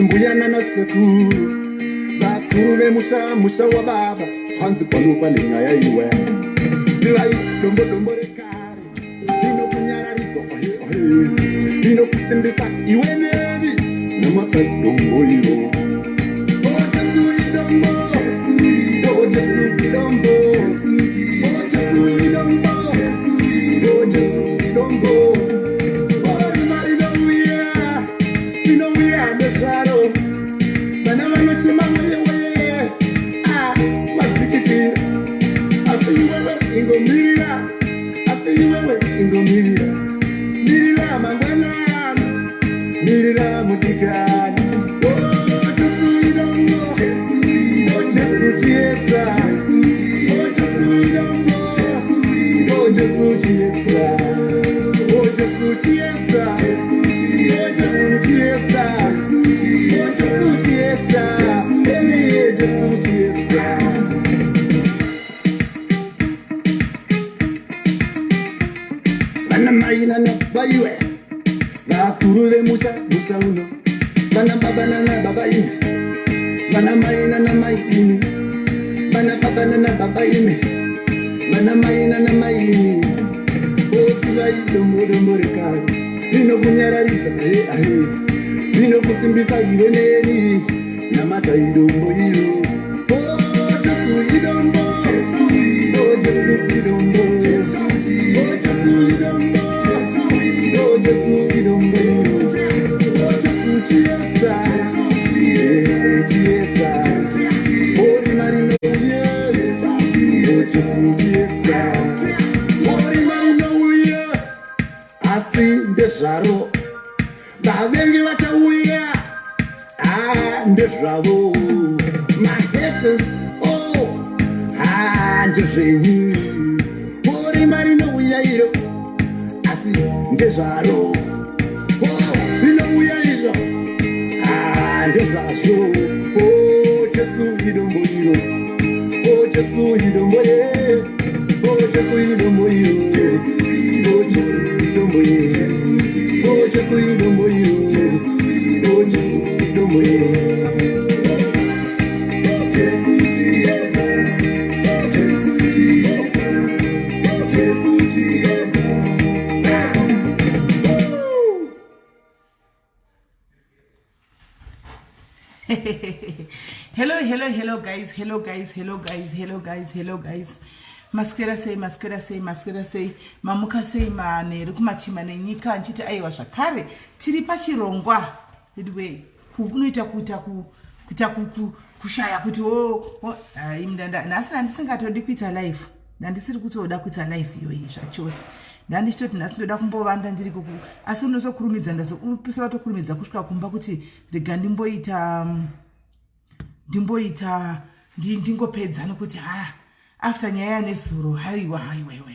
Hanzi mbuya nanasekuru, vakuru vemusha, musha wababa, hanzi pano pane nyaya iwe. Zivai dombo, dombo rekare rinokunyararidza, ohe ohe, rinokusimbisa iwe neni. Namata dombo iro. Oh Jesu idombo, oh Jesu idombo, oh Jesu idombo, oh Jesu idombo. Oh rima rinouya, rinouya nezvaro. Vana vanochema weye weye, ah madzikitira. Asi iwewe ingomirira, asi iwewe ingomirira, mirira mangwanani, mirira mudikani. Oh Jesu idombo, oh Jesu chiedza, oh Jesu idombo, oh Jesu chiedza, oh Jesu chiedza, oh Jesu chiedza, oh Jesu chiedza, hey Jesu chiedza. Vana mai nana baiwe, vakuru vemusha, musha uno, vana baba nana baba imi, vana mai nana mai imi, vana baba nana baba imi, vana mai nana mai imi. Osivai dombo, dombo rekare rinokunyararidza, ahe ahe, rinokusimbisa iwe neni. Namata idombo iro. Oh Jesu idombo, oh Jesu idombo, oh Jesu idombo, oh Jesu idombo, oh Jesu chiedza, eh chiedza. Oh rima rinouya, oh Jesu chiedza. Oh rima rinouya, asi ndezvaro. Vavengi vachauya, ah ndezvavo. Mahaters, oh ah ndezvenyu. Oh rima rinouya iro, asi ndezvaro. Oh rinouya izvo, ah ndezvazvo. Oh Jesu idombo iro, oh Jesu idombo ye, oh Jesu idombo iro, oh Jesu idombo ye, oh Jesu idombo iro, oh Jesu idombo ye. Jesu chiedza, Jesu chiedza, Jesu chiedza. Woo! Hello, hello, hello guys, hello guys, hello guys, hello guys, hello guys. Maswera sei? Maswera sei? Maswera sei? Mamuka sei manheru kumatima nenyika? Nchiti aiwa, zvakare tiri pachirongwa. Anyway, unoita kuita kuita kushaya kuti o hai, nhasi ndandisingatodi kuita live, ndandisiri kutoda kuita live iyoyi zvachose. Ndandichitoti nhasi ndoda kumbovanda ndiri kuku, asi unotokurumidza, ndazopisira tokurumidza kusvika kumba kuti rega ndimboita ndingopedza, nokuti ha, after nyaya yanezuro, haiwa, haiwa, haiwa,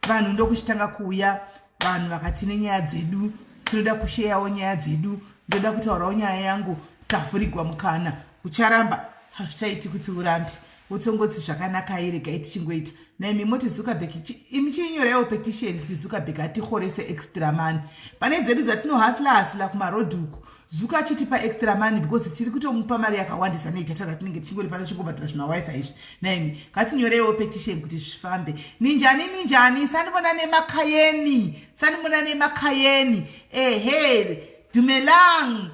vanhu ndokuchitanga kuuya. Vanhu vakati nenyaya dzedu, tinoda kusheyawo nyaya dzedu, ndoda kutaurawo nyaya yangu. Tavhurigwa mukana, ucharamba? Hazvichaiti kuti urambi wotsongotsi. Zvakanaka, regai tichingoita naimi. Moti Zuckerberg, imi chinyoraiwo petition kuti Zuckerberg atihorese extra money pane dzedu dzatinohasla hasla kumarodhi uku. Zuka achitipa extra money because tiri kutomupa mari yakawandisa neidata ratinenge tichingori pano chingobhadhara zvimawifi izvi. Naimi ngatinyoreiwo petition kuti zvifambe. Ninjani, ninjani? Sanibona nemakayeni, sanibona nemakayeni. Ehe, dumelang,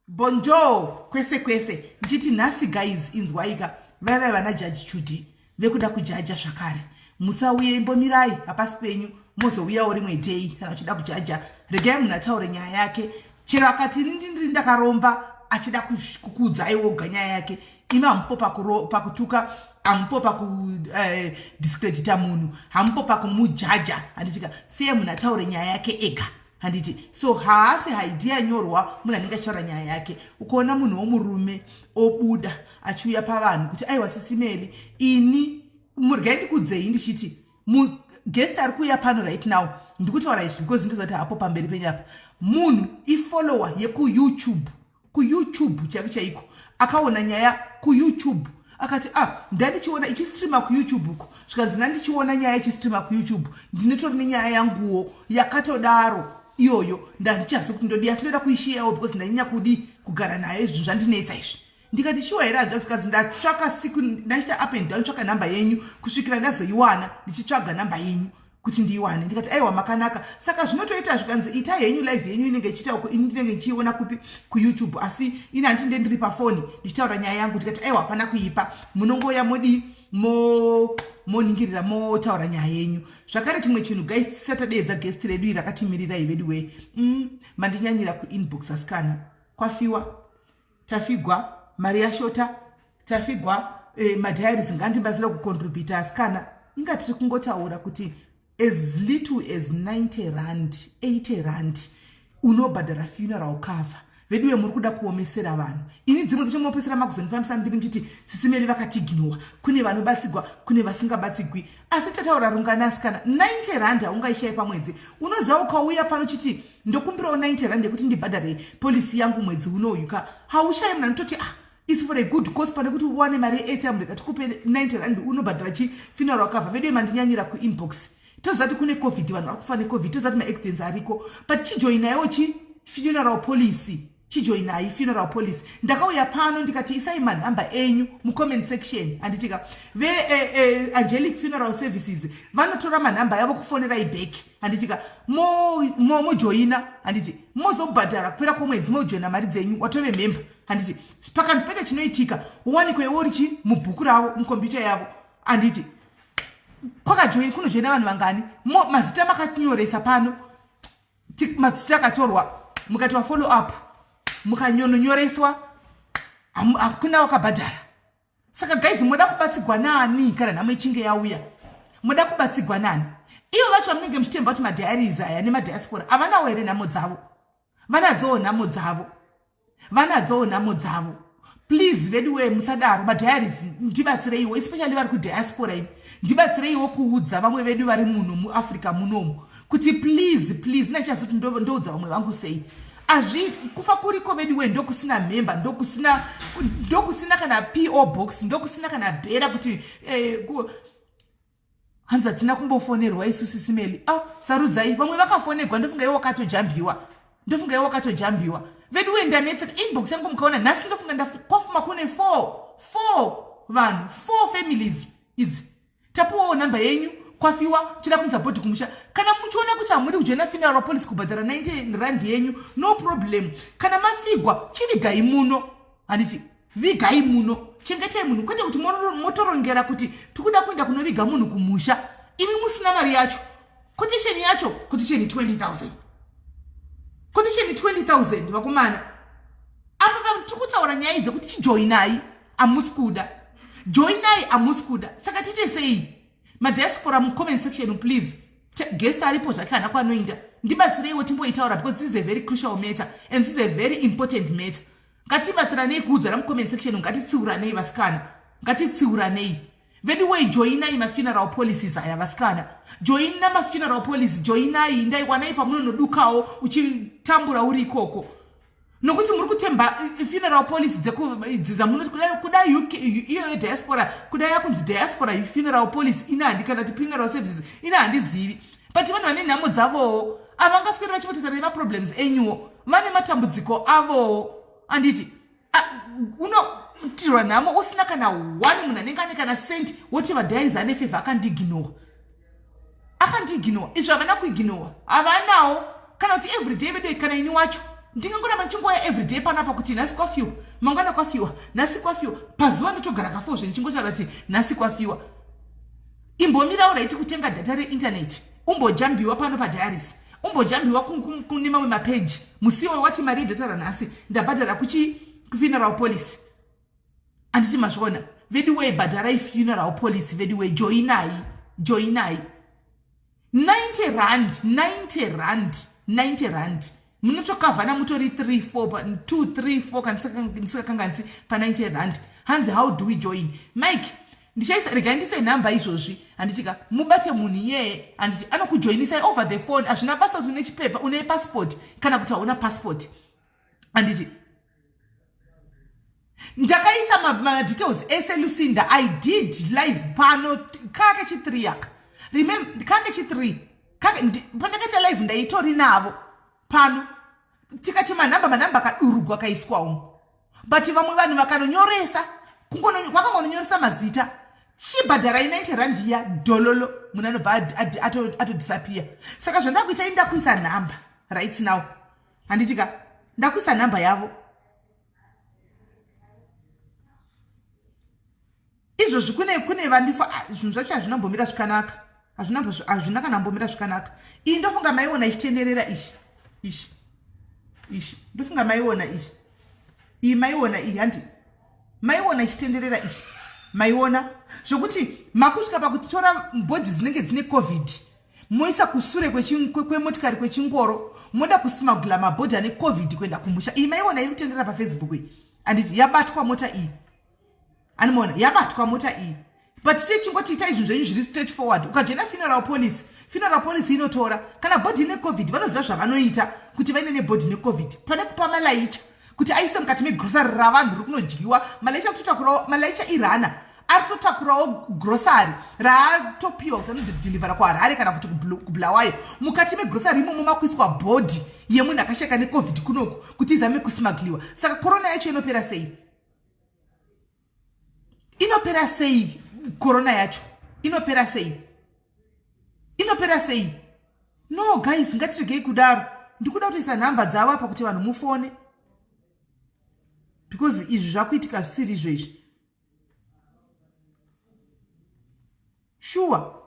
bonjour, kwese kwese. Ndichiti nhasi guys, inzwaika, vaiva vana Jaji Chudi vekuda kujaja zvakare. Musauye, imbomirai, hapasi penyu, mozouyawo rimwe day kana uchida kujaja. Regai munhu ataure nyaya yake. Chero akati ndiri ndakaromba, achida kukuudzai woga nyaya yake, imi hamupo pakutuka, hamupo pakudiscredita munhu, hamupo pakumujaja, handitika? Siye munhu ataure nyaya yake ega, handiti? So haasi haidi yanyorwa, munhu anenge achitaura nyaya yake. Ukaona munhu womurume obuda achiuya pavanhu kuti aiwa, sisimeli, ini regai ndikudzei, ndichiti guest ari kuuya pano right now, ndikutaura izvi because ndizoti hapo pamberi penyapa, munhu ifollower yekuYouTube, kuYouTube chaiko chaiko, akaona nyaya kuYouTube, akati ah, ndandichiona ichistreama kuYouTube uko, zvikanzi ndandichiona nyaya ichistreama kuYouTube, ndinotori nenyaya yanguwo yakatodaro iyoyo, ndandichazi kuti ndodi, asi ndoda kuishiyawo because ndanyanya kudi. Kugara nayo zvinhu zvandinetsa izvi. Ndikati, "Shuwa here, hanzvadzi?" Kanzi, "Ndatsvaka siku, ndachiita up and down, tsvaka nhamba yenyu kusvikira ndazoiwana, ndichitsvaga nhamba yenyu kuti ndiiwane." Ndikati, "Aiwa, makanaka." Saka zvinotoita zvikanzi, "Itai henyu live yenyu inenge ichiita uko, ini ndinenge ndichiiona kupi? KuYouTube, asi ini handiti nde ndiri pafoni ndichitaura nyaya yangu." Ndikati, "Aiwa, hapana kuipa, munongoya modi moningirira, motaura nyaya yenyu." Zvakare chimwe chinhu, guys, tisati tadeedza guest redu iri rakatimirirai, vedu wee, mandinyanyira kuinbox asikana. Kwafiwa, tafigwa, mari yashota, tafigwa, madiaries ngandibatsira kucontributa asikana. Inga tiri kungotaura kuti as little as R90, R80 unobhadhara funeral cover. Veduwe, muri kuda kuomesera vanhu. Ini dzimwe dzacho munopesera makuzondifambisa mbiri muchiti Sisi Melly vakatiignowa. Kune vanobatsigwa, kune vasingabatsigwi, asi tataura rungano asikana. R90 haungaishayi pamwedzi. Unoziva, ukauya pano chiti, "Ndokumbirawo R90 yekuti ndibhadhare policy yangu mwedzi unoyu ka," haushayi munhu anototi, "Ah, is for a good cause, pane kuti uwane mari yeATM, rega tikupe R90 unobhadhara chi funeral cover." Vedu, mandinyanyira kuinbox. Toziva kuti kune COVID, vanhu vari kufa neCOVID, toziva kuti maaccidents ariko, but chijoinaiwo chi funeral policy, chijoinai funeral policy. Ndakauya pano ndikati, "Isai manhamba enyu mucomment section," handitika? Veangelic Funeral Services vanotora manhamba yavo kufonerai back, handitika? Mojoina, handiti? Mozobhadhara kupera kwomwedzi, mojoina mari dzenyu, watove member, handiti? Pakanzi paita chinoitika, wowanikwa iwo richi mubhuku ravo, mukombiyuta yavo, handiti? Kwakajoini, kunojoina vanhu vangani? Mazita makanyoresa pano, mazita akatorwa, mukati wafollow up, mukanyononyoreswa, hakuna wakabhadhara. Saka guys, moda kubatsigwa nani kana nhamo ichinge yauya? Moda kubatsigwa nani? Ivo vacho vamunenge muchitemba kuti madiaries aya nemadiaspora havanawo here nhamo dzavo? Vanadzowo nhamo dzavo, vanadzowo nhamo dzavo. Please, veduwe, musadaro. Madiaries, ndibatsireiwo, especially vari kudiaspora imi, ndibatsireiwo kuudza vamwe vedu vari muno muAfrica munomu kuti please, please, nachazi kuti ndoudza vamwe vangu sei. Azvi kufa kuriko veduwe, ndokusina mhemba, ndokusina kana PO box, ndokusina kana bhera kuti hanzi hatina kumbofonerwa isu, Sisi Melly. Ah, sarudzai vamwe vakafonerwa. Ndofunga iwo wakatojambiwa, ndofunga iwo wakatojambiwa. Veduwe, ndanetseka. Inbox yangu mukaona nhasi, ndofunga kwafuma kune four, four vanhu, four families idzi. "Tapuwawo nhamba yenyu, kwafiwa, toda kuinza body kumusha." Kana muchiona kuti hamudi kujoina funeral policy, kubhadhara R90 yenyu, no problem. Kana mafigwa, chivigai muno, handiti? Vigai muno, chengetai munhu, kwete kuti motorongera kuti tikuda kuenda kunoviga munhu kumusha, imi musina mari yacho. Quotation yacho, quotation 20 000, quotation 20 000. Vakomana, apa tiri kutaura nyaya dzekuti chijoinai, hamusi kuda. Joinai, hamusi kuda. Saka tiite sei? Madiaspora, mucomment section, please. Guest aripo zvake, hana kwanoinda. Ndibatsireiwo timboitaura, because this is a very crucial matter and this is a very important matter. Ngatibatsiranei kuudzana mucomment section. Ngatitsiuranei vasikana, ngatitsiuranei vedu wei. Joinai mafuneral policies aya vasikana, joina mafuneral policy, joinai. Ndaiwanai pamunonodukawo uchitambura uri ikoko, nokuti muri kutemba funeral policy idzi dzamunoti kuda UK iyo yediaspora, kuda yakunzi diaspora funeral policy ina handi, kana kuti funeral services ina, handizivi. But vanhu vane nhamo dzavowo, havangasweri vachivotesana nemaproblems enyuwo. Vane matambudziko avowo, handiti? Unotirwa nhamo usina kana one munhu anenge ane kana cent, woti vadiaries ane favour, akandiignowa, akandiignowa. Izvo havana kuignowa, havanawo kana kuti everyday vedu. Kana ini wacho ndingangoramba ndichingoya everyday panapa kuti nhasi kwafiwa, mangwana kwafiwa, nhasi kwafiwa, pazuva ndotogara kafo zve ndichingotaura kuti nhasi kwafiwa. Imbomirawo raiti kutenga data reinternet, umbojambiwa pano padiaries, umbojambiwa kune mamwe mapeji. Musiwo wati mari yedata ranhasi ndabhadhara kuchi kufuneral policy, handiti? Mazviona vedu wei? Bhadharai funeral policy vedu wei, joinai, joinai. R90, R90, R90 munotokavhana mutori 3 4 2 3 4 kana ndisikakanganisi pa R90. Hanzi, "How do we join?" Mike, ndichaisa, regai ndise nhamba izvozvi, handitika? Mubate munhu iyeye, handiti? Anokujoinisai over the phone. Hazvina basa kuti une chipepa, une passport kana kuti hauna passport, handiti? Ndakaisa madetails ese, Lucinda. I did live pano kake chi3 yaka, remember, kake chi3 pandakaita live, ndaitori navo pano. Tikati manhamba, manhamba akadurugwa akaiswa umu, but vamwe vanhu vakanonyoresa, vakangononyoresa mazita, chibhadharai 90 rand iya, dhololo, munhu anobva atodisappear. Saka zvandakuita, ini ndakuisa nhamba right now, handitika? Ndakuisa nhamba yavo izvozvi. Kune vandifa, zvinhu zvacho hazvinambomira zvakanaka, hazvina kana mbomira zvakanaka. Iyi ndofunga maiona ichitenderera, ishi ishi ishi, ndofunga maiona ishi, iyi maiona iyi, handi maiona ichitenderera ishi? Maiona zvokuti makusvika pakuti tora bhodhi dzinenge dzine COVID, moisa kusure kwemotikari, kwechingoro, moda kusmugla mabhodhi ane COVID kuenda kumusha. Iyi maiona iri kutenderera paFacebook iyi, handiti? Yabatwa mota iyi, animona yabatwa mota iyi. But tichingoti itai zvinhu zvenyu zviri straight forward. Ukajoina funeral policy, funeral policy inotora kana bhodhi neCOVID, vanoziva zvavanoita kuti vaine nebhodhi neCOVID, pane kupa malaicha kuti aise mukati megrosari ravanhu riri kunodyiwa. Malaicha kutotakurawo, malaicha irana ari kutotakurawo grosari raatopiwa kuti anodhilivhara kuHarare kana kuti kuBulawayo. Mukati megrosari imomo makuiswa bhodhi yemunhu akasheka neCOVID kunoku kuti izame kusmugliwa. Saka korona yacho inopera sei? Inopera sei korona yacho? Inopera sei? Inopera sei? No guys, ngatiregei kudaro. Ndikuda kutoisa nhamba dzavo apa kuti vanhu mufone, because izvi zvakuitika zvisiri izvo izvi. Shuwa,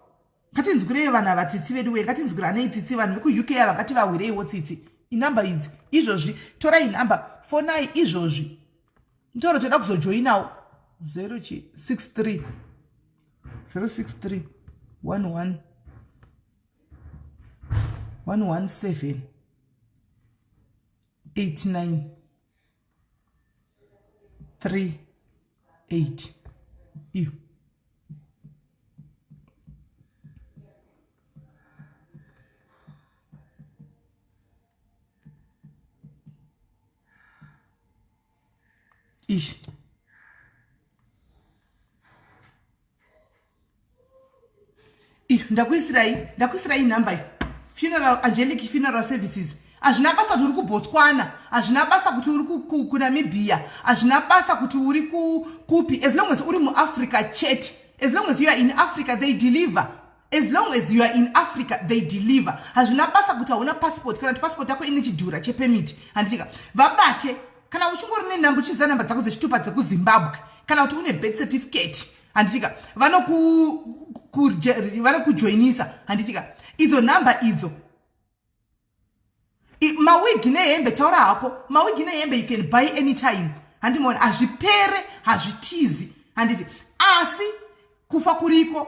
ngatinzwirei vanhu ava tsitsi vedu wee, ngatinzwiranei tsitsi. Vanhu vekuUK ava, ngativahwireiwo tsitsi. Inhamba idzi izvozvi, torai nhamba, fonai izvozvi. Mutauro toda kuzojoinawo 063 063 11 117 89 3 8 iyo. Ishi iyo, ndakuisirai, ndakuisirai nhamba iyo, funeral, Angelic Funeral Services. Hazvina basa kuti uri kuBotswana, hazvina basa kuti uri kuNamibia, hazvina basa kuti uri kupi, as long as uri muAfrica chete. As long as you are in Africa, they deliver. As long as you are in Africa, they deliver. Hazvina basa kuti hauna passport kana kuti passport yako ine chidhura chepermit, handitika? Vabate kana uchingori nenhamba, uchiziva nhamba dzako dzechitupa dzekuZimbabwe, kana kuti une birth certificate, handitika? Vanokujoinisa, handitika? Idzo nhamba idzo. Mawigi nehembe, taura hako, mawigi nehembe you can buy anytime, handimaona? Hazvipere, hazvitizi, handiti? Asi kufa kuriko,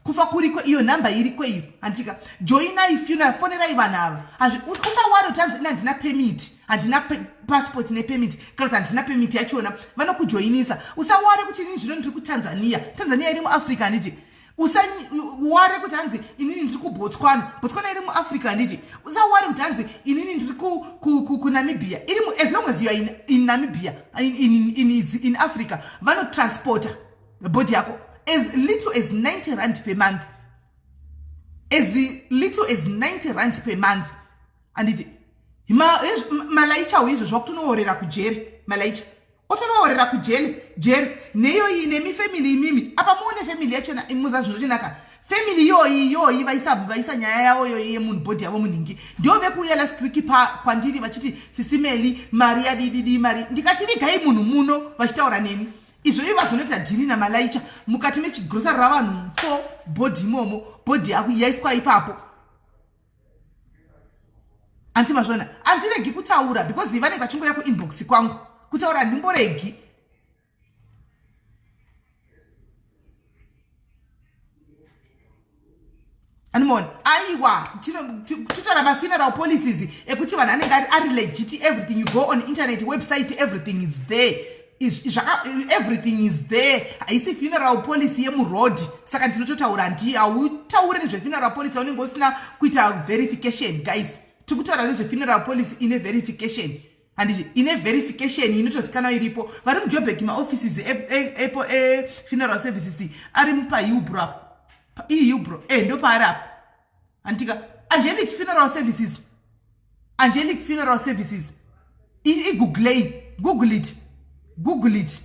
kufa kuriko. Iyo nhamba iriko iyo, handitika? Joinai funeral, fonerai vanhu ava. Usawari kuti hanzi ina handina permit, handina passport nepermit, kana kuti handina permit yachona. Vanokujoinisa. Usaware kuti inini zvino ndiri kuTanzania. Tanzania iri muAfrica, handiti? Usaware kuti hanzi inini ndiri kuBotswana. Botswana iri muAfrica, handiti? Usaware kuti hanzi inini ndiri kuNamibia. Iri, as long as you are in Namibia, in Africa, vanotransporta body yako as little as 90 rand per month, as little as 90 rand per month, handiti? Malaichawo izvo zvakutonoorera kujere, malaicha otonoorera kujele jere neyoyi nemi family imimi apa muone family yachona. Muza zvinochinaka family iyoyi iyoyi vaisa nyaya yavo iyoyi yemunhu, bhodhi yavo munhingi. Ndo vekuuya last week pa kwandiri vachiti, "Sisi Meli, mari yadididi mari." Ndikati, "Vigai munhu muno." Vachitaura neni izvo, ivo vazonoita dhiri namalaicha mukati mechigrosari ravanhu fo bhodhi imomo, bhodhi yaiswa ipapo. Anti mazvona, handiregi kutaura because vanenge vachingoya kuinbox kwangu. Kutaura handimboregi. Animona, aiwa, totaura mafuneral policies ekuti vanhu anenge ari legit. Everything, you go on internet website, everything is there. Everything is there. Haisi funeral policy yemuroad. Saka ndinototaura, ndi hautauri nezvefuneral policy yaunenge usina kuita verification. Guys, tiri kutaura nezvefuneral policy ine verification, handiti? Ine verification inotozikanwa iripo. Vari muJobek, maoffices epo efuneral services ari mupaHillbrow apo, iHillbrow e ndo paari apo, handitika? Angelic Funeral Services. Angelic Funeral Services. Igooglei, google it, google it,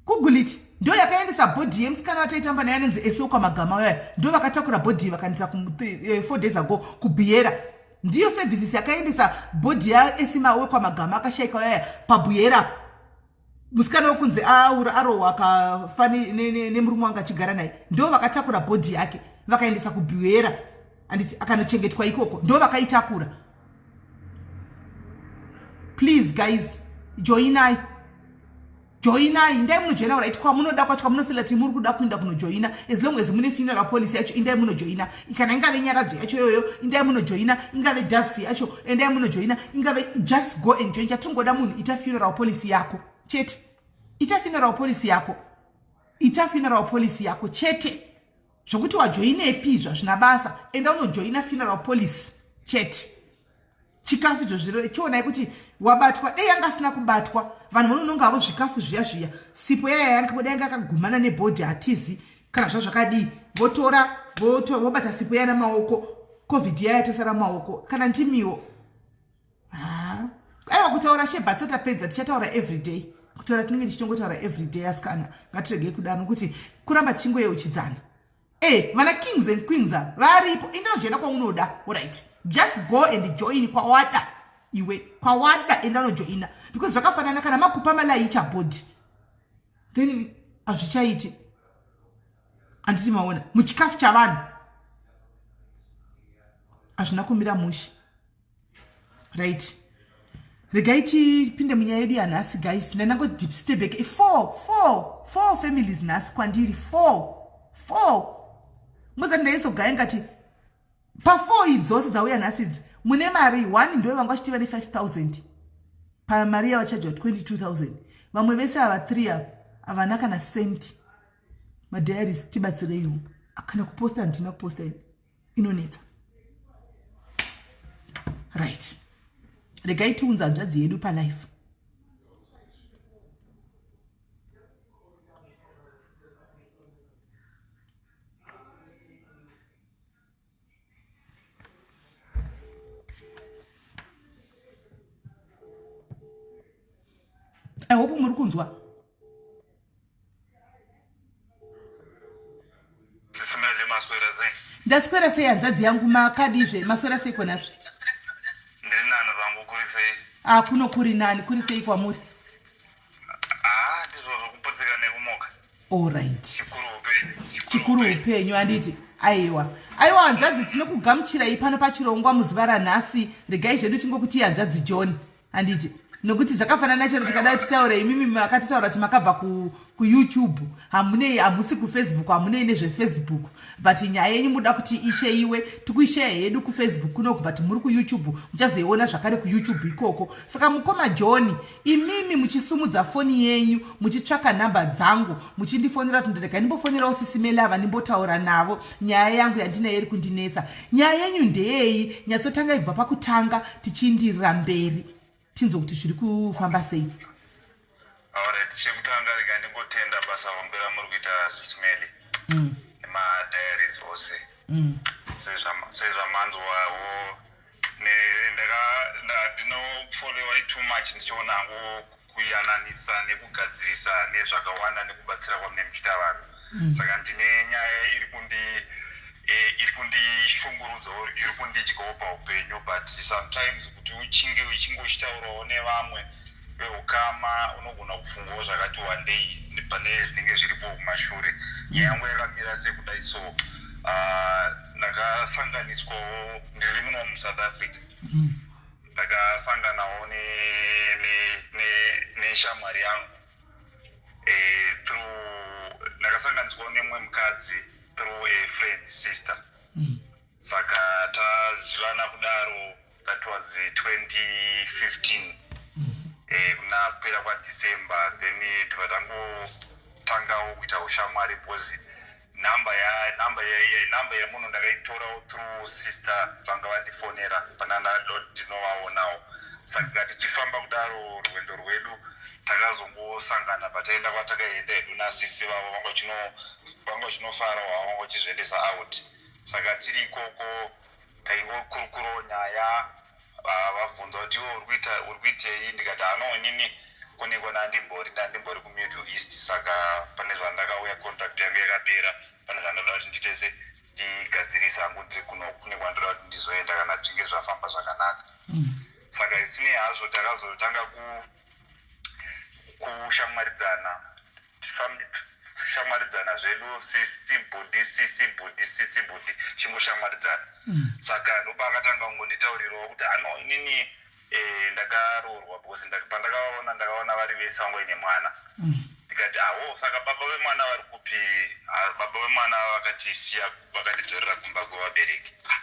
google it. Ndo yakaendesa bhodhi yemusikana wataitamba naye anonzi Esokwa Magama uya, ndo vakatakura bhodhi vakaendesa 4 days ago kuBuhera. Ndiyo services yakaendesa bhodhi yaEsima wekwaMagama akashaika uyaya paBuhera. Musikana wekunzi aura arohwa akafa nemurume wanga achigara naye, ndo vakatakura bhodhi yake vakaendesa kuBuhera, anditi akanochengetwa ikoko, ndo vakaitakura. Please guys, joinai, joinai, indai munojoina. Right, kwamunoda kwacho kwamunofila kuti muri kuda kuinda kunojoina, as long as mune funeral policy yacho, indai munojoina. Kana ingave Nyaradzo yacho iyoyo, indai munojoina. Ingave Doves yacho, endai munojoina. Ingave, just go and join. Chatingoda munhu ita funeral policy yako chete, ita funeral policy yako, ita funeral policy yako chete. Zvokuti wajoinepi izvo hazvina basa, enda unojoina funeral policy chete. Chikafu izvo zviro chionai kuti wabatwa, dei yanga asina kubatwa, vanhu vanononga havo zvikafu zviya zviya. Sipo yaya yanga dai yanga akagumana nebhodhi, hatizi kana zvazvakadii, votora vobata sipo yana maoko, COVID yaya tosara maoko. Kana ndimiwo, ha, aiwa, kutaura shebhatsa tapedza, tichataura everyday. Kutaura tinenge tichitongotaura everyday, asi kana ngatiregei kudaro, nokuti kuramba tichingoyeuchidzana. E, vana kings and queens varipo, enda unojoina kwaunoda. Alright, just go and join kwawada iwe, kwawada enda unojoina, because zvakafanana kana makupa malaicha bhodhi, then hazvichaiti, handiti? Maona muchikafu chavanhu hazvina kumira mushe. Right, regai tipinde munyaya yedu yanhasi guys. Ndandangodipstebek four four four families nhasi kwandiri, four four. Muzati ndaitsogaya ngati pa4 idzose dzauya nhasi idzi mune mari. One ndo vanga vachitiva ne5 000 pamari yavachajwa 22 000. Vamwe vese ava 3 ava havana kana cent. Madiaries, tibatsireiwo. Kana kuposta handina kuposta, ini inonetsa. Right, regai tiunza hanzvadzi yedu palife. I hope muri kunzwa. Sisi Melly, maswera sei? Ndaswera sei, hanzvadzi yangu, makadizve? Maswera sei konhasi? Ndiri nani vangu, kuri sei? Ah, kuno kuri nani. Kuri sei kwamuri? Ah, ndizvo zvokuputsika nekumuka. Allright. Chikuru upenyu. Chikuru upenyu, handiti? Aiwa, aiwa, hanzvadzi, tinokugamuchirai pano pachirongwa muzuva ranhasi. Regai zvedu tingokuti hanzvadzi John, handiti? Nokuti zvakafanana, chero tikada titaure, imimi makatitaura kuti makabva kuYouTube, hamunei, hamusi kuFacebook, hamunei nezveFacebook, but nyaya yenyu muda kuti isheiwe, tikuisheya hedu kuFacebook kunoku, but muri kuYouTube, muchazoiona zvakare kuYouTube ikoko. Saka mukoma John, imimi muchisumudza foni yenyu muchitsvaka nhamba dzangu, muchindifonera kuti ndirega ndimbofonerawo Sisi Melly ava, ndimbotaura navo nyaya yangu yandinayo iri kundinetsa. Nyaya yenyu ndeyei? Nyatsotanga ibva pakutanga, tichindirira mberi, tinzwe kuti zviri kufamba sei. Alright, chekutanga rega ndingotenda basa hombe ramuri kuita, Sisi Melly, nemadiaries ose. Sezvamanzwawo, ndinofolewa too much, ndichiona hangu kuyananisa nekugadzirisa nezvakawanda nekubatsira kwamune muchiita vanhu. Saka ndine nyaya iri kundishungurudzawo, iri kundidyawo paupenyu, but sometimes kuti uchinge uchingochitaurawo nevamwe veukama, unogona kufungawo zvakati wandei pane zvinenge zviripo kumashure. Nyaya yangu yakamira sekudai. So ndakasanganiswawo, ndiri muno muSouth Africa, ndakasanganawo neshamwari yangu through, ndakasanganiswawo nemumwe mukadzi through a friend sister. Saka tazivana kudaro, that was 2015, kuna kupera kwaDecember. Then tibva tangotangawo kuita ushamwari, because namba yemunhu ndakaitorawo through sister vanga vandifonera pana ndinovaonawo. Saka tichifamba kudaro rwendo rwedu, takazongosangana pataenda kwatakaenda hedu nasisi vavo, vanga vachinofarawo havo, vanga vachizviendesa out. Saka tiri ikoko taingokurukurawo nyaya. Vabvunza kuti iwe uri kuitei? Ndikati ano inini kuneko nandimbori ndandimbori kuMiddle East, saka pane zvandakauya, contract yangu yakapera, pane zvandoda kuti nditese ndigadzirisa hangu ndiri kuno, kune kwandoda kuti ndizoenda kana zvinge zvafamba zvakanaka. Saka isinei hazvo, takazotanga kushamwaridzana, shamwaridzana zvedu, sisi bhudhi, sisi bhudhi, sisi bhudhi, chingoshamwaridzana. Saka ndopaakatanga kungonditaurirawo kuti ano inini ndakaroorwa, because pandakavaona ndakaona vari vese vangu vaine mwana. Ndikati aho, saka baba vemwana vari kupi? Ah, baba vemwana vakatisiya, vakatidzorera kumba kwevabereki. Ah,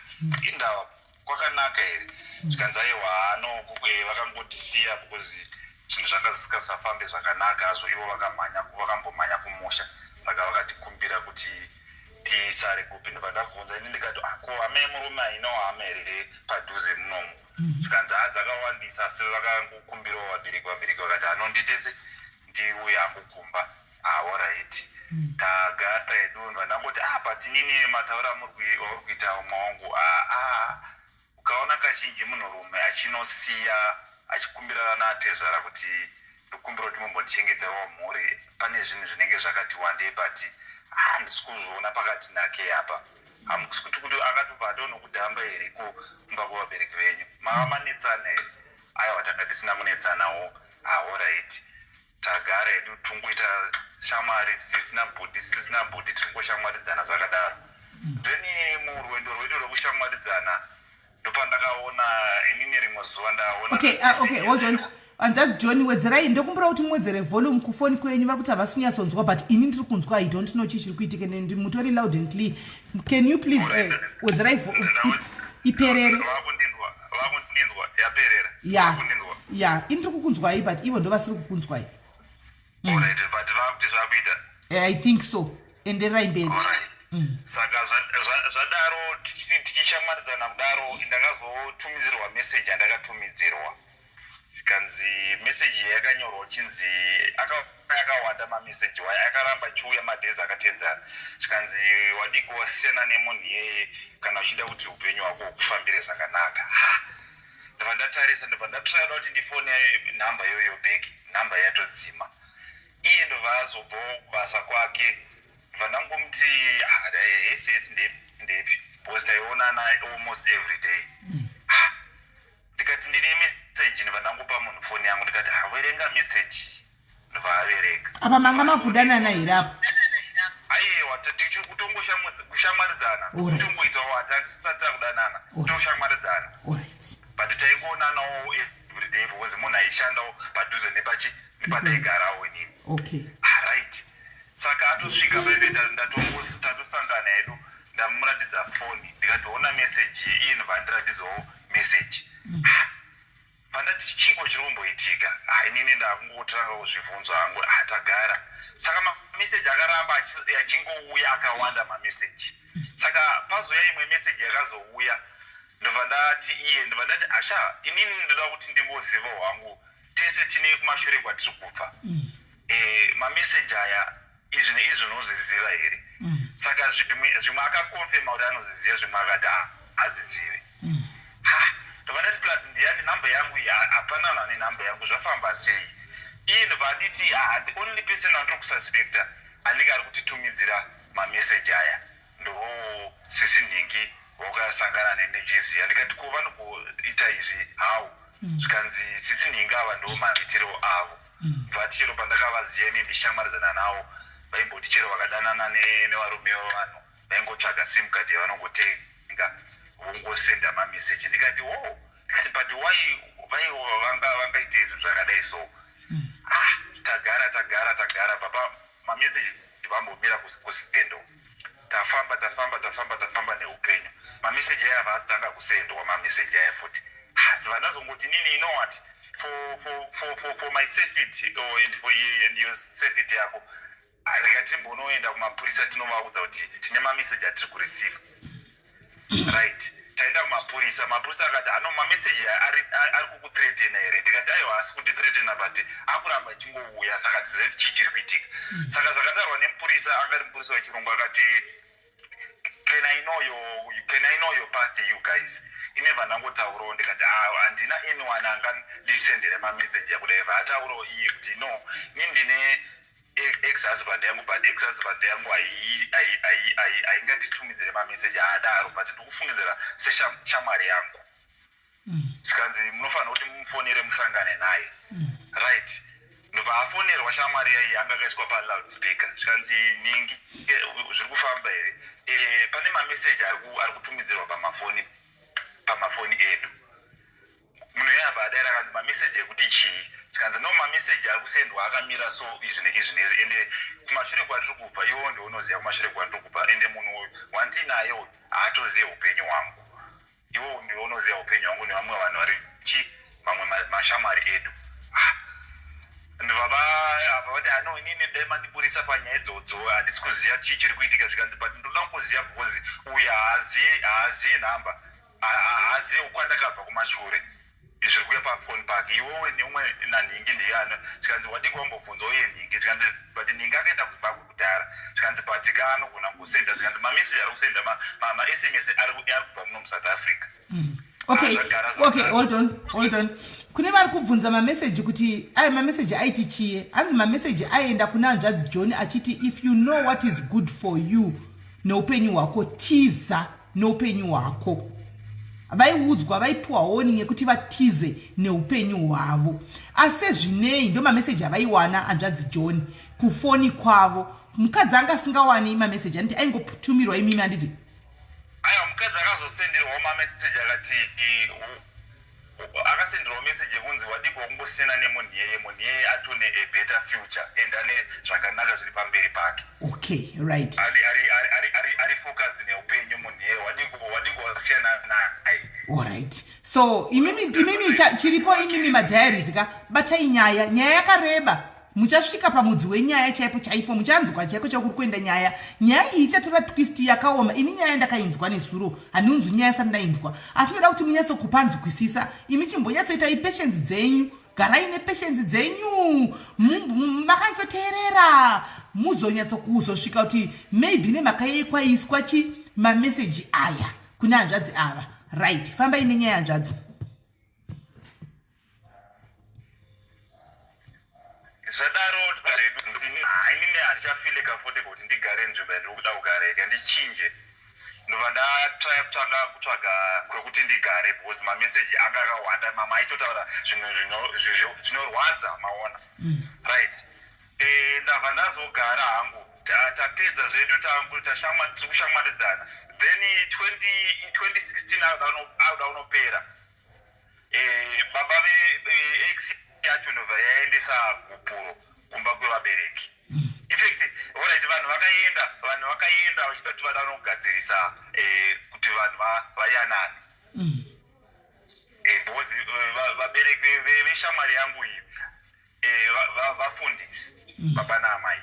indawa kwakanaka here? Zvikanzi aiwa, ano vakangotisiya because zvinhu zvanga zvisikasafambi zvakanaka hazvo. Ivo vakamhanya, vakambomhanya kumusha, saka vakatikumbira kuti tisare kupi. Ndobva ndabvunza ini ndikati, "Ah, ko hama yemurume hainawo hama here padhuze munomu?" Zvikanzi ha, dzakawandisa, asi vakangokumbirawo vabereki. Vabereki vakati anonditese ndiuye hangu kumba. Alright, tagara hedu. Ndobva ndangoti, ah, but inini mataura auri kuita umwe wangu, aa, ukaona kazhinji munhurume achinosiya achikumbirana naatezvara kuti ndokumbira kuti mumbondichengeterawo mhuri, pane zvinhu zvinenge zvakati wandei, but handisi kuzviona pakati nake apa. Hamusi kuti akatobva atonokudhamba here kumba kwevabereki venyu? Mava manetsana here? Aiwa, tanga tisina kunetsanawo. Alright, tagara hedu, tungoita shamwari, sisina bhudhi, sisina bhudhi, tingoshamwaridzana zvakadaro. Then murwendo rwedu rwekushamwaridzana ndopandakaona inini rimwe zuva ndaona Okay, hold on, hanzvadzi John, wedzerai, ndokumbira kuti muwedzere volume kufoni kwenyu. Vari kuti havasi kunyatsonzwa, but ini ndiri kunzwa. I don't know chii chiri kuitika. Mutori loud and clear. Can you please wedzerai iperere? Vakundinzwa? Yaperera? Ya. Vakundinzwa? Ya, ini ndiri kukunzwai, but ivo ndo vasiri kukunzwai. Alright, but vakuti zvakuita? I think so. Endererai mberi. Alright. Saka zvadaro, tichishamwaridzana kudaro, ndakazotumidzirwa meseji yandakatumidzirwa. Zvikanzi meseji yakanyorwa uchinzi akawanda mameseji waya akaramba achiuya madays akatedzana. Zvikanzi, wadiko wasiyana nemunhu iyeye kana uchida kuti upenyu hwako hukufambire zvakanaka. Ha, ndobva ndatarisa, ndobva ndatraya kuti ndifone nhamba iyoyo back, nhamba yatodzima. Iye ndobva azobvawo kubasa kwake. Ndobva ndangomuti, "Ah, hesi hesi, ndepi?" because taionana almost every day. Ah, ndikati ndine meseji. Ndobva ndangopa munhu foni yangu, ndikati, "Verenga meseji." Ndobva averenga. Apa manga makudanana here apa? Aiwa, tichiri kutongoshamwaridzana. Kutongoitawo, hatisati takudanana. Toshamwaridzana. But taingoonanawo everyday because munhu aishandawo padhuze nepachi nepataigarawo inini. Ah, right, saka atosvika paive tatosangana hedu, ndamuratidza foni, ndikatoona meseji iye, ndobva andiratidzawo meseji. Ah, pandati chiko chiri kumboitika? Ah, inini ndakungotanga kuzvibvunzo hangu. Ah, tagara. Saka mameseji akaramba achingouya akawanda mameseji. Saka pazoya imwe meseji yakazouya, ndobva ndati iye, ndobva ndati, asha, inini ndoda kuti ndingozivawo hangu, tese tine kumashure kwatiri kubva. Mameseji aya, izvi neizvi unozviziva here? Saka zvimwe akakonfema kuti anozviziva, zvimwe akati hazizivi. Ha, ndobva ndati, plus ndiyani nhamba yangu iyi? Hapana vanhu vane nhamba yangu, zvafamba sei? Iye ndobva anditi, "Ah, the only person andiri kususpecta anenge ari kutitumidzira mameseji aya ndo sisi nhingi wakasangana nechiziya." Ndikati, ko vanogoita izvi how? Zvikanzi sisi nhingi ava ndo maitiro avo. Bva chero pandakavaziva ini ndishamwaridzana navo, vaimboti chero vakadanana nevarume vevanhu, vaingotsvaga sim card yavanongotenga, vongosenda mameseji. Ndikati, wo, ndikati, but why vaiva vangaite izvi zvakadai? So ah, tagara, tagara, tagara, bva mameseji vambomira kusendwa. Tafamba, tafamba, tafamba, tafamba neupenyu, mameseji aya vaasitanga kusendwa mameseji aya futi. Dziva ndazongoti nini, you know what, for my safety or and for and your safety yako, rikatimbonoenda kumapurisa, tinovaudza kuti tine mameseji atiri kureceive. Right, taenda kumapurisa. Mapurisa akati, ano mameseji aya ari kukuthreatena here? Ndikati, aiwa, asi kutithreatena, but akuramba achingouya, saka tizive kuti chii chiri kuitika. Saka zvakataurwa nemupurisa, anga ari mupurisa wechirungu, akati, Can I know your past, you guys?" Inebva ndangotaurawo ndikati ah, handina anyone angandisendere mameseji akudai. Bva ataurawo iye kuti no, ini ndine ex husband yangu, but ex husband yangu hainganditumidzire mameseji aadaro, but ndikufungidzira seshamwari yangu. Zvikanzi munofanira kuti mumufonere musangane naye. Right, ndobva afonerwa shamwari yaiyi anga akaiswa paloud speaker. Zvikanzi, "Ningi, zviri kufamba here? Pane mameseji ari kutumidzirwa pamafoni edu." Munhu iyabva adaira akanzi, "Mameseji ekuti chii?" Zvikanzi, "No, mameseji ari kusendwa akamira so, izvi neizvi neizvi, ende kumashure kwandiri kubva, iwewo ndounoziva kumashure kwandiri kubva, ende munhu uyu wandinaye uyu haatozive upenyu hwangu. Iwewo ndiwe unoziva upenyu hwangu nevamwe vanhu vari chi mamwe mashamwari edu." Ah, ndobva apa vati, "Ano, inini dai mandiburisa panyaya idzodzo, handisi kuziva chii chiri kuitika." Zvikanzi, "But ndoda kungoziva because uyu haaziye nhamba, haaziye kwandakabva kumashure, zviri kuuya pafoni pake. Iwewe neumwe nanhingi ndiyani?" Zvikanzi, "Wadiki wambobvunza uye nhingi?" Zvikanzi, "But nhingi akaenda kuZimbabwe kudhara." Zvikanzi, "But ka anogona kusenda." Zvikanzi, "Mameseji ari kusenda, maSMS ari kubva muno muSouth Africa." Okay, hold on, hold on. Kune vari kubvunza mameseji kuti aya mameseji aiti chiye, hanzi mameseji aenda kuna hanzvadzi John achiti, "If you know what is good for you neupenyu hwako, tiza neupenyu hwako." Vaiudzwa, vaipiwa warning yekuti vatize neupenyu hwavo. Asi sezvinei ndo mameseji avaiwana hanzvadzi John kufoni kwavo. Mukadzi anga asingawani mameseji, anditi? Aingotumirwa imimi, handiti? Aiwa, mukadzi akazosenderwawo mameseji, akati akasenderwawo meseji ekunzi, "Wadikwa kungosiyana nemunhu iyeye, munhu iyeye atone a better future and ane zvakanaka zviri pamberi pake." Ari focused neupenyu munhu iyeye, wadikwa wasiyana naye. Alright, so imimi chiripo imimi madiaries ka, batai nyaya. Nyaya yakareba, muchasvika pamudzi wenyaya chaipo chaipo, muchanzwa chaiko chakuri kuenda nyaya. Nyaya iyi ichatora twist yakaoma. Ini nyaya ndakainzwa nezuro, handiunzwi nyaya sati ndainzwa, asi ndoda kuti munyatsokupanzwisisa. Imi chimbonyatsoitai patience dzenyu, garai nepatience dzenyu, makanyatsoteerera, muzonyatsokuzosvika kuti maybe nemhaka yei kwaiswa chi mameseji aya kune hanzvadzi ava. Right, fambai nenyaya, hanzvadzi. Zvadaro inini handichafeel comfortable kuti ndigare nzvimbo yandiri kuda kugara ega, ndichinje. Ndobva ndatraya kutanga kutsvaga kwekuti ndigare because mameseji anga akawanda, mamwe aitotaura zvinhu zvinorwadza, maona? Right. Ndabva ndazogara hangu, tapedza zvedu, tiri kushamwaridzana. Then 2016 auda unopera. Baba veex yacho ndobva yaendesa gupuro kumba kwevabereki. In fact, alright, vanhu vakaenda vachida kuti vada nokugadzirisa, kuti vanhu vayanane. Because vabereki veshamwari yangu iyi vafundisi, baba naamai.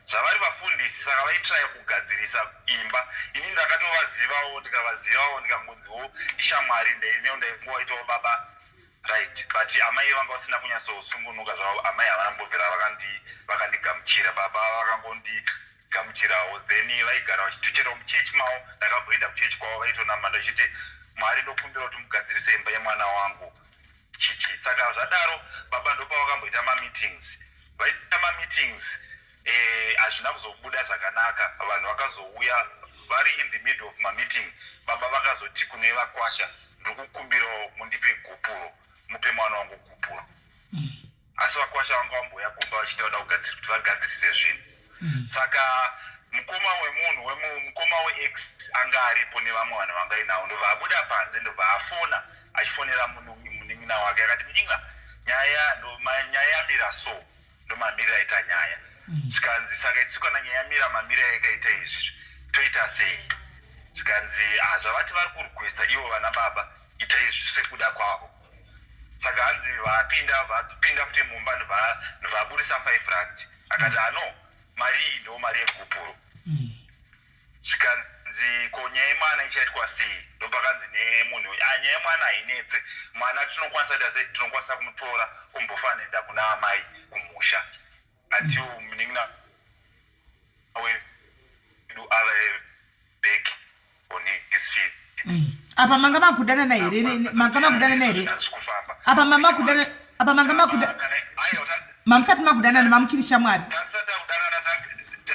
Zvavari vafundisi, saka vaitraya kugadzirisa imba. Ini ndakatovazivawo, ndikavazivawo, ndikangonziwo ishamwari, ndaingovaitawo baba, right? But amai vanga vasina kunyatsosungunuka zvavo. Amai havana mbobvira vakandigamuchira, baba vakangondigamuchirawo. Then vaigara vachitucherawo muchechi mavo. Ndakamboenda kuchechi kwavo, vaitonama ndachiti, "Mwari, ndokumbira kuti mugadzirise imba yemwana wangu," chichi. Saka zvadaro baba ndopavakamboita mameetings, vaita mameetings, hazvina kuzobuda zvakanaka. Vanhu vakazouya vari in the middle of mameeting, baba vakazoti kune vakwasha, "Ndiri kukumbirawo mundipe gupuro, mupe mwana wangu gupuro." Asi vakwasha vanga vamboya kumba vachiti vada kugadzira, kuti vagadzirise zvinhu. Saka mukoma wemunhu, mukoma weex anga aripo nevamwe vanhu vanga inavo, ndobva abuda panze, ndobva afona, achifonera munin'ina wake, akati, "Munin'ina, nyaya yamira so, ndomamiriro aita nyaya." Zvikanzi, "Saka isi kana nyaya yamira mamiriro yakaita izvi, toita sei?" Zvikanzi, "Ah, zvavati vari kurequesta ivo vana baba, itai sekuda kwavo." Saka hanzi vapinda futi mumba, ndobva aburisa 5 rand, akati, "Ano mari iyi ndo mari yegupuro." Zvikanzi, "Ko nyaya yemwana ichaitwa sei?" Ndopakanzi nemunhu, "Ah, nyaya yemwana hainetse, mwana tinokwanisa kuita sei, tinokwanisa kumutora kumbofanenda kuna amai kumusha until munin'ina wedu ave back on his feet." Apa manga makudanana here? Manga makudanana here? Apa mama kudana apa manga makuda mamusati makudanana mamuchiri shamwari.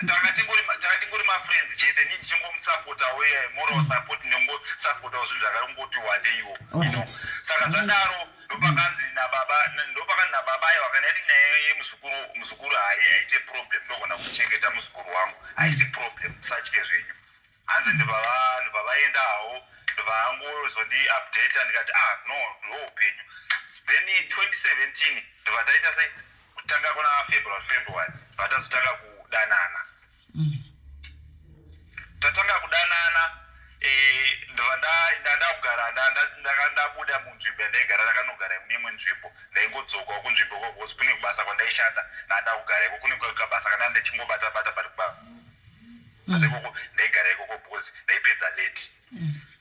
Tanga tingori mafriends chete, ni ndichingomusapotawo moral support nengosapotawo zvinhu zvakangoti wandeiwo. Saka zvadaro ndopakanzi nababa ndopakanzi nababa aiwa, kana iri nyaya yemuzukuru, muzukuru haiite problem, ndogona kuchengeta muzukuru wangu, haisi problem, musatye zvenyu. Hanzi ndobva vaenda hawo, ndobva angozondi-updata, ndikati, "Ah, no, ndo upenyu." Then 2017 ndobva taita sei, kutanga kuna February ndobva tazotanga kudanana. Tatanga kudanana, ndobva ndakugara ndabuda munzvimbo yandaigara, ndakanogara mune imwe nzvimbo. Ndaingodzokawo kunzvimbo ikoko because kune kubasa kwandaishanda, ndandakugara iko kune kabasa kana ndichingobata bata, but kubasa ikoko ndaigara ikoko because ndaipedza late.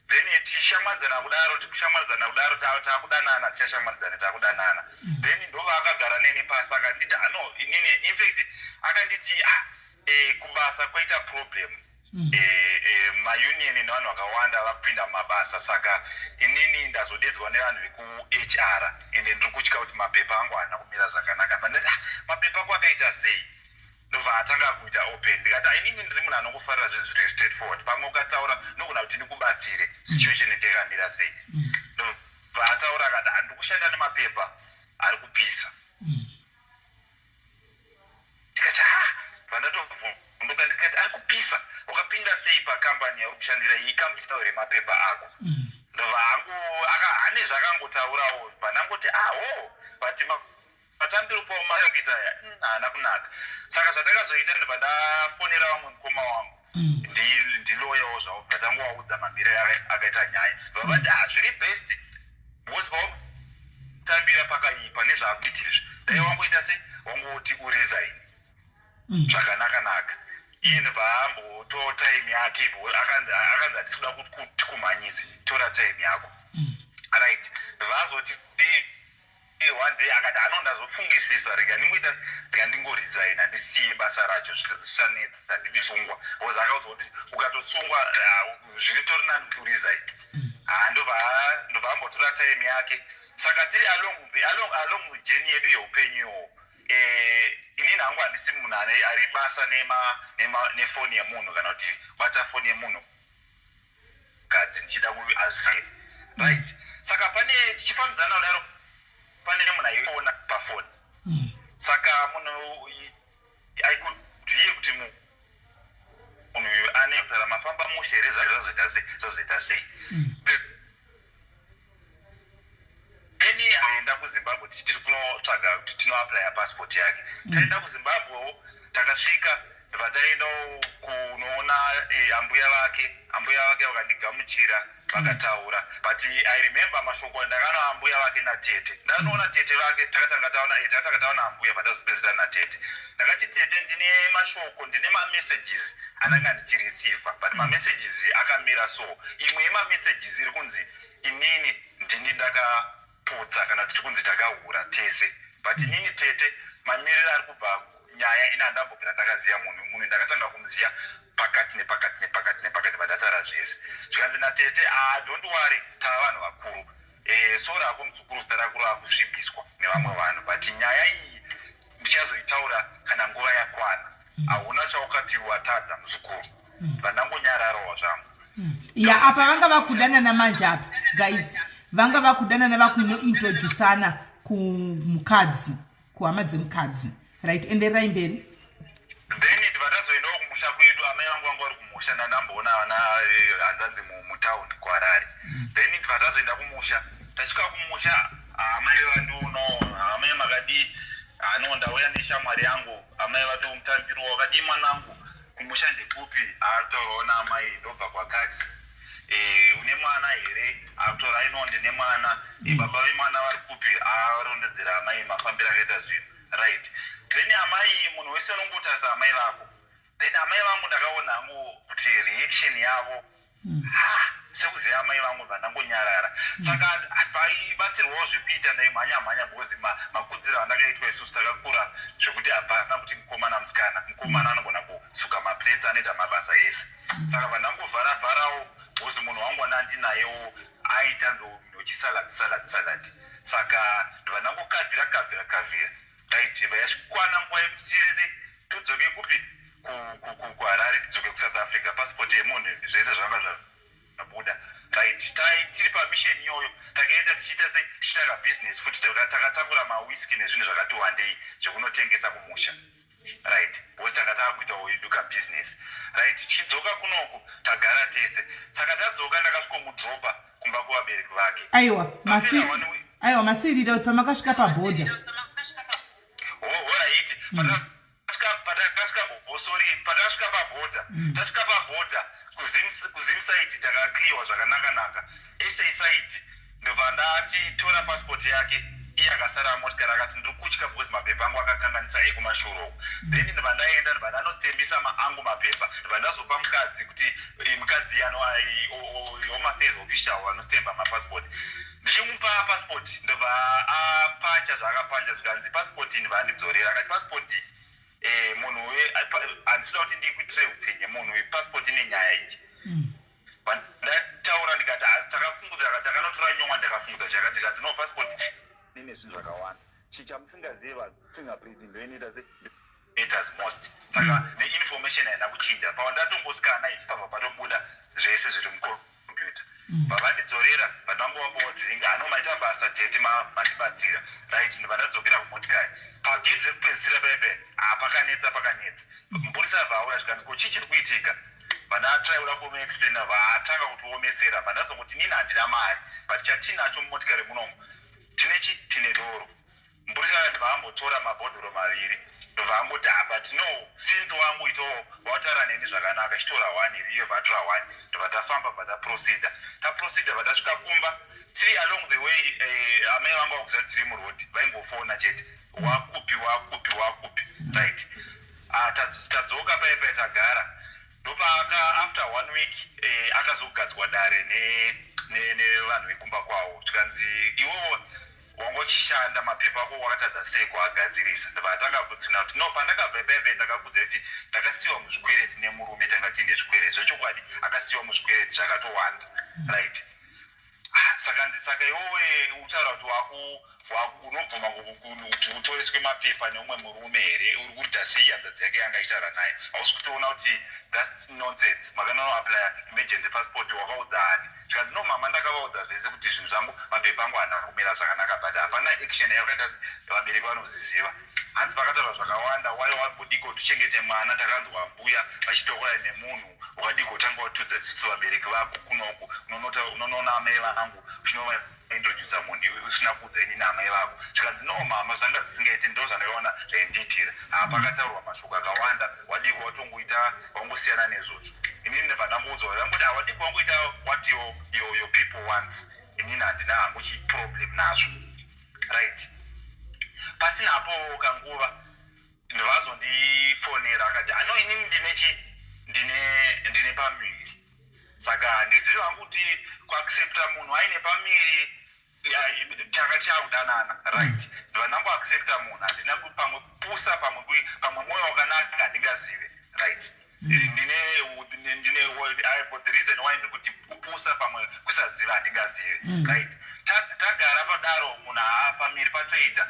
Then tichishamwaridzana kudaro, tikushamwaridzana kudaro, takudanana, tichashamwaridzana, takudanana. Then ndova akagara neni pasi, akanditi, "Ah, no, inini," infact akanditi, "Ah, kubasa kwaita problem, maunion nevanhu vakawanda vakupinda mumabasa, saka inini ndazodedzwa nevanhu vekuHR ende ndiri kutya kuti mapepa angu haana kumira zvakanaka." Ndati, "Ah, mapepa ako akaita sei?" Ndobva atanga kuita open. Ndikati, "Ah, inini ndiri munhu anongofarira zvinhu zviri straight forward. Pamwe ukataura ndogona kuti ndikubatsire, situation ndeyakamira sei?" Ndobva ataura akati, "Ah, ndiri kushanda nemapepa ari kupisa." Ndikati, "Ha." Vandatovhunduka, ndikati, "Ari kupisa, wakapinda sei pakambani yauri kushandira iyi ikambisa remapepa ako?" Ndobva hangu ane zvakangotaurawo, bva ndangoti, "Aho, but matambiro pakuita aya haana kunaka." Saka zvatakazoita, ndobva ndafonera vamwe mukoma wangu, ndiloyawo zvavo, bva tangovaudza mamiriro akaita nyaya. Bva vati, "Ah, zviri best because pautambira pakaipa nezvaakuitira izvi, dai wangoita sei, wangoti uresign zvakanaka naka." Iye ndobva ambotora time yake, akanzi, "Hatisi kuda kuti tikumhanyise, tora time yako." Right, vazoti one day akati, "Ano, ndazofungisisa, rega ndingoita, rega ndingoresigna, ndisiye basa racho, zvishanetsa, ndidisungwa," because akaudzwa kuti ukatosungwa, ah, zviritori nani kuti uresign. Ha, ndobva ambotora time yake. Saka tiri along the journey yedu yeupenyu iwowo, inini hangu handisi munhu ari basa nefoni yemunhu kana kuti bata foni yemunhu kadzi ndichida hazvisi right. Saka pane tichifambidzana kudaro, pane munhu aiona pafoni. Saka munhu I could hear kuti munhu uyu ane kutaura, "Mafamba mushe here? Zvazoita sei, zvazoita sei?" Then aenda kuZimbabwe, tichiti kunotsvaga kuti tinoapplya passport yake. Taenda kuZimbabwewo, takasvika, ndobva taendawo kunoona ambuya vake. Ambuya vake vakandigamuchira, vakataura, but I remember mashoko ndakana ambuya vake natete. Ndanoona tete vake, takatanga taona takatanga taona ambuya, patazopedzisira natete. Ndakati, "Tete, ndine mashoko, ndine mamessages andanga ndichireceiva, but mamessages akamira so. Imwe yemamessages iri kunzi inini ndini ndakaputsa kana tiri kunzi takahura tese, but inini tete, mamiriro ari kubva nyaya ina, handambobvira ndakaziva munhu. Munhu ndakatanga kumuziva pakati nepakati nepakati nepakati pandatara zvese." Zvikanzi natete, "Ah, don't worry, tava vanhu vakuru. Sorry hako muzukuru, zita rako rakusvibiswa nevamwe vanhu, but nyaya iyi ndichazoitaura kana nguva yakwana. Hauna chaukati watadza, muzukuru." Vandangonyararawo zvangu. Ya, apa vanga vakudanana manje apa guys, vanga vakudanana, vakuinointroducana kumukadzi, kuhama dzemukadzi. Right, endererai mberi. Then ndibva tazoendawo kumusha kwedu. Amai vangu vanga vari kumusha, ndandamboona vana hanzanzi mutauni kuHarare. Then ndibva tazoenda kumusha. Tasvika kumusha, amai vandionawo, "Amai, makadii?" "Ano, ndauya neshamwari yangu." Amai vatomutambiro, "Wakadii mwanangu? Kumusha ndekupi?" Ataurawo naamai, "Ndobva kwakati." "Une mwana here?" Akutora, "Aino, ndine mwana." "Baba vemwana vari kupi?" Arondedzera amai mafambiro akaita zvinhu. Right, then amai, munhu wese unongotarisa amai vako. Then amai vangu ndakaona hangu kuti reaction yavo, ha, sekuziva amai vangu, vandangonyarara. Saka paibatsirwawo zvekuita, ndaimhanya mhanya because makudziro andakaitwa, isusu takakura zvekuti hapana kuti mukomana musikana. Mukomana anogona kusuka maplates, anoita mabasa ese. Saka vandangovhara vharawo because munhu wangu wandandinayewo. Aita ndochisalad salad salad, saka ndobva ndangokavhira kavhira kavhira. Right, yasvikwana nguva yekuti tirese tudzoke kupi? KuHarare, tidzoke kuSouth Africa. Passport yemunhu, zvese zvanga zvabuda. Right, tiri pamission iyoyo, takaenda tichiita se tichiita kabusiness futi. Takatakura mawiski nezvinhu zvakati wandei zvekunotengesa kumusha, right, because tanga taakuitawo idu kabusiness. Right, tichidzoka kunoku, tagara tese. Saka tadzoka, ndakasvikomudropa kumba kuvabereki vake. Aiwa, aiwa, masirira kuti pamakasvika pabhodha. Alright, patakasvika, oh, sorry, patakasvika pabhodha, tasvika pabhodha kuZim side, takakliwa zvakanaka-naka. SA side, ndobva ndati tora passport yake. Iye akasara motikari, akati ndiri kutya because mapepa angu akakanganisa ekumashure uku. Then ndobva ndaenda, ndobva ndanostembisa maangu mapepa, ndobva ndazopa mukadzi kuti mukadzi Home Affairs official anostemba mapassport. Ndichimupa passport, ndobva apancha zvaakapanja, zvikanzi passport. Ndobva andidzorera, akati passport, munhu handisida kuti ndikuitire utsinye munhu, passport ine nyaya iyi. Ndataura ndikati, "Ah, takafungudza, takanotora nyongwa, ndakafungudza chakati." Kanzi, "No, passport ine zvinhu zvakawanda, chichamusingazive, fingerprint ndoinoita se matters most." Saka neinformation haina kuchinja. Pawandatongosikana pabva patobuda zvese zviri mucomputer. Bvavandidzorera, pandangovapawo drink, ano maita basa tete, mandibatsira. Right, ndobva ndadzokera kumotikari. Pagedhi rekupedzisira paipe pakanetsa, pakanetsa. Mupurisa abva auya, zvikanzi, "Ko chii chiri kuitika?" Vandatraiura kumuexplaina, vaatanga kutiomesera. Vandazongoti, "Nini handina mari, but chatinacho mumotikari munomu tinechi, tine doro." Mupurisa ndobva ambotora mabhodhoro maviri, ndobva angoti, "Ah, but no, since wangu ito wataura neni zvakanaka, chitora one iri." Iyo vatora one, ndobva tafamba, bva taproceda, taproceda, bva tasvika kumba. Tiri along the way, amai vangu vakuziva tiri muroad, vaingofona chete, "Wakupi, wakupi, wakupi?" Right. Ah, tadzoka paipai, tagara. Ndopaaka after one week akazogadzwa dare nevanhu vekumba kwavo, zvikanzi, "Iwewo wanga uchishanda, mapepa ako wakatadza sei kuagadzirisa?" Ndobva atanga kutsina kuti, "No, pandakabva ipaipai ndakakudza kuti ndakasiyiwa muzvikwereti nemurume, tanga tiine zvikwereti." Zvechokwadi akasiyiwa muzvikwereti zvakatowanda. Right. Ah, saka nzi, "Saka iwowe utaura kuti unobvuma kuti utoreswe mapepa neumwe murume here? Uri kuita sei?" Hanzadzi yake yanga ichitaura naye, "Hausi kutoona kuti that's nonsense? Makanonoapplya emergency passport, wakaudza ani?" Zvikanzi, "No mama, ndakavaudza zvese kuti zvinhu zvangu, mapepa angu haana kumira zvakanaka, but hapana action yakaita." Vabereki vanozviziva. Hanzi pakataurwa zvakawanda, "Wai wabudiko tichengete mwana? Takanzwa mbuya vachitokura nemunhu. Ukadiko utanga watudza isusu vabereki vako kunoku, unonoona amai vangu, uchinovaintrodusa munhu iwe usina kuudza inini amai vako." Zvikanzi, "No mama, zvanga zvisingaiti, ndo zvandakaona zvaindiitira." Hapakataurwa mashoko akawanda. "Wadiko watongoita, wangosiyana nezvozvo." Inini ndabva ndangoudzwa, ndangoti, "Hawadiko wangoita what your people wants, inini handina hangu chiproblem nazvo." Right, pasinapo kanguva ndovazondifonera, akati, "Ano, inini ndine chi ndine pamuviri." Saka handizivi hangu kuti kuaccepta munhu aine pamuviri, tanga tiakudanana, right? Ndobva ndangoaccepta munhu, handina pamwe kupusa, pamwe mwoyo wakanaka, handingazive. Right, ndine I have got the reason why ndiri kuti kupusa, pamwe kusaziva, handingazive. Right, tagara padaro, munhu haapamiri patoita,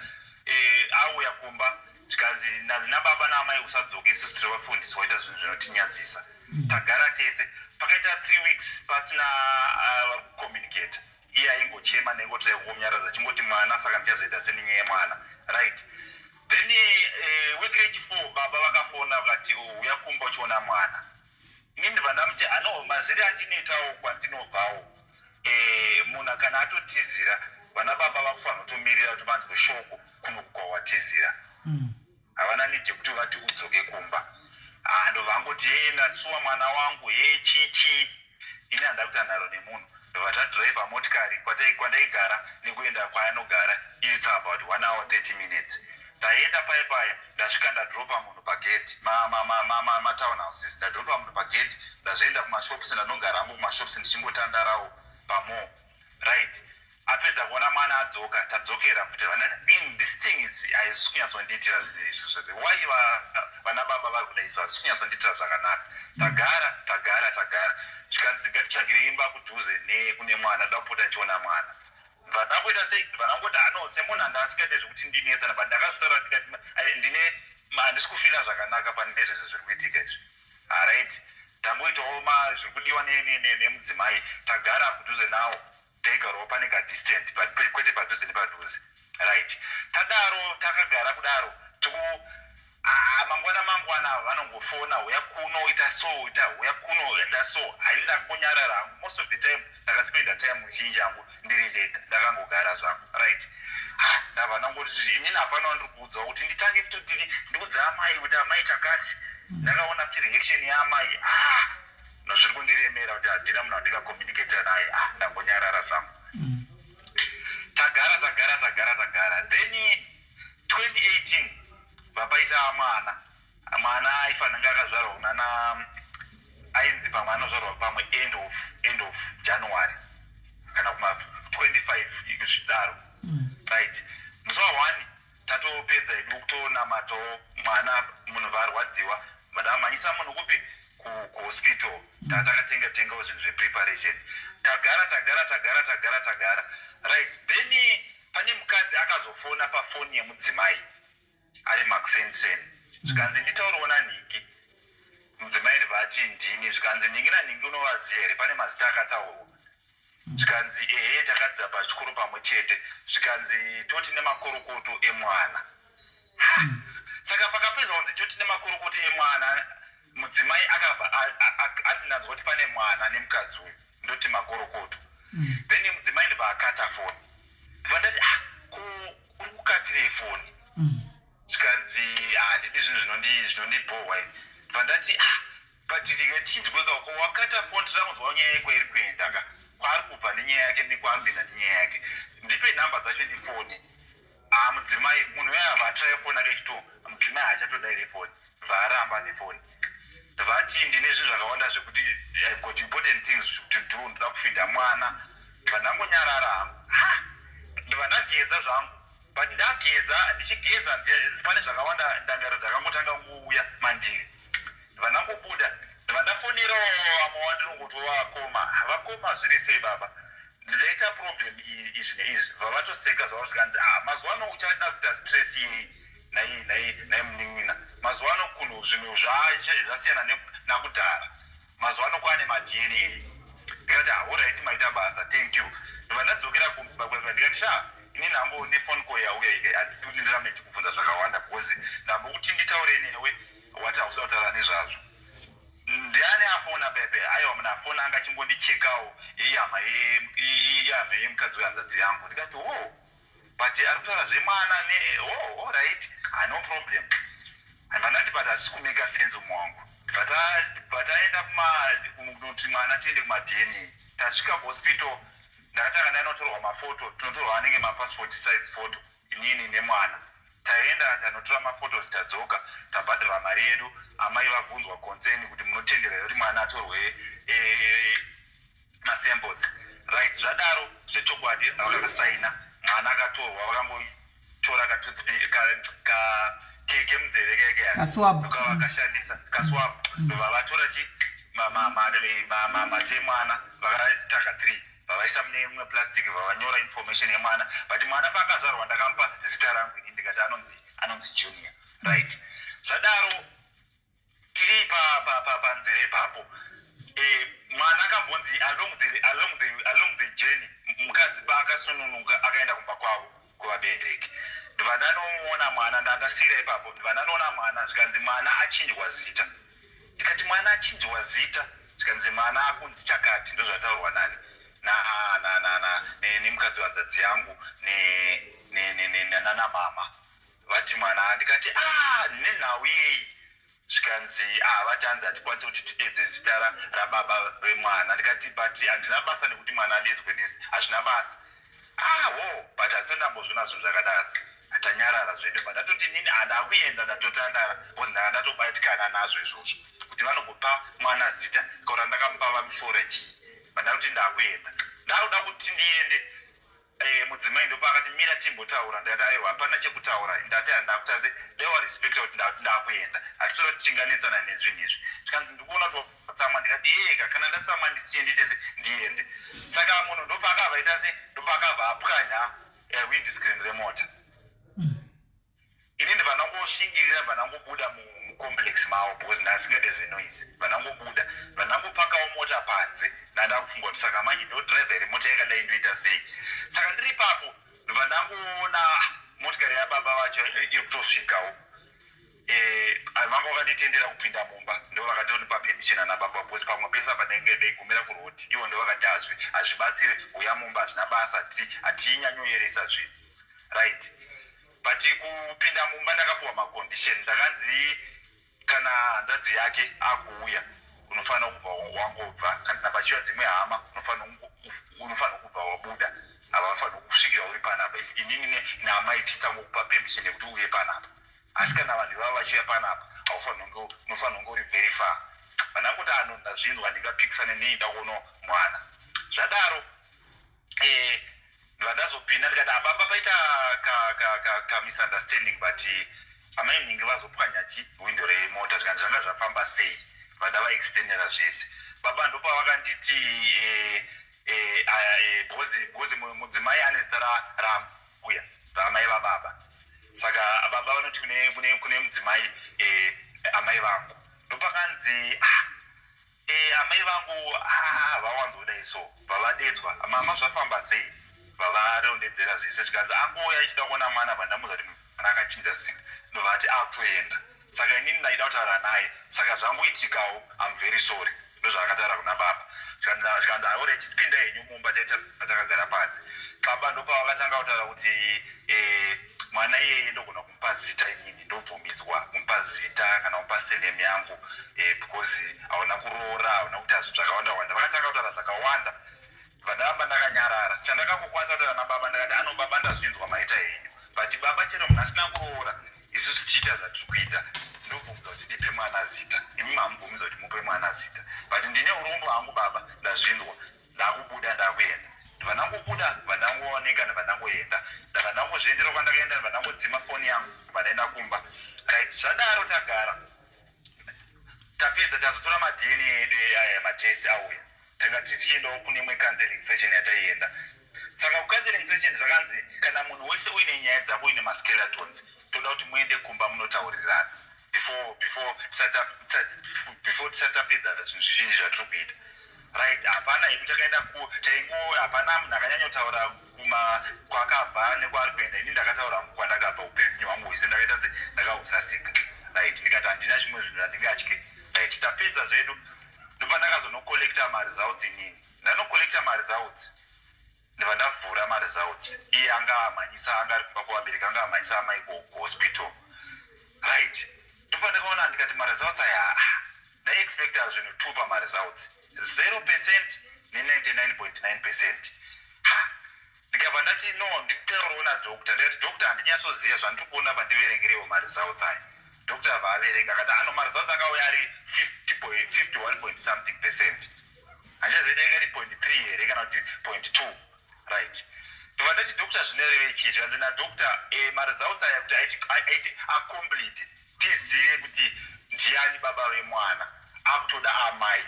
auya kumba, zvikanzi nanzi nababa naamai, "Usadzoke, isusu tiri vafundisi, waita zvinhu zvinotinyadzisa." Tagara tese, pakaita 3 weeks pasina vari kucommunicata. Iye aingochema, nengotira kungomunyaradza, achingoti mwana, saka ndichazoita senenyaya yemwana. Right, then week rechi4 baba vakafona, vakati, "Uya kumba uchiona mwana." Ini ndibva ndamuti, "Ano, maziri andinoitawo kwandinobvawo, munhu kana atotizira, vana baba vakufanira kutomirira kuti vanzwe shoko kunoku kwawatizira. Havana need yekuti vati udzoke kumba." Ah, ndobva angoti, "Ye, ndasuwa mwana wangu, ye, chii chii." Ini handa kuita nharo nemunhu. Ndobva tadhiraivha motikari kwandaigara nekuenda kwaanogara, it's about 1 hour 30 minutes. Ndaenda paya paya, ndasvika, ndadropa munhu pagate, matown houses, ndadropa munhu pagate, ndazoenda kumashops, ndanogara hangu kumashops ndichingotandarawo pamall. Right, apedza kuona mwana, adzoka, tadzokera futi. Vandati, "In this thing is haisi kunyatsondiitira zvinhu izvi zvose. Why vana baba vari kudai?" kudai so hazvisi kunyatsondiitira zvakanaka. Tagara tagara tagara, zvikanzi ngatitsvagire imba kudhuze nekune mwana, da kupota ndichiona mwana. Ndibva ndangoita sei, ndibva ndangoti ano semunhu anga asingaite zvekuti ndinetsana, but ndakazvitaura ndikati ndine handisi kufila zvakanaka pane zvese zviri kuitika izvi. Alright, tangoitawo zviri kudiwa nemudzimai, tagara kudhuze nawo, taigarawo pane kadistant but kwete padhuze nepadhuze. Right, tadaro takagara kudaro, tiku mangwana mangwana vanongofona, "Huya kuno, ita so, ita, huya kuno, ita so." Haini, ndakangonyarara hangu. Most of the time ndakaspenda time zhinji hangu ndiri ndega, ndakangogara zvangu. Right, ndabva ndangoti inini hapana wandiri kuudzawo kuti nditange futi kuti ndikudza amai kuti amai chakati. Ndakaona futi reaction yaamai, ah, zviri kundiremera kuti handina munhu wandingacommunicata naye. Ah, ndangonyarara zvangu. Tagara tagara tagara tagara, then 2018 vapaita mwana. Mwana aifanira kunge akazvarwa kunana, ainzi pamwe anozvarwa pamwe end of January kana kuma 25 zvidaro. Right, musi wa1 tatopedza hedu kutonamatawo mwana, munhu varwadziwa, ndamhanyisa munhu kupi? Kuhospital. Takatenga tengawo zvinhu zvepreparation. Tagara tagara tagara tagara tagara. Right, then pane mukadzi akazofona pafoni yemudzimai ari makuseniseni, zvikanzi, "Nditauriwo nanhingi." Mudzimai ndibva ati, "Ndini." Zvikanzi, "Nhingi nanhingi unovaziva here? Pane mazita akataurwa." Zvikanzi, "Ehe, takadzidza pachikoro pamwe chete." Zvikanzi, "Toti nemakorokoto emwana." Saka pakapedzwa kunzi toti nemakorokoto emwana, mudzimai akabva anzi, "Ndanzwa kuti pane mwana nemukadzi uyu, ndoti makorokoto." Then mudzimai ndibva akata foni. Ndibva ndati, "Ah, ko uri kukatirei foni?" Zvikanzi, "Handidi zvinhu zvinondibhohwa izvi." Ndibva ndati, "Ah, but tinzweka ko wakata foni, toda kunzwa nyaya yekwairi kuenda ka, kwaari kubva nenyaya yake nekwaari kuenda nenyaya yake. Ndipe nhamba dzacho ndifoni." Ah, mudzimai, munhu uya abva atraya foni ake chito, mudzimai haachatodaire foni, bvaaramba nefoni. Vati, "Ndine zvinhu zvakawanda zvekuti I've got important things to do, ndoda kufidha mwana." Ndibva ndangonyarara hangu. Ha, ndibva ndageza zvangu, but ndageza, ndichigeza pane zvakawanda, ndangaro dzakangotanga kuuya mandiri. Ndibva ndangobuda, ndibva ndafonerawo vamwe wandinongoti vakoma, "Vakoma, zviri sei baba? Ndaita problem iyi, izvi neizvi." Vavatoseka zvavo, zvikanzi, "Ah, mazuva ano uchada kuita stress yei nai nai nai munin'ina? Mazuva ano kunhu zvinhu zvasiyana nakudhara. Mazuva ano kwaane maDNA." Ndikati, "Alright, maita basa, thank you." Ndobva ndadzokera kumba. Ndikati, "Sha, ini nhango nefone call yauya ika, handidi kuti ndirambe ndichikubvunza zvakawanda because ndambokuti nditaure newe, wati hausi kutaura nezvazvo. Ndiani afona pepe?" "Aiwa, munhu afona anga achingondichekawo, ihama yemukadzi wehanzadzi yangu." Ndikati, "Oh, but ari kutaura zvemwana ne oh, alright, ah, no problem." Ndibva ndati, "But hazvisi kumeka sense umu wangu." Ndibva taenda kunoti mwana tiende kumaDNA. Tasvika kuhospital, ndakatanga ndanotorwa mafoto, tinotorwa anenge mapassport size photo, inini nemwana. Taenda tanotora maphotos, tadzoka, tabhadhara mari yedu. Amai vabvunzwa consent kuti munotendera here kuti mwana atorwe masamples? Right, zvadaro zvechokwadi vakasaina, mwana akatorwa, vakangotora kemunzeve Kaswab. Vakashandisa kaswab, ndobva vatora chi mate emwana, vakaita ka 3, vavaisa mune imwe plastic, vavanyora information yemwana. But mwana paakazvarwa ndakamupa zita rangu ini, ndikati anonzi Junior. Right, zvadaro tiri panzira ipapo, mwana akambonzi along the journey, mukadzi paakasununguka akaenda kumba kwavo kuvabereki, ndibva ndanomuona mwana. Ndandasiyira ipapo, ndibva ndanoona mwana, zvikanzi mwana achinjwa zita. Ndikati, "Mwana achinjwa zita?" Zvikanzi, "Mwana akunzi chakati." Ndozvataurwa nani? Nemukadzi wanzadzi yangu nanamama, vati mwana. Ndikati, "A, nenhau yei?" Zvikanzi, "Ah, vati hanzi hatikwanisi kuti tidedze zita rababa vemwana." Ndikati, "But handina basa nekuti mwana adedzwe nesi, hazvina basa." "Ah, ho, but handisati ndambozviona zvinhu zvakadaro." Tanyarara zvedu, but ndatoti nini handakuenda, ndatotandara because ndanga ndatobatikana nazvo izvozvo kuti vanogopa mwana zita kaura ndakamupa vamushore chii. But ndakutoti ndakuenda, ndakuda kuti ndiende. Mudzimai ndopaakati, "Mira timbotaura." Ndikati, "Aiwa, hapana chekutaura." Ndati handida se dai warespecta kuti ndakuenda, hatisoda kuti tinganetsana nezvinhu izvi. Zvikanzi, "Ndikuona kuti watsamwa." Ndikati, "Iyeka, kana ndatsamwa ndisiye, ndiite se ndiende." Saka munhu ndopaakabva ita se ndopaakabva apwanya windscreen remota. Inini vanangoshingirira, vanangobuda mucomplex mavo because ndasingade zvenoise. Vanangobuda, vanangopakawo mota panze. Ndanda kufunga kuti saka manje ndodhiraivha here mota yakadai, ndoita sei? Saka ndiri ipapo ndobva ndangoona motikari yababa vacho iri kutosvikawo. Vanga vakanditendera kupinda mumba, ndo vakatonipa permission ana baba, because pamwe pese apa ndenge ndaigumira kuroti. Ivo ndo vakati, "Hazvibatsiri, uya mumba, hazvina basa, hatinyanyoyeresa zvinhu." Right, but kupinda mumba ndakapiwa macondition. Ndakanzi kana hanzvadzi yake akuuya, unofanira kubva wangobva. Kana pachiuya dzimwe hama, unofanira kubva wabuda, havafaniri kusvikira uri panapa. Inini naamai tichitangokupa permission yekuti uye panapa, asi kana vanhu ivava vachiuya panapa, unofanira kunge uri very far. Vanangoti ano ndazvinzwa, ndingapikisane nei? Ndakuona mwana. Zvadaro ndazopinda, ndikati, "Ababa, paita kamisunderstanding ka, ka but amai nhingi vazopwanya chi windo remota." Zvikanzi, "Zvanga zvafamba sei?" Vada vaexplainera zvese. Baba ndopavakanditi, because mudzimai ane zita rambuya, ramai vababa, saka baba vanoti kune mudzimai amai vangu. Ndopakanzi, "Ah, amai vangu havawanzodai." So vavadedzwa, "Mama, zvafamba sei?" Vavarondedzera zvese. Zvikanzi, "Angouya achida kuona mwana." Vandamuudza kuti mwana akachinja zita, ndovati akutoenda. Saka inini ndaida kutaura naye, saka zvangoitikawo, am very sorry. Ndozvaakataura kuna baba. Zvikanzi, "Aore, chipinda henyu mumba." Taita takagara panze. Baba ndopavakatanga kutaura kuti mwana iyeye ndogona kumupa zita, inini ndobvumidzwa kumupa zita kana kumupa surname yangu because hauna kuroora, hauna kuita zvinhu zvakawanda wanda. Vakatanga kutaura zvakawanda, vandaramba ndakanyarara. Chandakangokwanisa kutaura nababa, ndakati, "Ano baba, ndazvinzwa, maita henyu, but baba, chero munhu asina kuroora, isusu tichiita zvatiri kuita, ndobvumidza kuti ndipe mwana zita. Imi mamubvumidza kuti mupe mwana zita, but ndine urombo hangu baba, ndazvinzwa, ndakubuda, ndakuenda." Ndibva ndangobuda, ndibva ndangooneka, ndibva ndangoenda, ndabva ndangozviendera kwandakaenda, ndibva ndangodzima foni yangu, ndibva ndaenda kumba. Right, zvadaro tagara, tapedza, tazotora maDNA edu aya, matest auya. Tanga tichiendawo kune imwe counseling session yataienda. Saka kucounseling session zvakanzi, kana munhu wese uine nyaya dzako, uine maskeletons, toda kuti muende kumba munotaurirana before tisati tapedza zvinhu zvizhinji zvatiri kuita. Right, hapana hedu takaenda taingo, hapana munhu akanyanyotaura kuma kwakabva nekwaari kuenda. Ini ndakataura kwandakabva, upenyu hwangu hwese ndakaita se ndakahusasika. Right, ndikati handina zvimwe zvinhu zvandingatye. Right, tapedza zvedu, ndobva ndakazonocollecta maresults. Inini ndanocollecta maresults, ndobva ndavhura maresults. Iye anga amhanyisa, anga ari kumba kuvabereki, anga amhanyisa amai kuhospital. Right, ndobva ndakaona, ndikati maresults aya, ndaiexpecta zvinhu two pamaresults, 0% ne99.9%. Ndikabva ndati, "No, nditaurawo nadoctor." Ndikati, "Doctor, handinyatsoziva zvandiri kuona, pandiverengerewo maresults aya." Doctor abva averenga, akati, "Ano, maresults akauya ari 51 point something percent." Handichaziva yakati 0.3 here kana kuti 0.2. Right, ndobva ndati, "Doctor, zvinoreve chii?" Zvikanzi nadoctor, maresults aya kuti aiti acomplete, tizive kuti ndiani baba vemwana, akutoda amai.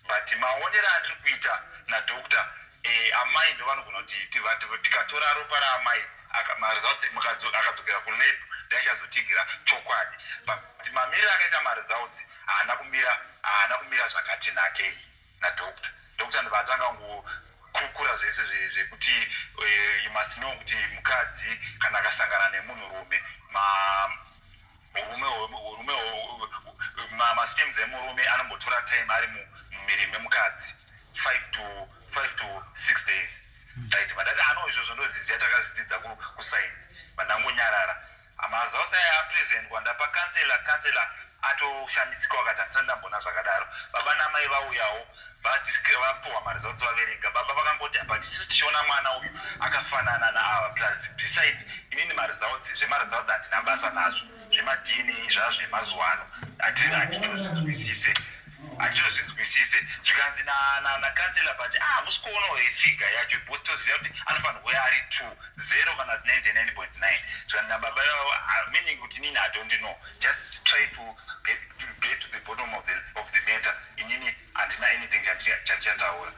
But maonero andiri kuita nadoctor, amai ndo vanogona kuti tikatora ropa raamai, maresults akadzokera kulab, ndiachazotigira chokwadi. But mamiriro akaita maresults haana kumira zvakati nakei nadoctor. Doctor ndobva atanga ngokurukura zvese zvekuti you must know kuti mukadzi kana akasangana nemunhurume, urume, masperms emurume anombotora time ari mumuviri memukadzi, 5 to 5 to 6 days. Right, vandati, "Ano, izvozvo ndoziziva, takazvidzidza kuscience." Vandangonyarara. Maresults aya apresentwa, ndapa counsellor. Counsellor atoshamisika, akati, "Handisati ndambona zvakadaro." Baba namai vauyawo, vapuhwa maresults, vaverenga. Baba vakangoti, "But isusu tichiona mwana uyu akafanana naava. Plus beside, inini maresults, zvemaresults handina basa nazvo, zvemaDNA zvazvemazuva ano hatichozvinzwisise." Hatitozvinzwisise. Zvikanzi nakansela, but ah, musi kuonawo figure yacho, because toziva kuti anofanirwa kuya ari 2 0 kana kuti 99.9. Zvikanzi nababa ivavo, ah, meaning kuti inini I don't know, just try to get to the bottom of the matter. Inini handina anything chandichataura,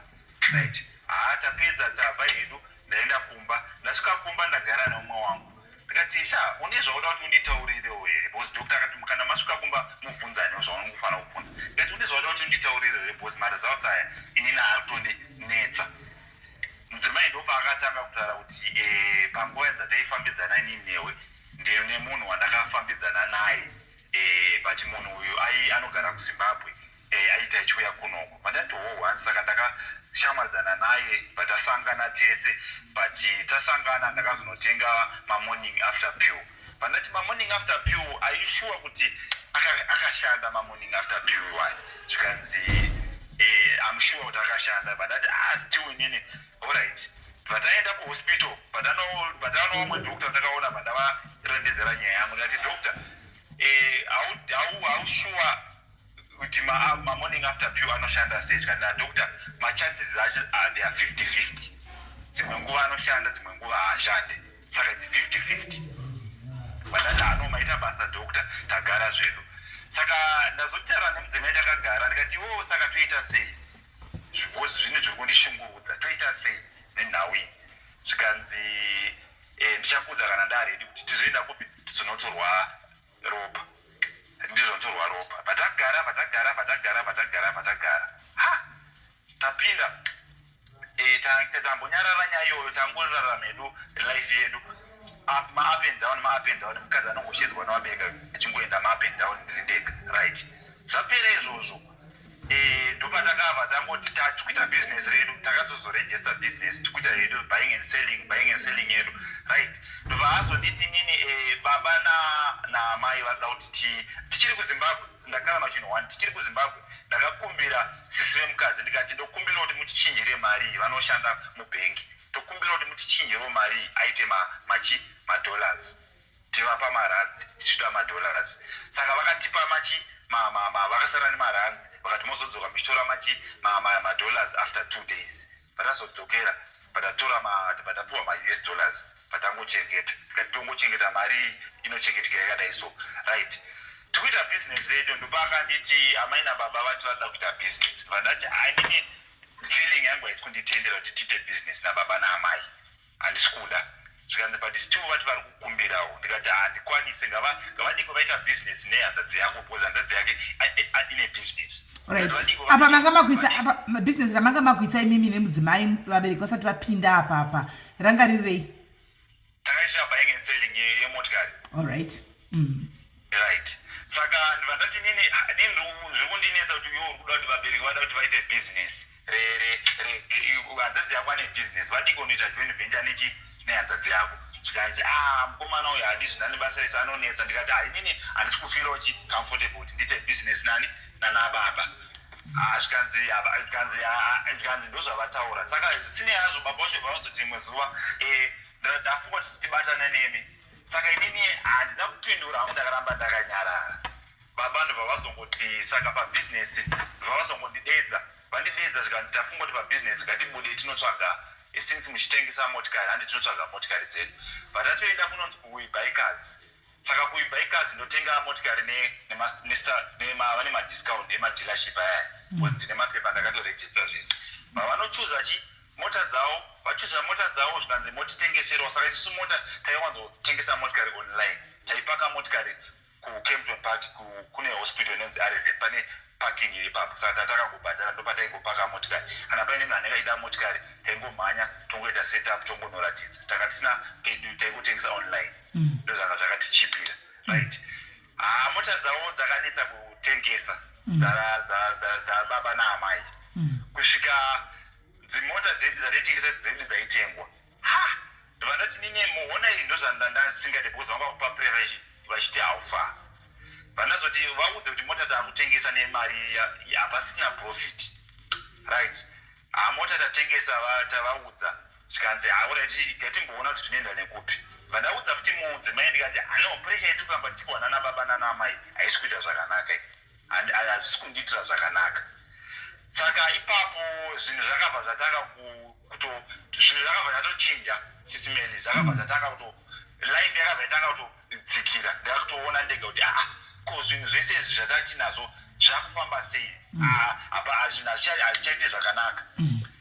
right? Haa, tapedza, tabva hedu, ndaenda kumba. Ndasvika kumba, ndagara neumwe wangu, ndikati, "Sha, une zvauda kuti unditaurirewo here?" Because doctor akati kana masvika kumba mubvunzanewo zvaunongofanira kubvunza. Ndikati, "Une zvauda kuti unditaurire here? Because maresults aya inini ari kutondinetsa." Mudzimai ndopaakatanga kutaura kuti panguva dzataifambidzana inini newe, ndine munhu wandakafambidzana naye, but munhu uyu ai anogara kuZimbabwe, aita achiuya kunoko. Pandati ho, saka ndakashamwadzana naye, patasangana tese, but tasangana ndakazonotenga mamorning after pill. Pandati mamorning after pill, are you sure kuti akashanda mamorning after pill iwayo? Zvikanzi, "I'm sure kuti akashanda." Pandati, "Ah, still inini, alright." Pataenda kuhospital, patano vamwe doctor ndakaona, pandavarondedzera nyaya yangu, ndikati, "Doctor, how sure kuti mamorning after pill anoshanda sei?" Zvikati nadoctor, machances acho, they are 50-50. Dzimwe nguva anoshanda, dzimwe nguva haashande, saka it's 50-50. Vandati, "Ano, maita basa, doctor." Tagara zvedu. Saka ndazotaura nemudzimai, takagara, ndikati, "Iwowo, saka toita sei? Because zvinhu zviri kundishungurudza, toita sei nenhau iyi?" Zvikanzi, "Ndichakuudza kana ndaready kuti tizoenda kupi, tizonotorwa ropa." Ndizonotorwa ropa. Patagara, patagara, patagara, patagara, patagara, ha, tapinda, tambonyarara nyaya iyoyo, tangorarama hedu life yedu, ma-up and down, ma-up and down. Mukadzi anongoshedzwa navabereki, achingoenda ma-up and down, ndiri ndega, right? Zvapera izvozvo, ndopatakabva tangoti tikuita business redu. Takatozoregister business, tikuita hedu buying and selling, buying and selling yedu, right? Ndobva azonditi nini, baba naamai varida kuti tichiri kuZimbabwe. Ndakaramba chinhu one, tichiri kuZimbabwe ndakakumbira sisi vemukadzi, ndikati, "Ndokumbira kuti mutichinjire mari iyi." Vanoshanda mubhengi. "Tokumbira kuti mutichinjirewo mari iyi aite machi madollars, tivapa marands, tichida madollars." Saka vakatipa machi vakasara nemarands, vakati, "Mozodzoka muchitora machi madollars after 2 days." Patazodzokera, patatora, patapiwa maUS dollars, patangochengeta. Tikati tongochengeta mari iyi, inochengeteka yakadai so, right? Tikuita business redu. Ndopaakanditi amai nababa vati vanoda kuita business. Vandati, "Ainini feeling yangu haisi kunditendera kuti tiite business nababa naamai, handisi kuda." Zvikanzi, "But still vati vari kukumbirawo." Ndikati, "Handikwanise, ngavadiko vaita business nehanzadzi yako, because hanzadzi yake ine business." Right, apa manga makuita, apa business ramanga makuita imimi nemudzimai, vabereki vasati vapinda apa, apa ranga ririrei? Takaitira buying and selling yemotikari. Allright. Right, saka ndivandati nini, nini zviri kundinetsa kuti iwo uri kuda kuti vabereki vada kuti vaite business, hanzadzi yako ane business, vadiko unoita joint venture neki nehanzadzi yako? Zvikanzi, "A, mukomana uyu hadi zvinani basa rese, anonetsa." Ndikati, "Ha, inini handisi kufeela chi comfortable kuti ndiite business nani, nanababa." Zvikanzi ndozvavataura. Saka zvisinei hazvo, baba vacho vazoti rimwe zuva, "Ndafunga kuti tibatane nemi." Saka inini handina kupindura hangu, ndakaramba ndakanyarara. Baba ndobva vazongoti, saka pabhizinesi, ndobva vazongondidedza. Vandidedza, zvikanzi, "Tafunga kuti pabhizinesi ngatibude tinotsvaga, since muchitengesa motikari, handi tinotsvaga motikari dzedu." Patatoenda kunonzi kuWeBuyCars. Saka kuWeBuyCars ndotenga motikari, vane madiscount emadealership ayaya, because ndine mapepa, ndakatoregister zvese. Vavanochuza chi mota dzavo, vachuza mota dzavo, zvikanzi, "Motitengeserawo." Saka isusu mota taiwanzotengesa motikari online. Taipaka motikari kuKempton Park, kune hospital inonzi RZ, pane parking iri ipapo. Saka tatakangobhadhara, ndopataingopaka motikari. Kana paine munhu anenge aida motikari, taingomhanya, tongoita setup, tongonoratidza. Tanga tisina pedu, taingotengesa online. Ndozvanga zvakatichipira, right? Ha, mota dzavo dzakanetsa kutengesa, dzababa naamai, kusvika dzimota dzedu dzataitengesa dzedu dzaitengwa. Ha, ndobva nini, muona iri ndozvandandasingade, because vanga kupa pressure vachiti haufa. Vandazoti vaudze kuti mota taakutengesa nemari hapasina profit, right? Ha, mota tatengesa, tavaudza, zvikanzi, "Alright, ngatimboona kuti zvinoenda nekupi." Vandaudza futi mudzimai, ndikati, "Ano, pressure yetiri kuramba tichipiwa nana baba nana amai haisi kuita zvakanaka." Hazvisi kundiitira zvakanaka. Saka ipapo zvinhu zvakabva zvatanga kuto, zvinhu zvakabva zvatochinja, Sisi Melly. Zvakabva zvatanga kuto, life yakabva yatanga kutodzikira. Ndakutoona ndega kuti, aa, ko zvinhu zvese izvi zvatatinazvo zvakufamba sei? Ah, apa zvinhu hazvichaiti zvakanaka.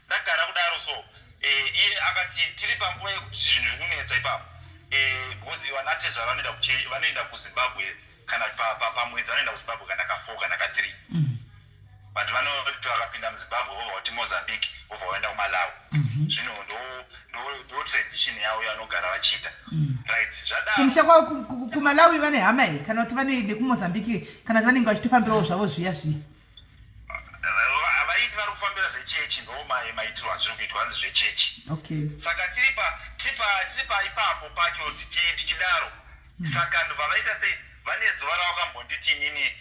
Ndagara kudaro so, iye akati tiri panguva yekuti zvinhu zviri kunetsa ipapo, because vanatezvara vanoenda kuZimbabwe kana pamwedzi, vanoenda kuZimbabwe kana ka4 kana ka3, but vanoti vakapinda muZimbabwe vobva kuti Mozambique, vobva vaenda kuMalawi. Zvino ndo tradition yavo yavanogara vachiita, right? Zvadaro Kumusha kwavo kuMalawi vane hama here, kana kuti vane nekuMozambique, kana kuti vanenge vachitofambirawo zvavo zviya zviya? Vaiti vari kufambira zvechechi. Ndo maitirwo azviri kuitwa, hanzi zvechechi. Saka tiri pa ipapo pacho tichidaro. Saka ndobva vaita sei, vane zuva ravakambonditi inini,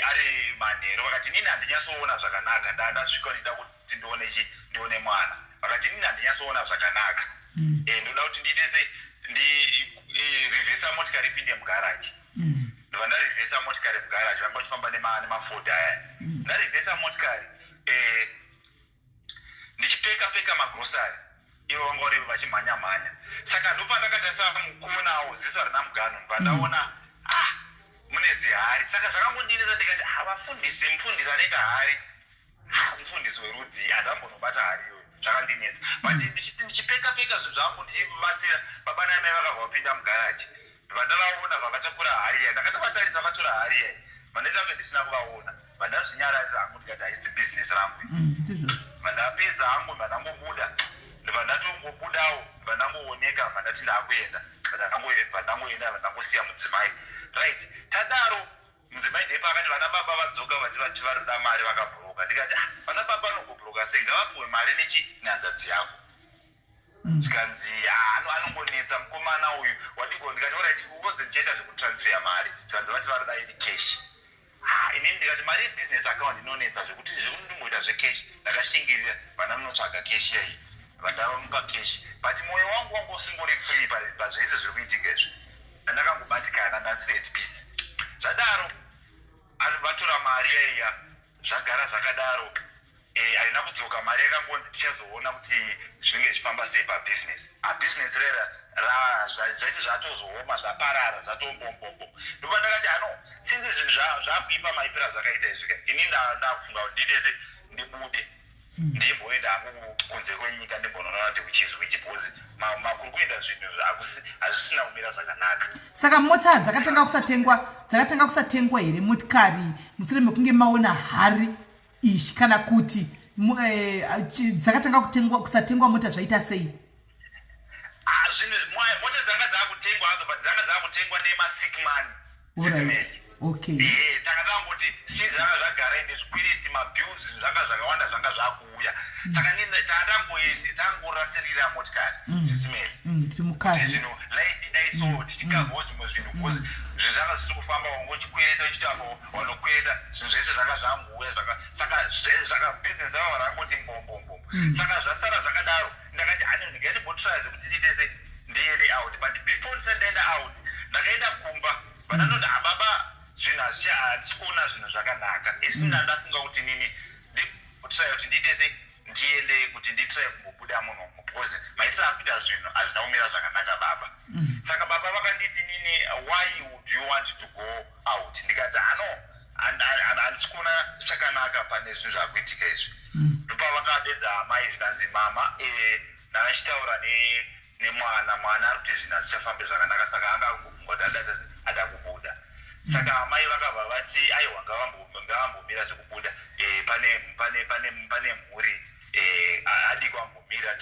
ari manheru, vakati, "Inini handinyatsoona zvakanaka." Ndasvika ndida kuti ndione chi, ndione mwana. Vakati, "Inini handinyatsoona zvakanaka. Ndoda kuti ndiite sei, ndirivhesa motikari ipinde mugaraji." Ndobva ndarivhesa motikari mugaraji. Vanga vachifamba nemaFord aya. Ndarivhesa motikari, ndichipeka peka magrosari, ivo vanga vari vachimhanya mhanya. Saka ndopandakatarisa mukonawo, ziso harina mugano, ndobva ndaona, ah, mune zihari. Saka zvakangondinetsa. Ndikati, ah, vafundisi, mufundisi anoita hari? Ah, mufundisi werudzi handambonobata hari iyoyo. Zvakandinetsa, but ndichipeka peka zvinhu zvangu, ndichibatsira baba naamai, vakabva vapinda mugaraji. Vandavaona vakatakura hari iya. Ndakatovatarisa vakatora hari iya, vandoita kunge ndisina kuvaona. Vandazvinyararira hangu, ndikati haisi bhizinesi rangu. Ndizvozvo. Vandapedza hangu, vandangobuda, vandatongobudawo, vandangooneka, vandati ndakuenda, vandangoenda, vandangosiya mudzimai, right? Tadaro, mudzimai ndepa akati vana baba vadzoka, vati varida mari, vakabhuruka. Ndikati, "Ah, vana baba vanongobhuruka sei? Ngavapuwe mari nechi nehanzadzi yako." Zvikanzi, "Ah, anongonetsa mukomana uyu, wadiko." Ndikati, "Alright, uvodze ndichaita zvekutransfer mari." Zvikanzi vati varida iri cash. Ah, inini ndikati mari yebusiness account inonetsa zvekuti ndimboita zvecash. Ndakashingirira, vandanotsvaga cash yai, vandavamupa cash, but mwoyo wangu wanga usingori free pazvese zviri kuitika izvi. Ndakangobatikana, ndasiri at peace. Zvadaro, vatora mari yaiya, zvagara zvakadaro. Haina kudzoka mari. Yakangonzi tichazoona kuti zvinenge zvichifamba sei pabhizinesi. Abhizinesi rera zvaiti zvatozooma, zvaparara, zvatombombombo. Ndopa ndakati, ano, since zvinhu zvakuipa maipira zvakaita izvi, ini ndakufunga kuti ndiite se ndibude, ndimboenda hangu kunze kwenyika, ndimbonoona kuti which is which, because makuri kuenda zvinhu hazvisina kumira zvakanaka. Saka mota dzakatanga kusatengwa here, motikari, mushure mekunge maona hari ishi, kana kuti dzakatanga kutengwa kusatengwa mota zvaita sei? Ah, zvinhu mota dzanga dzakutengwa hadzo, but dzanga dzakutengwa nemasick money. Ehe, tanga tangoti si zvanga zvagara, ende zvikwereti, mabills, zvinhu zvanga zvakawanda zvanga zvakuuya. Saka tanga tangorasirira motikari, Sisi Melly, Kuti kuti mukadzi zvinhu life idai so, tichikavhawo zvimwe zvinhu, because zvinhu zvanga zvisiri kufamba. Wangochikwereta uchiti apo wanokwereta, zvinhu zvese zvanga zvanguuya saka zvaka bhizinesi ravo rangoti mbombombo. Saka zvasara zvakadaro. Ndakati, ano, ndingandimbotry zvekuti ndiite se ndiende out, but before ndisati ndaenda out, ndakaenda kumba, vandanoti, "Ababa, zvinhu handisi kuona zvinhu zvakanaka." Isi ndandafunga kuti nini nditry kuti ndiite se ndiende, kuti nditry kumbobuda muno, because maitiro akuita zvinhu hazvina kumira zvakanaka, baba. Saka baba vakanditi nini, "Why would you want to go out?" Ndikati, "Ano, handisi kuona chakanaka pane zvinhu zvakuitika izvi." Ndopavakadedza amai, zvikanzi, "Mama, ndachitaura nemwana, mwana ari kuti zvinhu hazvichafambi zvakanaka, saka anga akungofunga kuti ada kubuda." Saka amai vakabva vati, "Aiwa, ngavambomira zvekubuda. Pane mhuri, adi kwambomira,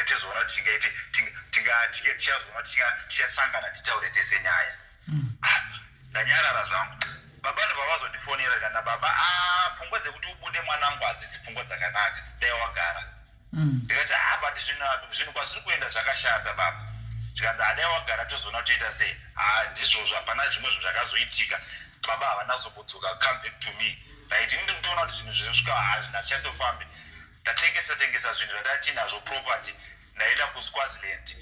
tizoona kuti tingaite, tichazoona, tichasangana titaure tese nyaya." Ah, ndanyarara zvangu. Baba ndobva vazondifonera kana, "Baba, ah, pfungwa dzekuti ubude, mwanangu, hadzisi pfungwa dzakanaka, dai wagara." Ndikati, "Ah, but zvinhu kwazviri kuenda zvakashata, baba." Zvikanzi, "Adai wagara, tozoona toita sei." Ah, ndizvozvo, hapana zvimwe zvinhu zvakazoitika. Baba havana kuzombodzoka come back to me, right? Ini ndiri kutoona kuti zvinhu zvinosvika hazvinhu hazvichatofambi. Ndatengesa tengesa zvinhu zvatatinazvo, property. Ndaenda kuSwaziland,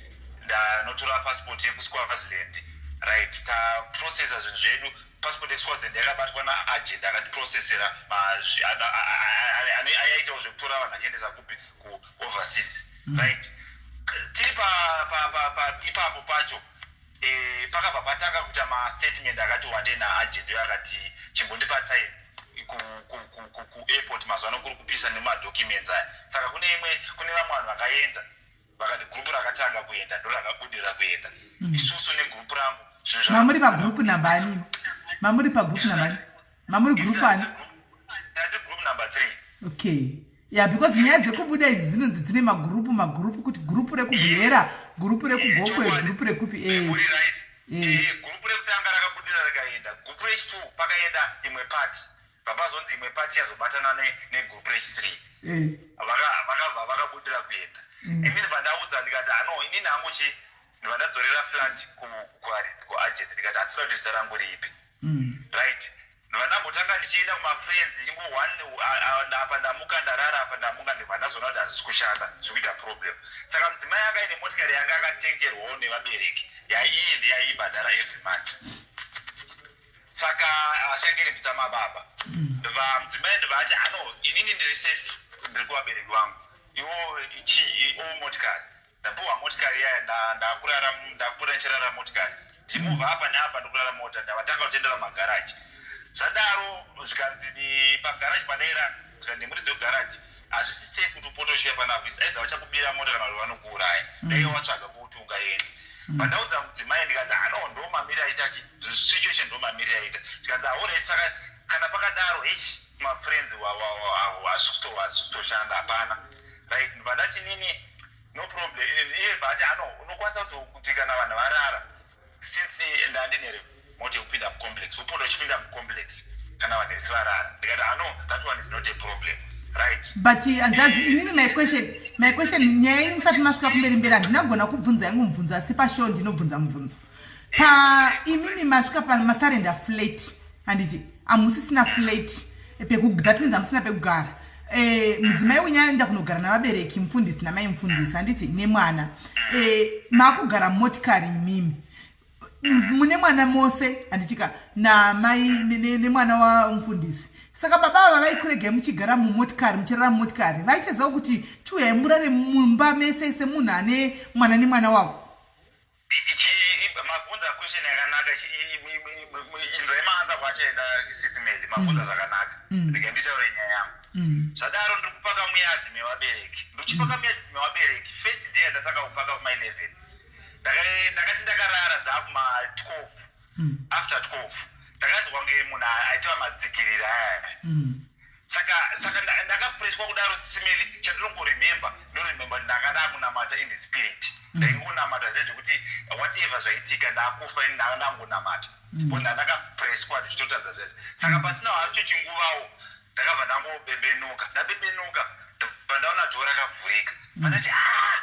ndanotora passport yekuSwaziland. Right, taprocessa zvinhu zvedu. Passport yeSwaziland yakabatwa naagent akatiprocessera, ayaitawo zvekutora vanhu achiendesa kupi, kuoverseas. Right, tiri ipapo pacho, pakabva patanga kuita mastatement akati wandei naagent uyo, akati chimbondipa time kuairport, mazuva ano kuri kupisa nemadocuments aya. Saka kune imwe, kune vamwe vanhu vakaenda, vakati gurupu rakatanga kuenda ndo rakabudirira kuenda. Isusu negurupu rangu zvinhu Mamuri pagroup number ani? Mamuri pagroup number ani? Mamuri group ani? Ndati group number 3. Okay, yeah, because nyaya dzekubuda idzi dzinonzi dzine magurupu magurupu, kuti gurupu rekuBuhera, gurupu rekuGokwe, gurupu rekupi. Muri right. Gurupu rekutanga rakabudira rikaenda. Gurupu rechi2 pakaenda imwe party, vapazonzi imwe party yazobatana negurupu rechi3. Vakabva vakabudira kuenda. Inini pandaudza ndikati, ano inini hangu chi ndibva ndadzorera flat kuvaridzi, kuagent, ndikati handisina kuti zita rangu ripi. Right, ndibva ndambotanga ndichienda kumafriends, chingo one apa ndamuka, ndarara apa, ndamuka, ndibva ndazoona kuti hazvisi kushanda, zvikuita problem. Saka mudzimai anga aine motikari yanga akatengerwawo nevabereki, yaiiye ndiyaibhadhara every month, saka ashange muzita mababa. Ndobva mudzimai ndobva ati, ano inini ndiri safe, ndiri kuvabereki vangu, iwo chi o motikari, ndapiwa motikari yaya, ndakurara, ndakupota ndichirara motikari, ndichimuvha apa neapa, ndikurara mota. Ndavatanga kutendera magaraji. Zvadaro zvikanzi pagaraji padaira, zvikanzi nemuridzi wegaraji, hazvisi safe kuti upote uchiuya panapa, is either vachakubira mota kana kuti vanokuuraya, dai watsvaga kwekuti ungaende. Pandaudza mudzimai ndikati, ano ndo mamiriro aita chi situation, ndo mamiriro aita. Tikanzi, alright, saka kana pakadaro, heish, mafriends hazvisi kutoshanda, hapana. Right, ndibva ndati nini no problem. Iye bvati, ano unokwanisa kuti kana vanhu varara, since ndandine mota yekupinda mucomplex, upota uchipinda mucomplex kana vanhu vese varara. Ndikati, ano that one is not a problem, right? But hanzvadzi, inini my question, nyaya yenyu musati masvika kumberi mberi, handina kugona kubvunza yangu mubvunzo, asi pashow ndinobvunza mubvunzo. Pa imimi masvika pamasarenda flat, handiti? Hamusisina flat, that means hamusina pekugara. Mudzimai wenyu aenda kunogara navabereki, mufundisi namai mufundisi, handiti, nemwana. Maakugara mumotikari imimi mune mwana mose, handitika, namai nemwana wamufundisi. Saka baba ava vaikuregai muchigara mumotikari, muchirara mumotikari, vaichaziva kuti chiuyai murare mumba mese semunhu ane mwana nemwana wavo? Mabvunza question yakanaka. Inzwai maanza kwachaenda, Sis Melly, mabvunza zvakanaka. Rega nditaure nyaya yangu. Zvadaro ndiri kupaka muyadhi mevabereki, ndichipaka muyadhi mevabereki, first day yandatanga kupaka kuma11, ndakati ndakarara, dzakuma12, after 12, ndakanzwa kunge munhu aitova madzikirira aya. Saka ndakapreswa kudaro, Sis Melly, chandinongoremember, ndoremember ndanga ndakunamata in the spirit. Ndaingonamata zvezvekuti whatever zvaitika, ndakufa ini, ndanga ndangonamata because ndandakapreswa ndichitotadza zvezvo. Saka pasina hacho chinguvawo, ndakabva ndangobembenuka. Ndabembenuka, ndabva ndaona dhoo rakavhurika. Pandati, ah,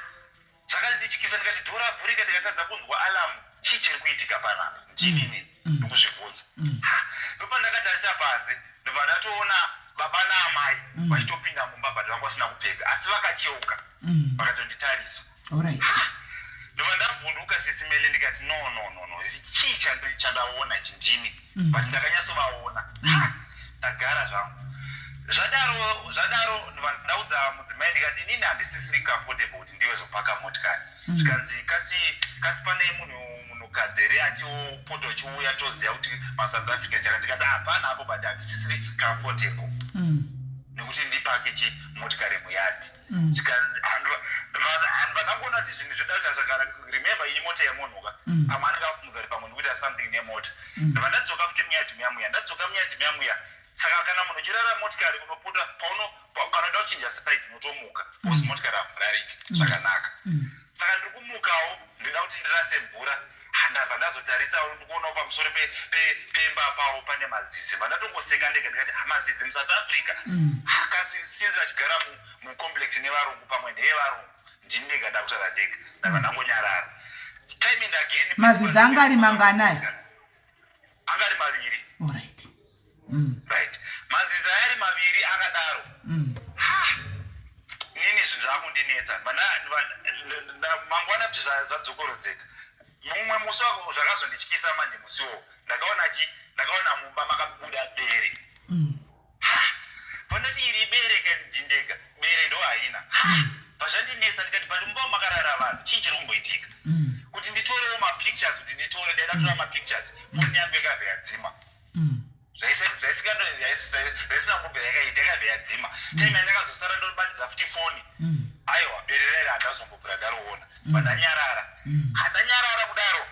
zvakandityisa, ndikati dhoo ravhurika, ndikatadza kunzwa alarm, chii chiri kuitika panapa? Ndinini ndokuzvibvunza. Ndopandakatarisa panze, ndobva ndatoona baba naamai vachitopinda mumba, but vanga vasina kupfeka, asi vakacheuka, vakatonditarisa. Ndobva ndavhunduka, Sis Melly, ndikati, no, no, no, no, chii chandaona ichi? Ndini, but ndakanyatsovaona. Ndagara zvangu. Zvadaro ndobva ndaudza mudzimai, ndikati inini handisisiri comfortable kuti ndiwe zopaka motikari. Zvikanzi, kasi pane munhu, munhukadzi here atiwopota uchiuya, toziva kuti maSouth Africa chaka? Ndikati hapana apo, but handisisiri comfortable nekuti ndipake chi motikari muyadhi. Vandangoona kuti zvinhu zvoda kuita zvakara. Remember, iyi mota yemunhu ka, pamwe anenge afungudza kuti pamwe ndikuita something nemota. Ndobva ndadzoka futi muyadhi muya muya, ndadzoka muyadhi muya muya. Saka kana munhu uchirara motikari, unopota pauno, kana uda kuchinja side, unotomuka because motikari hamurariki zvakanaka. Saka ndiri kumukawo, ndida kuti ndirase mvura. Ndabva ndazotarisawo, ndikuonawo pamusoro pemba pawo pane mazizi. Bva ndatongoseka ndega, ndikati, mazizi muSouth Africa? Kasi since vachigara mucomplex nevarungu, pamwe ndeyevarungu. Ndini ndega ndakutaura ndega, ndabva ndangonyarara. Time and again. Mazizi anga ari manganai? Anga ari maviri. Alright. Right, mazizi aya ari maviri akadaro. Ha, inini zvinhu zvakundinetsa. Mangwana futi zvadzokorodzeka. Mumwe musi wako zvakazondityisa manje musi iwowo ndakaona chi ndakaona mumba makabuda bere. Ha! Pandati iri bere ka ndindega bere ndo haina. Ha! Pazvandinetsa ndikati but mumba umu makarara vanhu chii chiri kumboitika. Kuti nditorewo mapictures kuti nditore ndaida kutora mapictures foni yangu yakabva yadzima. Zvaisina kumbobvira yakaita yakabva yadzima. Time yandakazosara ndobatidza futi foni aiwa bere rairi handazombobvira ndariona. Vandanyarara. Handanyarara kudaro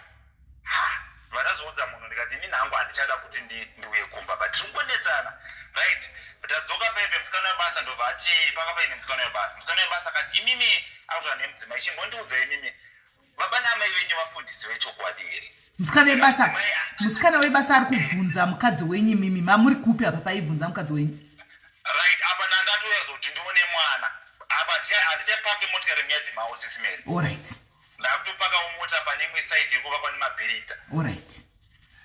ha vandazoudza munhu ndikati inini hangu handichada kuti ndiuye kumba but tiri kungonetsana right tadzoka pepe musikana webasa ndobva ati panga paine musikana webasa musikana webasa akati imimi akutaura nemudzimai chimbondiudza imimi baba naamai venyu vafundisi vechokwadi here musikana webasa musikana webasa ari kubvunza mukadzi wenyu imimi mamuri kupi apa paibvunza mukadzi wenyu right apa ndandatouya zoti ndione mwana apa handichapake motikari muyadhi mavo sisimeri allright ndakutopakawo mota pane imwe side iri kuvakwa nemabhiridha allright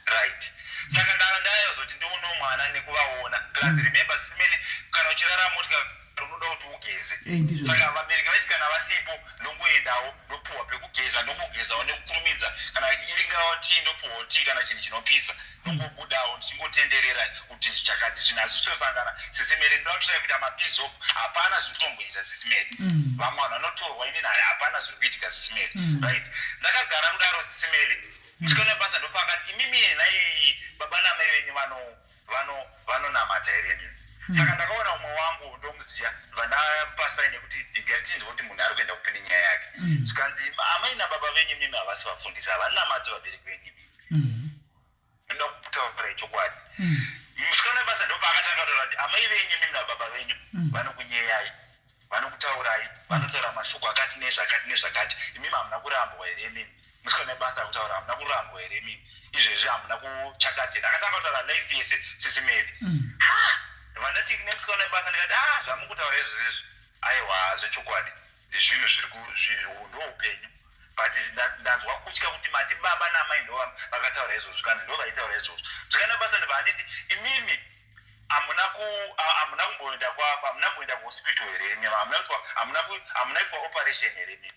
right saka ndayazoti ndionewo mwana nekuvaona plus remember sisimeli kana uchirara motikari unoda kuti ugeze Eh, saka vabereki vaiti kana vasipo ndongoendawo ndopuhwa pekugeza ndongogezawo nekukurumidza kana iringawo tii ndopuhwawo tii kana chinhu chinopisa ndongobudawo ndichingotenderera kuti chakati zvinhu asi zvitosangana sisimeri ndoda kutorai kuita mapizop hapana zviri kutomboita sisimeri vamwe vanhu vanotorwa inini hapana zviri kuitika sisimeri right ndakagara kudaro sisimeri musikana webasa ndopakati imimi nhai baba namai venyu vanonamata here imimi saka ndakaona umwe wangu ndomuziya vandapasai nekuti ngatinzwe kuti munhu ari kuenda kupi nenyaya yake zvikanzi amai nababa venyu imimi havasi vafundisi havanamati vabereki venyu imimi ndoda kutaura chokwadi musikana webasa ndopaakatanga kutaura kuti amai venyu imimi nababa venyu vanokunyeyai vanokutaurai vanotaura mashoko akati nezvakati nezvakati imimi hamuna kurambwa here imimi musikana webasa akutaura hamuna kurambwa here imimi izvezvi hamuna kuchakati ndakatanga kutaura life yese sisimeri ha vandati nemusikana webasa ndikati a zvamukutaura izvozvizvi aiwa zvechokwadi zvinhu zviri ndo upenyu but ndanzwa kutya kuti mati baba namai ndo vakataura izvozvo kanzi ndo vaitaura izvozvo musikana webasa ndibva handiti imimi hamuna kumboenda hamuna kumboenda kuhospital here imi hamuna kuitwa operation here imi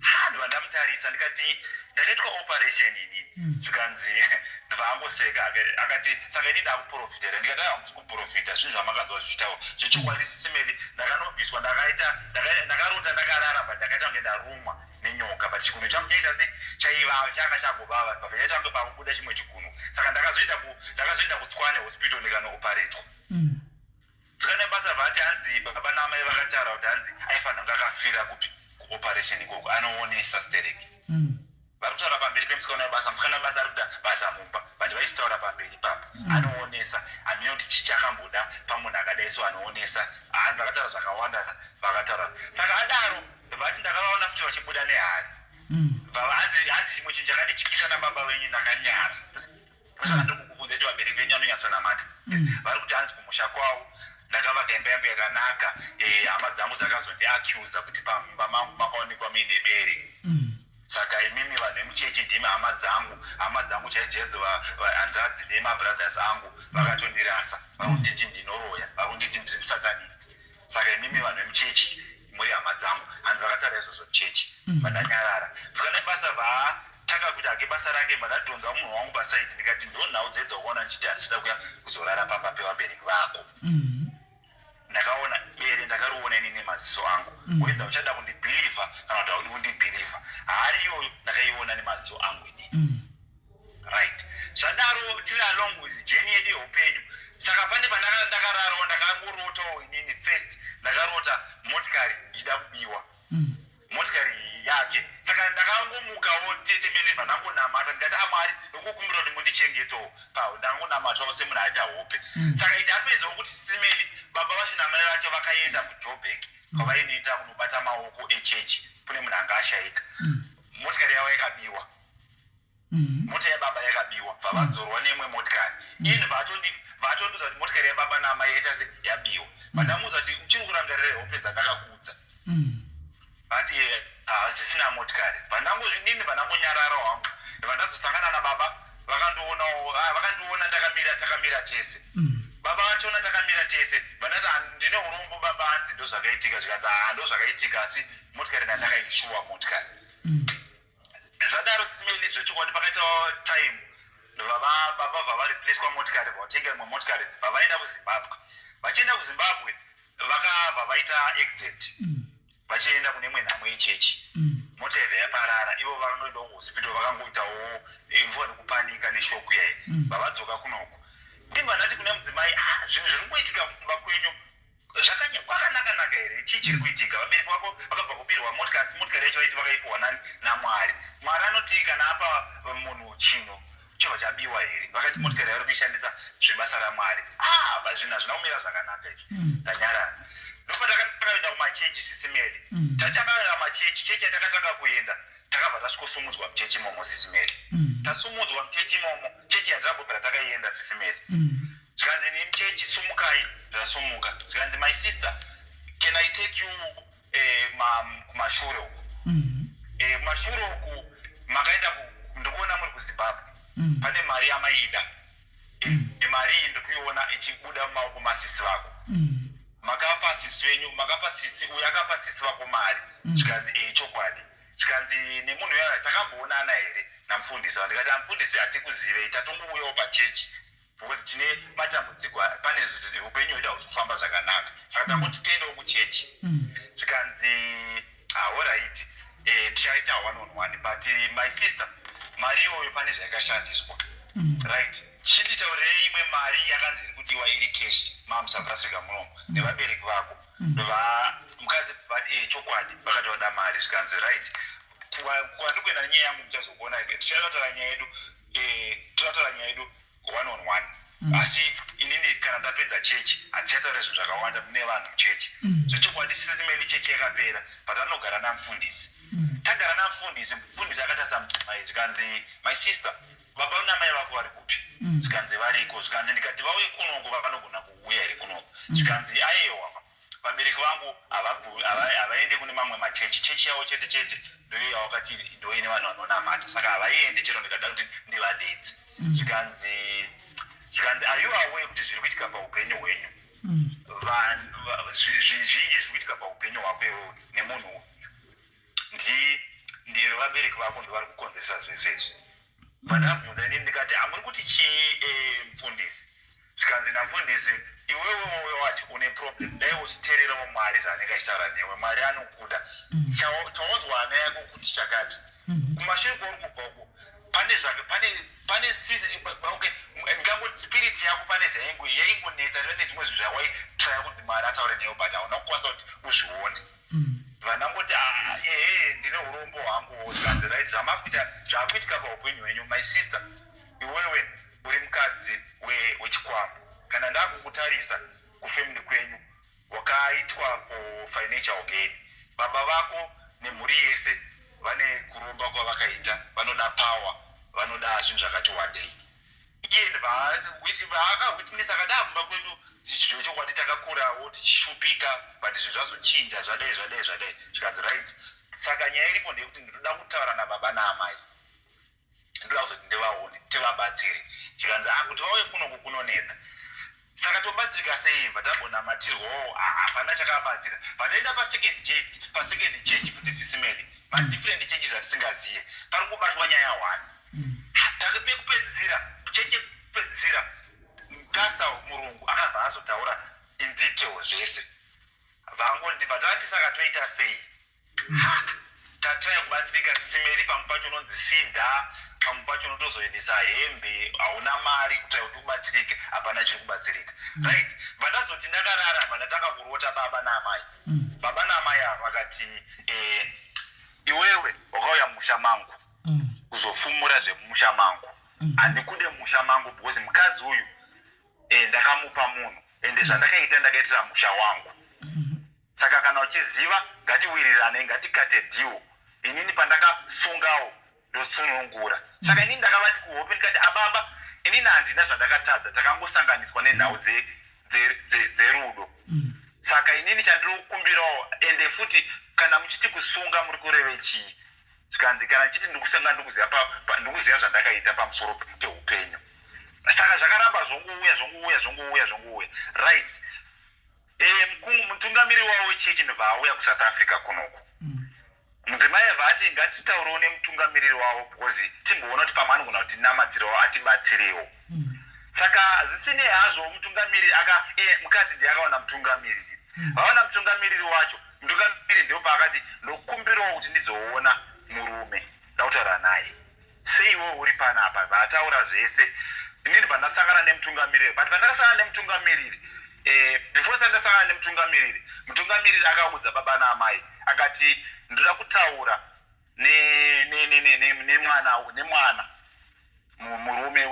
ha ndibva ndamutarisa ndikati ndakaitwa operation inini zvikanzi ndibva angoseka akati saka ini ndakuprofita here ndikati aiwa hamusi kuprofita zvinhu zvamakanzwa zvichitaura zvechokwadi sisimeli ndakanobviswa ndakaita ndakarota ndakarara but ndakaita kunge ndarumwa nenyoka but chigunwe changu chaita se chaivava changa chagovava but chaita kunge pakubuda chimwe chigunwe saka ndakazoenda kutswane hospital ndikanooparetwa tikane basa vati hanzi baba namai vakataura kuti hanzi aifanira kunge akafira kupi kuoperation ikoko anoonesa stereki vari kutaura pamberi pemusikana webasa musikana webasa ari kuita basa mumba but vaichitaura pamberi ipapo anoonesa hamene kuti chii chakamboda pamunhu akadai so anoonesa hanzi vakataura zvakawanda vakataura saka adaro vati ndakavaona futi vachibuda nehari hanzi chimwe chinhu chakandityisa nababa venyu ndakanyara saka ndokukubvunza kuti vabereki venyu vanonyatsonamata vari kuti hanzi kumusha kwavo ndakavaka imba yangu yakanaka hama dzangu dzakazondiaccusa kuti pamumba mangu makaonekwa muine bere saka imimi vanhu vemuchechi ndimi hama dzangu hama dzangu chaidzo hanzvadzi nemabrothers angu vakatondirasa vakunditi ndinoroya vakunditi ndiri musatanist saka imimi vanhu vemuchechi muri hama dzangu hanzi vakataura izvozvo muchechi vandanyarara saka nebasa vaatanga kuita hake basa rake vandadhonza munhu wangu paside ndikati ndo nhau dzedzakuona ndichiti handisida kuya kuzorara pamba pevabereki vako ndakaona bere ndakariona ini nemaziso angu whether uchada kundibhilivha kana kuti haudi kundibhilivha hari iyoyo ndakaiona nemaziso angu inini right zvadaro tiri along journey yedu yeupenyu saka pane pandakararawo ndakangorotawo inini first ndakarota motikari ichida kubiwa motikari yake saka ndakangomukawo tete meleva ndangonamata ndikati amwari ndokukumbira kuti mundichengetowo pa ndangonamatawo semunhu aita hope saka it happens kuti simeli baba vacho namai vacho vakaenda kujobek kwavainoita kunobata maoko echechi kune munhu anga ashaika motikari yavo yakabiwa mota yababa yakabiwa bva vadzorwa neimwe motikari ini vatondiudza kuti motikari yababa namai yaita se yabiwa vandamuudza kuti uchiri kurangarira hope dzandakakuudza vati havasisina motikari vandangozvidini vandangonyarara wangu vandazosangana nababa vakandionawo vakandiona takamira takamira tese baba vachiona takamira tese vandati ndine urombo baba hanzi ndo zvakaitika zvikanzi ha ndo zvakaitika asi motikari ndandakaishuwa motikari. Zvadaro, Sis Melly, zvechokwadi pakaitawo time baba vavareplacwa motikari, vatenga imwe motikari, vavaenda kuZimbabwe. Vachienda kuZimbabwe vakabva vaita accident vachienda kune imwe nhamo yechechi. Mota yabva yaparara, ivo vanondoendawo kuhospital, vakangoitawo mvua nekupanika neshock yayi. Vavadzoka kunoku, ndibva ndati kune mudzimai, "Ah, zvinhu zviri kungoitika kumba kwenyu kwakanaka-naka here? Chii chiri kuitika? Vabereki vako vakabva kubirwa motikari, asi motikari yacho vaiti vakaipiwa nani? NaMwari. Mwari anoti kana apa munhu chinhu chobva chabiwa here? Vakati motikari yavari kuishandisa zvebasa raMwari. Ah, ba zvinhu hazvina kumira zvakanaka izvi." Ndanyarara. Ndopatakatanga kumachechi, Sis Melly. Tatanga kuenda kumachechi, chechi yatakatanga kuenda, takabva tasvikosumudzwa muchechi imomo, Sis Melly. Tasumudzwa muchechi imomo, chechi yatakambobvira takaienda, Sis Melly, zvikanzi, "Ni muchechi, sumukai." Ndasumuka, zvikanzi, "My sister, can I take you kumashure uku?" Kumashure uku makaenda ndikuona muri kuZimbabwe. Pane mari yamaida. Mari iyi ndikuiona ichibuda mumaoko masisi vako. Makapa sisi venyu, makapa sisi uyu, akapa sisi vako mari." Zvikanzi, "Chokwadi." Zvikanzi nemunhu uya, "Takamboonana here namufundisi?" Ndikati, "Amufundisi hatikuzivei, tatongouyawo pachechi because tine matambudziko, pane upenyu hwedu hausi kufamba zvakanaka, saka tangoti tiendewo kuchechi." Zvikanzi, "Alright, tichaita one on one, but my sister, mari iyoyo pane zvaikashandiswa." Right, chititaurirei imwe mari yakanzi iri kudiwa iri cash mamuSouth Africa munomu nevabereki vako. Va mukadzi vati, "Chokwadi, vakati vada mari." Zvikanzi, "Right, kwandikuenda nenyaya yangu muchazokuona, tichataura nyaya yedu, totaura nyaya yedu one on one. Asi inini kana ndapedza chechi hatichataura zvinhu zvakawanda mune vanhu muchechi." Zvechokwadi, Sis Melly, chechi yakapera, patanogara namufundisi. Tagara namufundisi, mufundisi akatarisa mudzimai, zvikanzi, "My sister, baba namai vako vari kupi?" Zvikanzi, "Variko." Zvikanzi, "Ndikati vauye kunoko vanogona kuuya here kunoko?" Zvikanzi, "Aiwa, vabereki vangu havaende kune mamwe machechi, chechi yavo chete chete ndoiyo yawakati ndoine vanhu vanonamata, saka havaendi chero ndikada kuti ndivadedze." Zvikanzi, "Are you aware kuti zviri kuitika paupenyu hwenyu, zvizhinji zviri kuitika paupenyu hwako iwewe nemunhu uyu, ndi vabereki vako ndo vari kukonzeresa zvese izvi?" Vandabvunza inini ndikati, "Hamuri kuti chii, mufundisi?" Zvikanzi namufundisi, "Iwewe mwoyo wacho une problem, dai uchiteererawo Mwari zvaanenge achitaura newe. Mwari anokuda. Chaonzwa hana yako kuti chakati kumashure kwauri kubva uko, pane zvake, pane okay, ndingangoti spirit yako pane zvaingonetsa nezvimwe zvinhu zvawaitraya kuti Mwari ataure newe, but hauna kukwanisa kuti uzvione." Vanangoti, "Ah, ehe, ndine urombo hwangu." Zvikanzi, "Right, zvamakuita, zvaakuitika paupenyu hwenyu, my sister, iwewe uri mukadzi wechikwambo. Kana ndakukutarisa kufamily kwenyu, wakaitwa for financial gain. Baba vako nemhuri yese vane kuromba kwavakaita, vanoda power, vanoda zvinhu zvakati wandei." Iye vaakawitness akada kumba kwedu, chokwadi takakurawo tichishupika, but zvinhu zvazochinja, zvadai zvadai zvadai. Zvikanzi, "Right, saka nyaya iripo ndeyekuti ndinoda kutaura nababa naamai, ndoda kuzoti ndivaone tivabatsire." Zvikanzi, "A, kuti vauye kunoku kunonetsa, saka tobatsirika sei?" Vatambonamatirwawo, hapana chakabatsira. Vataenda pasecond church, pasecond church futi, Sis Melly, madifferent churches atisingaziye, pari kubatwa nyaya one. Pekupedzisira, chechi yekupedzisira, pastor murungu akabva azotaura in detail zvese. Vangoti vatati, "Saka toita sei?" Tataya kubatsirika, Sis Melly, pamwe pacho unonzi fidha, pamwe pacho unotozoendesa hembe, hauna mari kuitira kuti ubatsirike, hapana chiri kubatsirika. Right, vandazoti ndakarara, vandatanga kurota baba naamai. Baba naamai ava vakati, "Iwewe wakauya mumusha mangu kuzofumura zvemumusha mangu. Handikude mumusha mangu because mukadzi uyu ndakamupa munhu, ende zvandakaita ndakaitira musha wangu. Saka kana uchiziva, ngatiwirirane, ngatikate deal. Inini pandakasungawo ndosunungura." Saka inini ndakavati kuhope, ndikati, "Ababa, inini handina zvandakatadza, takangosanganiswa nenhau dzerudo. Saka inini chandiri kukumbirawo, ende futi kana muchiti kusunga muri kureve chii?" Zvikanzi, "Kana ndichiti ndikusunga, ndikuziva zvandakaita pamusoro peupenyu." Saka zvakaramba zvongouya, zvongouya, zvongouya, zvongouya. Right, mutungamiri wavo wechechi ndobva auya kuSouth Africa kunoku. Mudzimai abva ati ngatitaurewo nemutungamiriri wavo because timboona kuti pamwe anogona kutinamatirawo atibatsirewo. Saka zvisinei hazvo mutungamiriri aka iye mukadzi ndiye akawana mutungamiriri. Vaona mutungamiriri wacho, mutungamiriri ndipo paakati ndokumbirawo kuti ndizoona murume ndakutaura naye. Sei iwewe uri panapa? Vataura zvese. Inini pandasangana nemutungamiriri, but pandakasangana nemutungamiriri eh, before sati ndasangana nemutungamiriri, mutungamiriri akaudza baba naamai akati ndoda kutaura nemwana nemwana murume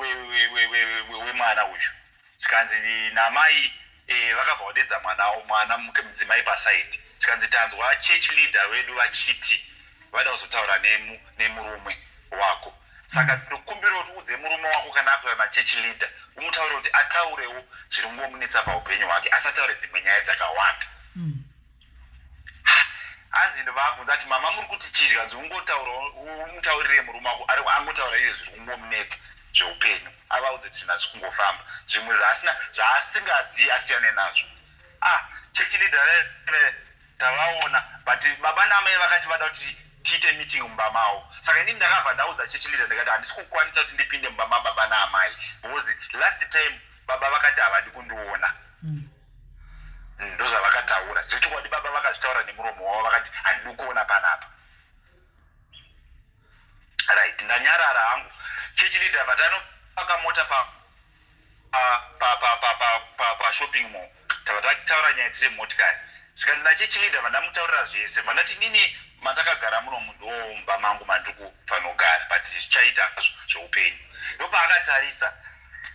wemwana uyu. Zvikanzi namai eh, vakabva vadedza mwana mwana mudzimai pasaidi. Zvikanzi tanzwa church leader vedu vachiti vada kuzotaura nemurume wako, saka ndokumbira kuti uudze murume wako kana akutaura nachurch leader umutaure kuti ataurewo zviri kungomunetsa paupenyu hwake, asataure dzimwe nyaya dzakawanda. Hanzi ndovabvunza ati mama muri kuti chii? Zvikanzi ungotaura umutaurire murume wako ari angotaura iye zviri kungomunetsa zveupenyu, avaudze kuti zvinhu hazvisi kungofamba, zvimwe zvaasina zvaasingazivi asiyane nazvo. Ah, church leader vaive tavaona, but baba naamai vakati vada kuti tiite meeting mumba mavo. Saka inini ndakabva ndaudza church leader ndikati handisi kukwanisa kuti ndipinde mumba mababa naamai because last time baba vakati havadi kundiona. Ndozvavakataura zvechokwadi, baba vakazvitaura nemuromo wavo vakati handidi kuona panapa. Right, ndanyarara hangu. Church leader vatanopaka mota pa pa pa pa pa pa pa shopping mall, tabva tataura nyaya tiri mumotikari. Zvikanzi nachurch leader vandamutaurira zvese, vandati nini matakagara muno mundomba mangu mandiri kufanira kugara, but zvichaita zveupenyu. Ndopaakatarisa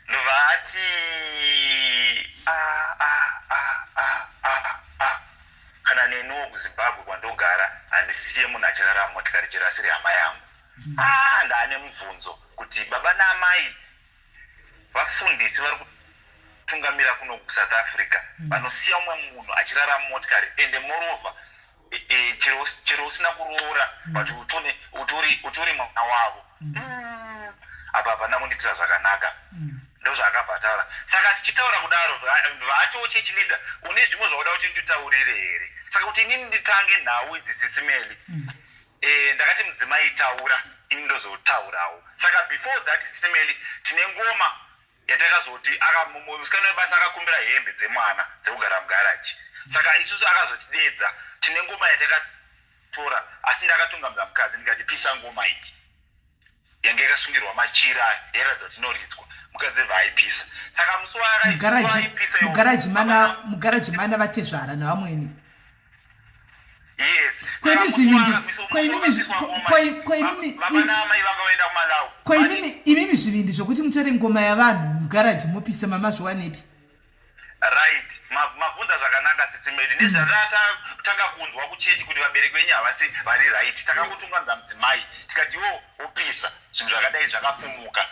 ndobva ati ah, ah, ah, ah, ah, ah. Kana neniwo kuZimbabwe kwandogara handisiye munhu achirara mumotikari chero asiri hama yangu. Ah, ndaane mubvunzo kuti baba naamai vafundisi vari kutungamira kuno kuSouth Africa vanosiya umwe munhu achirara mumotikari, ende moreover chero usina kuroora but utori mwana wavo. Apa hapana kundiitira zvakanaka. Ndozvaakabva ataura. Saka tichitaura kudaro vacho church leader, une zvimwe zvauda kuti nditaurire here? Saka kuti inini nditange nhau idzi, Sisi Melly, ndakati mudzimai taura, ini ndozotaurawo. Saka before that, Sisi Melly, tine ngoma yatakazoti musikana webasa akakumbira hembe dzemwana dzekugara mugaraji, saka isusu akazotidedza. Tine ngoma yatakatora, asi ndakatungamidza mukadzi ndikati pisa ngoma iyi yange yakasungirwa machira yairatidza kuti inoridzwa. Mukadzi bva aipisa. Saka musi waaipisa mugaraji mana, mugaraji mana vatezvara navamweni. Yes. Ko imi zvivindi, ko imi baba naamai vanga vaenda kuMalawi. Ko imimi zvivindi zvokuti mutore ngoma yavanhu mugaraji mopisa, mama zviwanepi? Right, mabvunza zvakanaka, Sisi Melly. Nezvatatanga kunzwa kuchechi kuti vabereki venyu havasi vari right, takangotungamidza mudzimai tikati iwo wopisa zvinhu zvakadai zvakafumuka,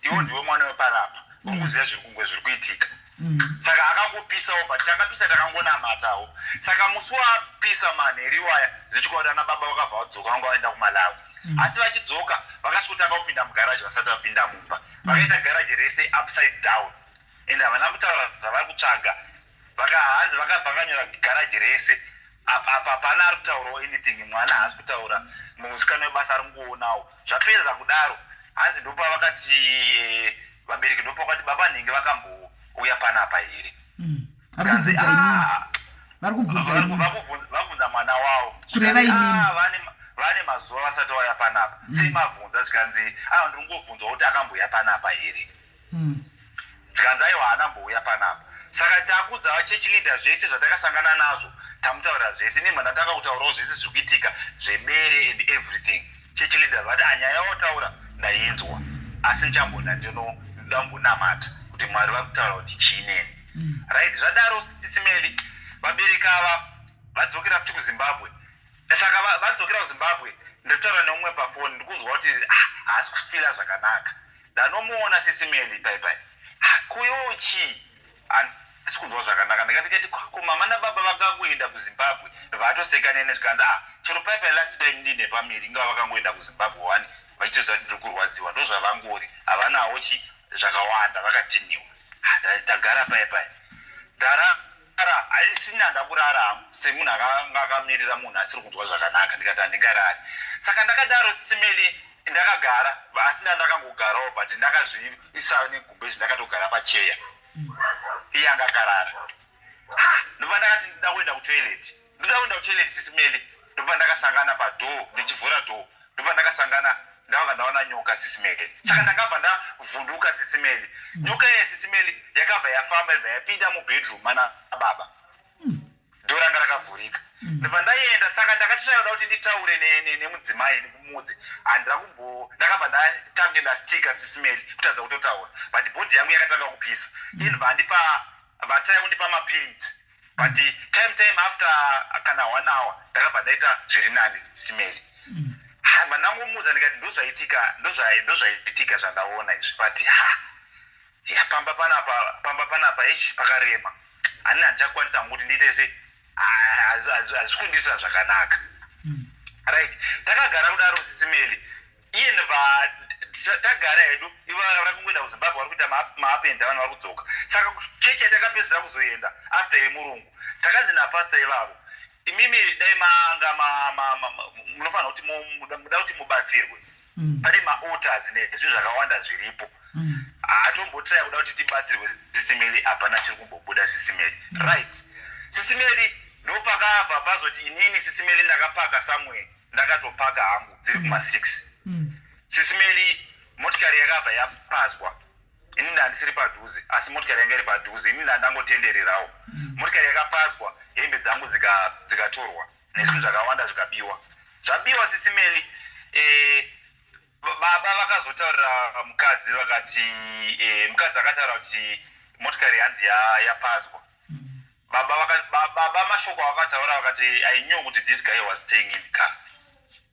iwo ndiwe mwana weparapa, uri kuziva zviri kungwe zviri kuitika. Saka akangopisawo, but takapisa takangonamatawo. Saka musi wapisa manheru iwaya, zvichikwa kuti ana baba vakabva vadzoka, vanga vaenda kuMalawi, asi vachidzoka vakasvikotanga kupinda mugaraji vasati vapinda mumba. Vakaita garaji rese upside down and havana kutaura zvavari kutsvaga. Hanzi vakabvakanyura garaji rese apa hapana ari kutaurawo anything, mwana haasi kutaura, musikana webasa ari kungoonawo. Zvapedza kudaro, hanzi ndopavakati vabereki ndopavakati baba nhingi vakambouya panapa here? Vari kubvunza imimi, vari kubvunza imimi. Vabvunza mwana wavo. Kureva imimi. "Ah, vane mazuva vasati vauya panapa, sei mabvunza?" Zvikanzi a ndiri kungobvunzwa kuti akambouya panapa here. Zvikanzi aiwa, haana mbouya panapa. Saka takudza vachurch leader zvese zvatakasangana nazvo, tamutaurira zvese. Nemba ndatanga kutaurawo zvese zviri kuitika zvebere and everything. Church leader vati anyaya yawotaura ndainzwa, asi ndichambonda ndambonamata kuti Mwari vari kutaura kuti chii neni. Right, zvadaro, Sisi Melly, vabereki ava vadzokera futi kuZimbabwe. Saka vadzokera kuZimbabwe, ndinotaura neumwe pafoni, ndikunzwa kuti ah, haasi kufila zvakanaka. Ndanomuona, Sisi Melly, pai kuiwo chii, handisi kunzwa zvakanaka. Ndikati ko mama nababa vakangoenda kuZimbabwe? Vatoseka nene. Zvikanzi ah, chero pai last time ndine pamiri ingava vakangoenda kuZimbabwe wani vachitoziva kuti ndiri kurwadziwa, ndozvavangori, havanawo chi zvakawanda, vakadhiniwa. Tagara pai ndarara. Sini handakurara hangu semunhu akanga akamirira munhu asiri kunzwa zvakanaka, ndikati handingarari. Saka ndakadaro simeli ndakagara, asi ndandakangogarawo but ndakazviisa negumbezi, ndakatogara pacheya, iye anga akarara. Ha, ndobva ndakati ndida kuenda kutoilet, ndoda kuenda kutoilet sisimeli. Ndobva ndakasangana padoor, ndichivhura door ndobva ndakasangana, ndakabva ndaona nyoka sisimeli. Saka ndakabva ndavhunduka sisimeli. Nyoka iya sisimeli yakabva yafamba, ibva yapinda mubedroom mana baba, door ranga rakavhurika. Ndobva ndaenda. Saka ndakatotanga kuda kuti nditaure nemudzimai ndikumudze, handira kumbo, ndakabva ndatange ndastika sisimeli, kutadza kutotaura, but body yangu yakatanga kupisa. Inobva andipa, vataya kundipa mapiritsi, but time after kana one hour ndakabva ndaita zviri nani sisimeli. Hamba ndangomuudza ndikati ndozvaitika, ndozvaitika zvandaona izvi, but ha ya, pamba panapa ichi pakarema, hanini handichakwanisa hangu kuti ndiite se hazvi kundiitira zvakanaka. Right, takagara kudaro sisimeli. Iye ndobva tagara hedu, ivo vari kungoenda kuZimbabwe, vari kuita maup and down, vari kudzoka. Saka chechi yatakapedzisira kuzoenda after yemurungu, takanzi napasta ivavo, "Imimi dai manga munofanira kuti muda kuti mubatsirwe, pane maaltars nezvinhu zvakawanda zviripo." Hatombotraya kuda kuti tibatsirwe sisimeli, hapana chiri kumbobuda sisimeli. Right sisimeli, ndopakabva pazoti inini sisimeli ndakapaka somewhere, ndakatopaka hangu dziri kuma6 sisimeli. Motikari yakabva yapazwa. Inini handisiri padhuze, asi motikari yanga iri padhuze. Inini handangotendererawo, motikari yakapazwa, hembe dzangu dzikatorwa nezvinhu zvakawanda zvikabiwa. Zvabiwa sisimeli, baba vakazotaurira mukadzi, vakati mukadzi akataura kuti motikari yanzi yapazwa. Baba mashoko avakataura, vakati, "I knew kuti this guy was staying in the car,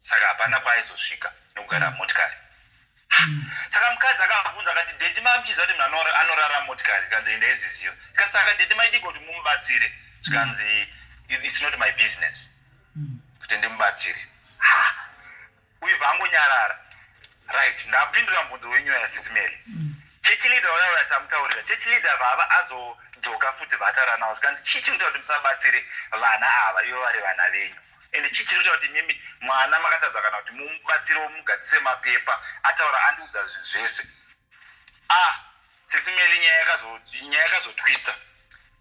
saka hapana kwaaizosvika nekugara mumotikari." Saka mukadzi akabvunza akati, "Daddy, mamuchiziva kuti munhu anorara mumotikari?" Kanzi, "Ndaiziziva." Kanzi, "Saka daddy maidiko kuti mumubatsire?" Zvikanzi, "It's not my business kuti ndimubatsire." Ha, uibva angonyarara. Right, ndapindura mubvunzo wenyu yasisimeli. Church leader uya uya tamutaurira, church leader vava azodzoka futi, vataura navo. Zvikanzi, "Chii chiri kuita kuti musabatsire vana ava, ivo vari vana venyu? Ende chii chiri kuita kuti mimi mwana makatadza kana kuti mumubatsirewo, mugadzise mapepa?" Ataura, andiudza zvinhu zvese. Ah, sisimeli, nyaya yakazotwista.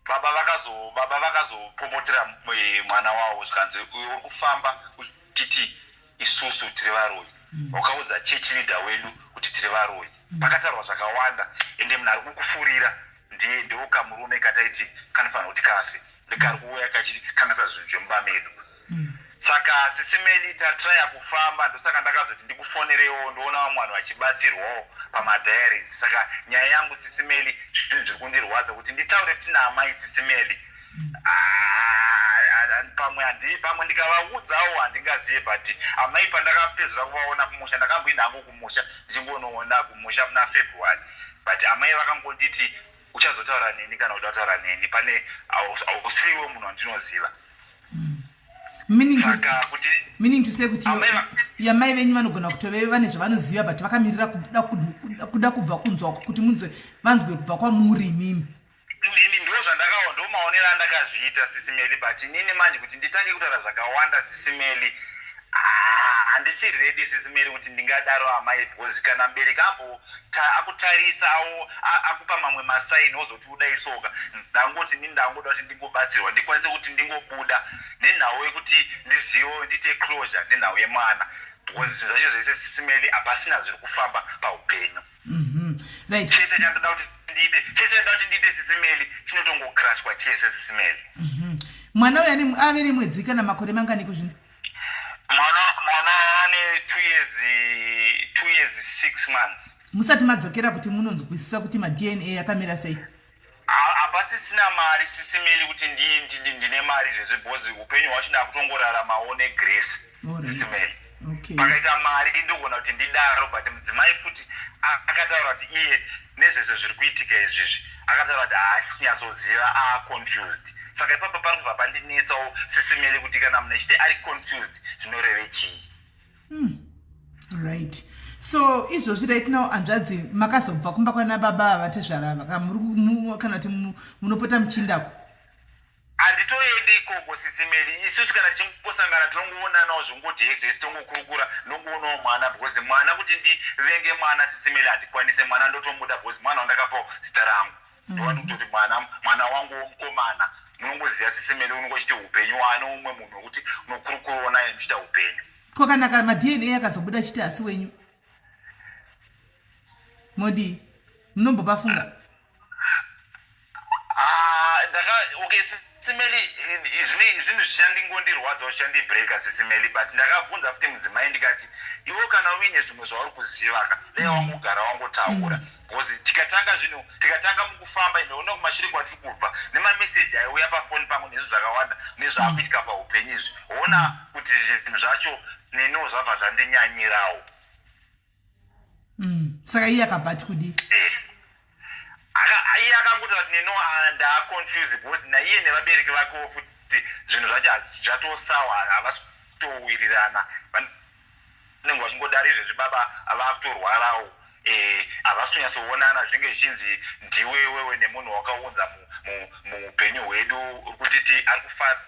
Baba vakazopomotera mwana wavo. Zvikanzi, "Uyo uri kufamba uchiti isusu tiri varoyi, wakaudza church leader wedu kuti tiri varoyi. Pakataurwa zvakawanda, ende munhu ari kukufurira ndiye ndokamurume kataiti kanofanira kuti kafe, ndekari kuuya kachikanganisa zvinhu zvemumba medu." Saka sisimeli, tatraya kufamba. Ndosaka ndakazoti ndikufonerewo, ndoona vamwe vanhu vachibatsirwawo pamadiaries. Saka nyaya yangu sisimeli, zvinhu zviri kundirwadza kuti nditaure futi naamai sisimeli. Ah, pamwe handi, pamwe ndikavaudzawo handingazive, but amai pandakapedzera kuvaona kumusha, ndakamboenda hangu kumusha ndichingonoona kumusha muna February, but amai vakangonditi, "Uchazotaura neni kana uda kutaura neni, pane hausiwe munhu wandinoziva." Saka kuti Meaning to say kuti yamai venyu vanogona kutove vane zvavanoziva, but vakamirira kuda kubva kunzwa kuti munzwe, vanzwe kubva kwamuri imimi. Ini ndo zvandakaona, ndo maonero andakazviita sisimeli. But inini manje kuti nditange kutaura zvakawanda sisimeli, ah, handisi ready sisimeli kuti ndingadaro amai, because kana mubereki ambo akutarisa au akupa mamwe masaini, ozoti udai soka. Ndangoti inini ndangoda kuti ndingobatsirwa, ndikwanise kuti ndingobuda nenhau yekuti ndizivewo, ndiite closure nenhau yemwana, because zvinhu zvacho zvese sisimeli hapasina zviri kufamba paupenyu. Chese chandoda kuti ndiite, chese chandoda kuti ndiite sisimeli, chinotongokrashwa chese sisimeli. Mwana uyu ave nemwedzi kana makore manganiko zvino? Mwana ane 2 years, 2 years 6 months. Musati madzokera kuti munonzwisisa kuti maDNA akamira sei? Hapasisina mari sisimeli, kuti ndine mari zvezvi, because upenyu hwacho ndakutongoraramawo negrace sisimeli. Pakaita mari ndogona kuti ndidaro, but mudzimai futi akataura kuti iye nezvezvo zviri kuitika izvizvi, akataura kuti haasi kunyatsoziva, aconfused. Saka ipapa pari kubva pandinetsawo sisimeli, kuti kana munhu echiti ari confused zvinoreve chii? Right, so izvozvi right now, hanzvadzi, makazobva kumba kwana baba vatezvara, kana kuti munopota muchindako? Handitoendi ikoko, Sisi Meli. Isusu kana tichingosangana tinongoonanawo zvongoti hesi hesi, tongokurukura, ndongoonawo mwana, because mwana, kuti ndivenge mwana, Sisi Meli, handikwanise. Mwana ndotomuda because mwana wandakapawo zita rangu. Ndowati kutoti mwana wangu womukomana. Munongoziva, Sisi Meli, unongochiti upenyu waane umwe munhu wekuti unokurukurawo naye muchiita upenyu. Ko kana maDNA akazobuda chiti asi wenyu, modii? Munombopafunga? Ah, ndaka okay, Sisi Meli, zvinhu zvichandingondirwadza, zvichandibreaka, Sisi Meli, but ndakabvunza futi mudzimai ndikati, "Iwe kana uine zvimwe zvauri kuziva ka, dai wangogara wangotaura, because tikatanga zvinhu, tikatanga mukufamba, inoona kumashure kwatiri kubva nemameseji aiuya pafoni pangu nezvinhu zvakawanda nezvaakuitika paupenyu izvi, ona kuti zvinhu zvacho neniwo zvabva zvandinyanyirawo." Saka iye akabva ati kudii? Iye akangotaura kuti neno ndaaconfuse, because naiye nevabereki vakewo futi zvinhu zvacho zvatosawa, havasi kutowirirana. Vanenge vachingodaro izvezvi, baba vakutorwarawo, havasi kunyatsoonana. Zvinenge zvichinzi ndiwe wewe nemunhu wakaunza muupenyu hwedu, uri kutiti ari kufara,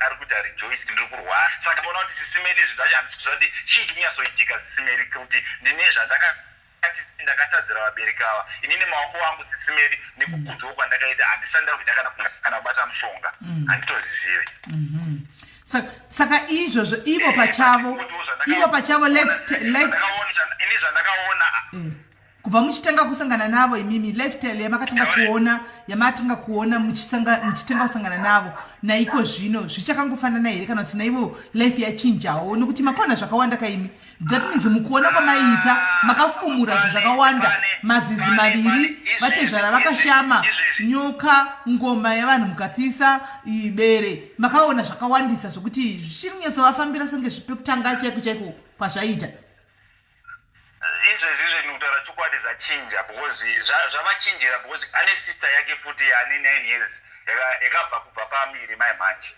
ari kuita rejoice, ndiri kurwara. Saka ona kuti, Sisi Meli, izvi zvacho handisi kuziva kuti chii chikunyatsoitika, Sisi Meli, kuti ndine zvandakati ndakatadzira vabereki ava. Inini maoko angu, Sisi Meli, nekukudzwa kwandakaita, handisati ndakuita kana kubata mushonga, handitozizive. Saka izvozvo ivo pachavo Ini zvandakaona Kubva muchitanga kusangana navo imimi, lifestyle yamakatanga kuona muchitanga kusangana navo naiko zvino zvichakangofanana here, kana kuti naivo life yachinjawo? Nokuti makaona zvakawanda kaimi. That means mukuona kwamaiita makafumura zvinhu zvakawanda, mazizi maviri, vatezvara vakashama nyoka, ngoma yevanhu mukapisa, bere, makaona zvakawandisa zvokuti zvichiri kunyatsovafambira senge zvipekutanga chaiko chaiko kwazvaita. Izvezvi izve ndikutaura chokwadi, zvachinja, because zvavachinjira because ane sister yake futi ane 9 years yakabva kubva pamiri mai manje.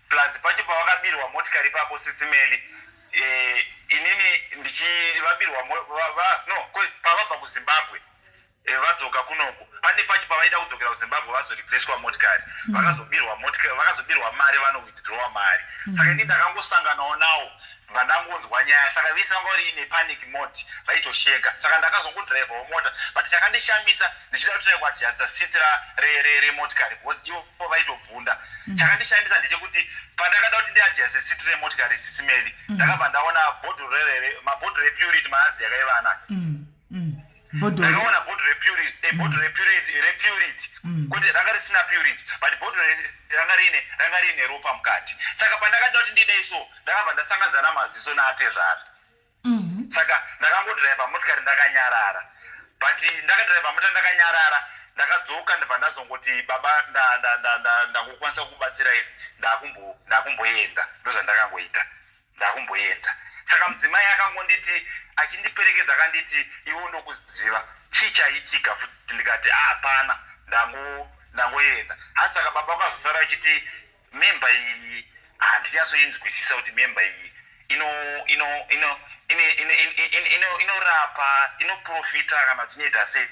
Plus pacho pavakabirwa motikari ipapo, Sisi Meli, inini ndichivabirwa no, pavabva kuZimbabwe, vadzoka kunoku, pane pacho pavaida kudzokera kuZimbabwe vazoreplacwa motikari, vakazobirwa motikari, vakazobirwa mari, vanowithdrawa mari. Saka ini ndakangosanganawo nawo, bva ndangonzwa nyaya. Saka vese vanga vari ine panic mode, vaitosheka. Saka ndakazongodhiraivhawo mota, but chakandishamisa, ndichida kutry kuadjusta seat remotikari, because ivo vaitobvunda, chakandishamisa ndechekuti pandakada kuti ndiadjuste seat remotikari, Sisi Meli, ndakabva ndaona bhodhoro rerere, mabhodhoro ePurity maazi yakaiva anaya. Ndakaona bhodhoro rePurity, bhodhoro rePurity, kwete ranga risina Purity, but bhodhoro ranga riine ropa mukati. Saka pandakada kuti ndidai so, ndakabva ndasanganidzana maziso naatezvara. Saka ndakangodhiraivha motikari ndakanyarara, but ndakadhiraivha mota ndakanyarara, ndakadzoka, ndibva ndazongoti, "Baba, ndangokwanisa kubatsirai, ndakumboenda." Ndozvandakangoita, ndakumboenda. Saka mudzimai akangonditi, achindiperekedza, akanditi, "Iwe ndokuziva, chii chaitika futi?" Ndikati, "Hapana, ndangoenda." Hasi saka baba vakazosara vachiti memba iyi handinyatsoinzwisisa, kuti memba iyi inorapa, inoprofita, kana kuti inoita sei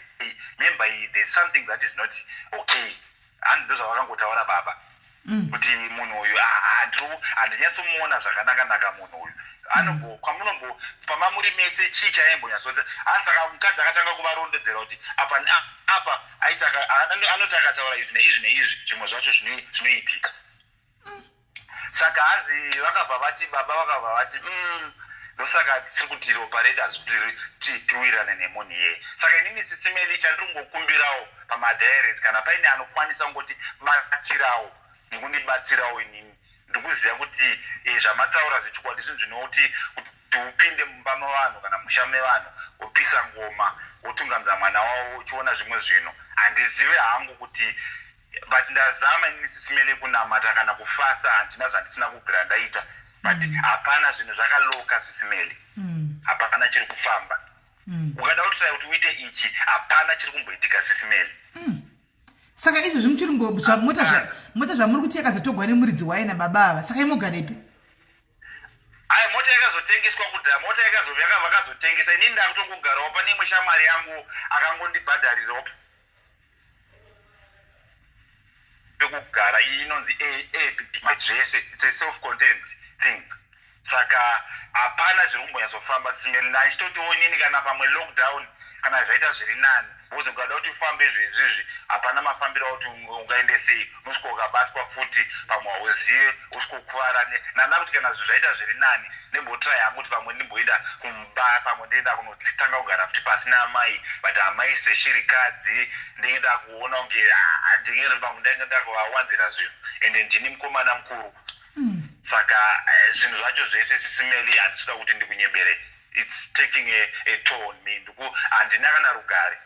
memba iyi. There's something that is not okay. Hanzi ndozvavakangotaura baba, kuti munhu uyu handinyatsomuona zvakanaka-naka. Munhu uyu anombo kwamunombo pamamuri mese, chii chaimbonyatsoti? Asi saka mukadzi akatanga kuvarondedzera kuti apa apa anoti akataura izvi neizvi neizvi, zvimwe zvacho zvinoitika. Saka hanzi vakabva vati, baba vakabva vati, ndosaka tisiri kuti ropa redu hazi kuti tiwirirane nemunhu iyeye." Saka inini, Sisi Meli, chandiri kungokumbirawo pamadiaries, kana paine anokwanisa kungoti batsirawo nekundibatsirawo, inini ndikuziva kuti zvamataura zvechokwadi, zvinhu zvinoti kuti upinde mumba mevanhu kana musha mevanhu, wopisa ngoma, wotungamidza mwana wavo, uchiona zvimwe zvinhu, handizive hangu kuti, but ndazama inini, Sisi Meli, kunamata kana kufasta, handina zvandisina kubvira ndaita, but hapana, zvinhu zvakaloka, Sisi Meli. Hapana chiri kufamba. Ukada kutry kuti uite ichi, hapana chiri kumboitika, Sisi Meli. Saka izvozvi muchiri mota zvamuri kuti yakazotogwa nemuridzi wayo nababa ava, saka imogarepi? Ai, mota yakazotengeswa kudhaya. Mota vakazotengesa. Inini ndakutongogarawo pane imwe shamwari yangu akangondibhadharirawo. Pekugara iyi inonzi app, zvese, it's a self contained thing, saka hapana zviri kumbonyatsofamba simeri. Ndachitotiwo inini kana pamwe lockdown kana zvaita zviri nani, because ukada kuti ufambe zvezvizvi, hapana mafambiro auti ungaende sei. Unosvika ukabatwa futi, pamwe hauzive, usvikokuvara. Nanda kuti kana zvinhu zvaita zviri nani, ndimbotirai hangu kuti pamwe ndimboenda kumba, pamwe ndienda kunotanga kugara futi pasina amai. But amai seshirikadzi ndinge ndakuona kunge ndinge pamwe ndinge ndakuvawanzira zvinhu, ende ndini mukomana mukuru. Saka zvinhu zvacho zvese, sisimeli, handisida kuti ndikunyebere, it's taking a toll on me. Ndiku handina kana rugare,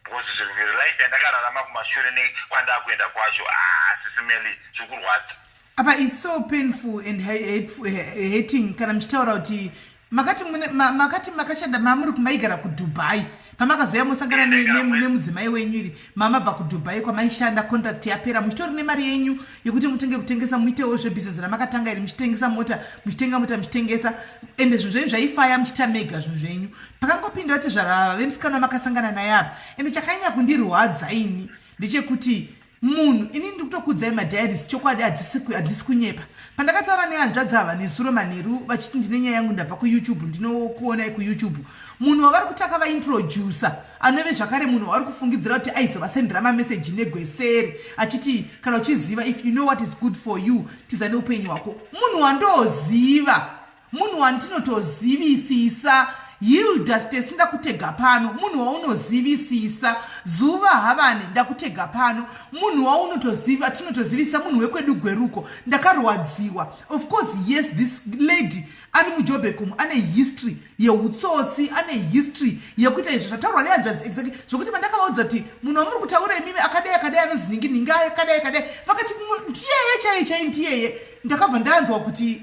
because life yandakararama kumashure nekwandakuenda kwacho, ah, sisimeli, zviri kurwadza. Apa it's so painful and hating kana muchitaura kuti makati makati makashanda, mamuri kumaigara kuDubai, pamakazoya mosangana nemudzimai wenyu iri, mamabva kuDubai kwamaishanda, contract yapera, muchitori nemari yenyu yekuti mutenge kutengesa, muitewo zvebhizinesi ramakatanga iri, muchitengesa mota, muchitenga mota, muchitengesa, ende zvinhu zvenyu zvaifaya, muchiita mega zvinhu zvenyu. Pakangopinda kuti zvarava vemusikana wamakasangana naye apa, ende chakanyanya kundirwadza ini ndechekuti munhu, ini ndiri kutokudzai madiaries, chokwadi, hadzisi kunyepa. Pandakataura nehanzvadzi ava nezuro manheru vachiti ndine nyaya yangu, ndabva kuYouTube, ndinokuonai kuYouTube, munhu wavari kuti akavaintrodusa, anove zvakare munhu wavari kufungidzira kuti aizovasendera mameseji negweseri achiti kana uchiziva, if you know what is good for you, tiza neupenyu hwako, munhu wandoziva, munhu wandinotozivisisa, Hilda Stesi, ndakutega pano, munhu waunozivisisa, Zuva Havani, ndakutega pano, munhu waunotoziva, tinotozivisa, munhu wekwedu Gweruko. Ndakarwadziwa. Of course, yes, this lady ari muJobek umu ane history yeutsotsi, ane history yekuita izvo zvataurwa nehanzvadzi exactly, zvokuti pandakavaudza kuti munhu wamuri kutaura imimi akadai akadai, anonzi ningi ningi, akadai akadai, vakati ndiyeye chaiye chai, ndiyeye. Ndakabva ndanzwa kuti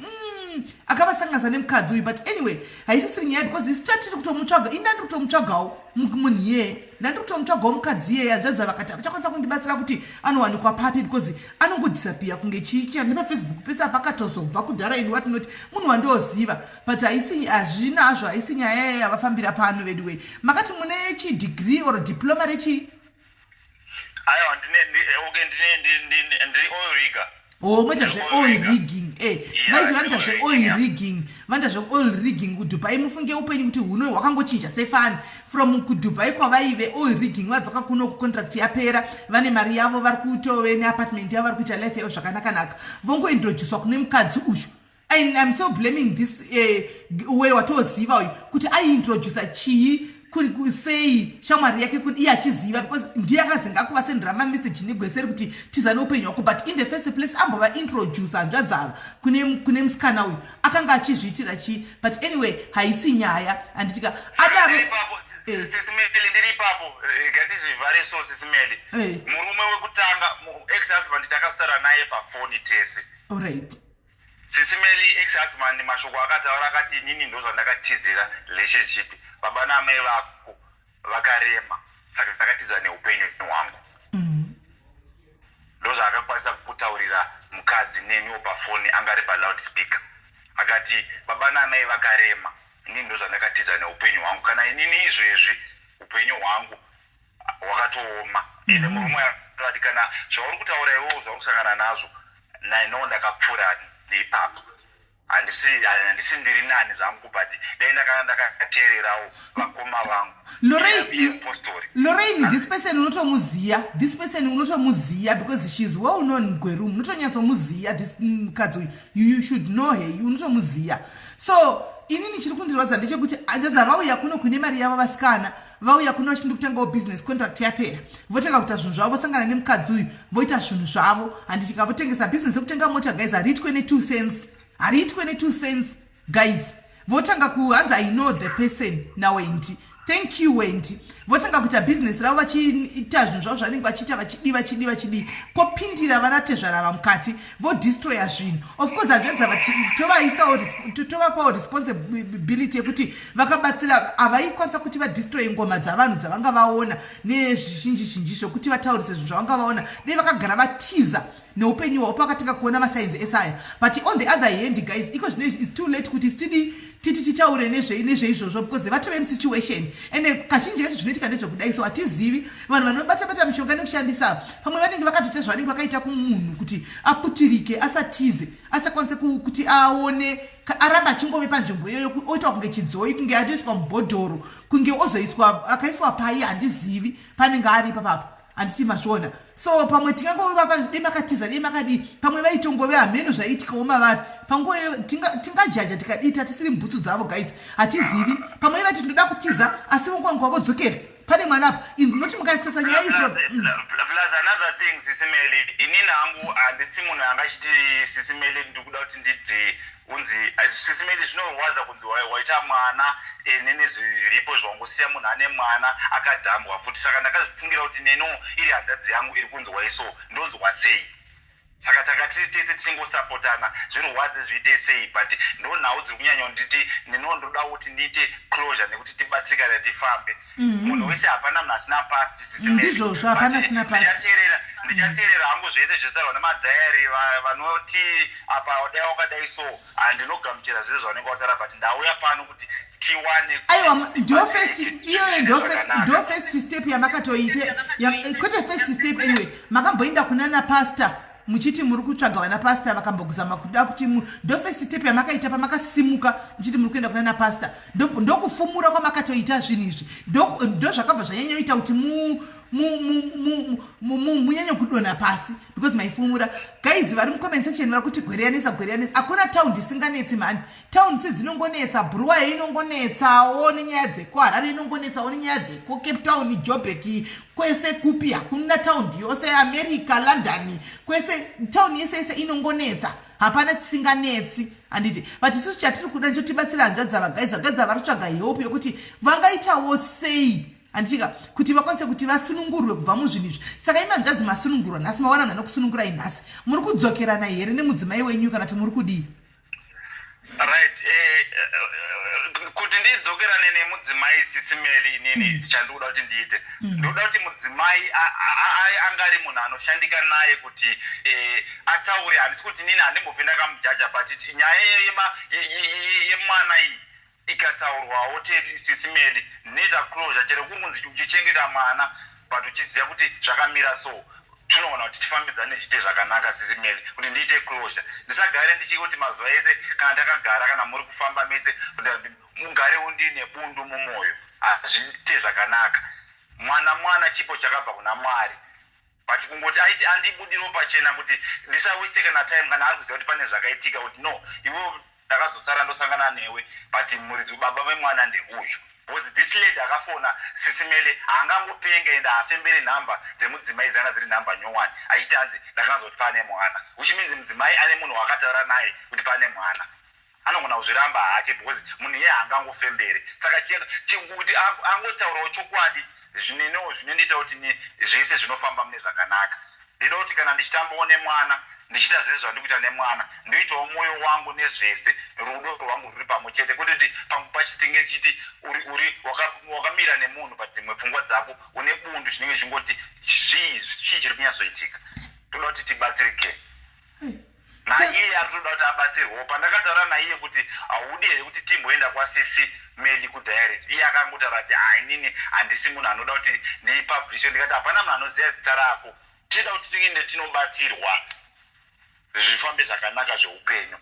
akavasanganisa nemukadzi uyu. But anyway, haisisiri nyaya, because isu tatiri kutomutsvaga. Ini ndandiri kutomutsvagawo munhu iyeye, ndandiri kutomutsvagawo mukadzi iyeye. Hanzvadzi vakati havachakwanisa kundibatsira kuti anowanikwa papi, because anongodisappear kunge chiichira nepaFacebook pese apakatozobva kudhara ini what not. Munhu wandioziva, but haisi, hazvina hazvo, haisi nyaya yavafambira pano vedu wei. Makati mune chidegree or diploma rechii? Aiwa, ndine okay, ndiri oil rigger. O, moita zveoil rigging? Vaiti vanoita zveoil rigging, vanoita zveoil rigging kuDubai. Mufunge upenyu kuti huno hwakangochinja sefani from kuDubai kwavaive oil rigging, vadzoka kuno, kucontract yapera, vane mari yavo, vari kutove neapartment yavo, vari kuita life yavo zvakanakanaka, vongointroducwa kune mukadzi uyu. And I'm so blaming this way watoziva uyu kuti aiintroduca chii, sei shamwari yake iye achiziva, because ndiye akazenga kuvasendera mameseji negweseri kuti tiza neupenyu hwako. But in the first place, ambova introduce hanzvadzi ava kune musikana uyu, akanga achizviitira chii? But anyway, haisi nyaya, handitika adaro. Sisimeli, ndiri ipapo, ngatizvivhare. So sisimeli, murume wekutanga, ex husband, takasitaura naye pafoni tese. Alright. Sisimeli, ex husband mashoko akataura akati, "Inini ndozvandakatizira relationship, baba naamai vako vakarema, saka ndakatiza neupenyu hwangu." Ndozvaakakwanisa kutaurira mukadzi neniwo pafoni, anga ari paloud speaker. Akati, "Baba naamai vakarema, inini ndozvandakatiza neupenyu hwangu. Kana inini izvezvi upenyu hwangu hwakatooma." Ende murume akati, "Kana zvauri kutaura iwewo, zvauri kusangana nazvo, naino ndakapfuura neipapo. Handisi ndiri nani zvangu, but dai ndakanga ndakateererawo vakoma vangu." Postori. Lorraine, this person unotomuziya, this person unotomuziya because she is well known muGweru, unotonyatsomuziya this mukadzi uyu. You should know her, unotomuziya. So inini chiri kundirwadza ndechekuti hanzvadzi vauya kuno kune mari yavo, vasikana vauya kuno vachindi kutangawo business, contract yapera, votanga kuita zvinhu zvavo, vosangana nemukadzi uyu, voita zvinhu zvavo, handitika, votengesa business yekutenga mota. Guys, hariitwe ne2 cents, hariitwe ne2 cents, guys. Votanga kuhanzi, "I know the person naWendy, thank you, Wendy." Votanga kuita bhizinesi ravo, vachiita zvinhu zvavo zvanenge vachiita, vachidi vachidi vachidi, kwopindira vanatezvara mukati, vodestroya zvinhu. Of course, hanzvadzi tovaisawo, tovapawo responsibility yekuti vakabatsira, havaikwanisa kuti vadestroye ngoma dzavanhu dzavanga vaona nezvizhinji zhinji zvokuti vataurise zvinhu zvavanga vaona. Dei vakagara vatiza neupenyu hwavo pakatanga kuona masigns esaya. But on the other hand, guys, iko zvino is too late kuti tidi. titi titaure nezveizvozvo because vatove musituation ende kazhinji kacho zvinoitika ndezvekudai so hatizivi vanhu vanobatabata mishonga nekushandisa pamwe vanenge vakatoita zvavanenge vakaita kumunhu kuti aputirike asatize asakwanise kuti aone aramba achingove panzvimbo iyoyo oitwa kunge chidzoi kunge atoiswa mubhodhoro kunge ozoiswa akaiswa pai handizivi panenge ari ipapapo handiti mazviona so pamwe tingangova dei makatiza dei makadii pamwe vaitongove hameno zvaiitikawo mavari panguva iyo tingajaja tikadii tatisiri mubhutsu dzavo guys hatizivi pamwe vati tinoda kutiza asi vongowanikwa vodzokera pane mwana apa inoti mukaisasa nyaya iyi from Plus another thing, Sisimeli, inini hangu handisi munhu angachiti, Sisimeli, ndikuda kuti ndidzi unzi Sisimeli, zvinorwadza kunzi waita mwana nene zviripo zvawangosiya munhu ane mwana akadhambwa futi. Saka ndakazvifungira kuti neno iri hanzvadzi yangu iri kunzwa iso ndonzwa sei. Saka taka tiri tese tichingosapotana, zvirwadze zviite sei, but ndo nhau dziri kunyanya kunditi neniwo ndoda kuti ndiite closure nekuti tibatsirikane tifambe. Munhu wese, hapana munhu asina past, Sisimeli. Ndizvozvo, hapana asina past. Ndichateerera hangu zvese zvinotaurwa nemadhayari vanoti apa dai wakadai, so handinogamuchira zvese zvavanenge vataura, but ndauya pano kuti tiwane Aiwa, ndo first iyoyo, ndo first step yamakatoite, kwete first step anyway. Makamboenda kunana pastor muchiti muri kutsvaga vana pastor, vakambozama kuda kuti ndo first step yamakaita pamakasimuka muchiti muri kuenda kunana pastor. Ndokufumura kwamakatoita zvinhu izvi, ndo zvakabva zvanyanyoita kuti munyanye kudonha pasi because maifumura. Guys vari mucomment section vari kuti Gwere yanetsa, Gwere yanetsa. Hakuna taundi isinganetsi mhani. Taundi sedzinongonetsa, Bhuruwayo inongonetsawo nenyaya dzeko, Harare inongonetsawo nenyaya dzeko, Cape Town, Joburg, kwese kupi, hakuna taundi yose, America, London, kwese, tauni yese yese inongonetsa. Hapana chisinganetsi, handiti? But isusu chatiri kuda ndechotibatsira hanzvadzi vagaidza gaidza vari kutsvaga help yokuti vangaitawo sei, handitika, kuti vakwanise kuti vasunungurwe kubva muzvinhu izvi. Saka imi hanzvadzi masunungurwa nhasi, mawana munhu anokusunungurai nhasi, muri kudzokerana here nemudzimai wenyu kana kuti muri kudii? Right, kuti ndidzokerane nemudzimai, Sisimeli, inini chandikuda kuti ndiite, ndikuda kuti mudzimai angari munhu anoshandika naye kuti ataure. Handisi kuti inini handimbofi ndakamujaja, but nyaya yemwana iyi ikataurwawo, Sisimeli, ndinoita closure. Chero kuri kunzi uchichengeta mwana but uchiziva kuti zvakamira so, tinoona kuti tifambidzane zviite zvakanaka, Sisimeli, kuti ndiite closure, ndisagare ndichikuti mazuva ese kana takagara, kana muri kufamba mese, kuti mugarewo ndine bundu mumwoyo, hazviite zvakanaka. Mwana mwana, chipo chakabva kuna Mwari, but kungoti aiti andibudiro pachena kuti ndisaweste kana time, kana ari kuziva kuti pane zvakaitika, kuti no, iwe ndakazosara ndosangana newe, but muridzi baba vemwana ndeuyu, because this lady akafona, Sisimele, haangangopenga ende haafembere nhamba dzemudzimai dzanga dziri nhamba nyowani achiti hanzi ndakanzwa kuti pane mwana, which means mudzimai ane munhu waakataura naye kuti pane mwana. Anogona kuzviramba hake because munhu iye haangangofembere. Saka kuti angotaurawo chokwadi zvinenewo zvinondiita kuti zvese zvinofamba mune zvakanaka. Ndinoda kuti kana ndichitambawo nemwana, ndichiita zvese zvandikuita nemwana, ndoitawo mwoyo wangu nezvese, rudo rwangu rwuri pamwe chete, kwete kuti pamwe pacho tinge tichiti uri wakamira nemunhu, padzimwe pfungwa dzako une bundu chinenge chingoti zvii, chii chiri kunyatsoitika. Toda kuti tibatsirike naiye ari toda kuti abatsirwewo. Pandakataura naiye kuti haudi here kuti timboenda kwasisi Meli kudiaries, iye akangotaura kuti, "Ha, inini handisi munhu anoda kuti ndipublishe." Ndikati hapana munhu anoziva zita rako, tinoda kuti tiende tinobatsirwa zvifambe zvakanaka zveupenyu.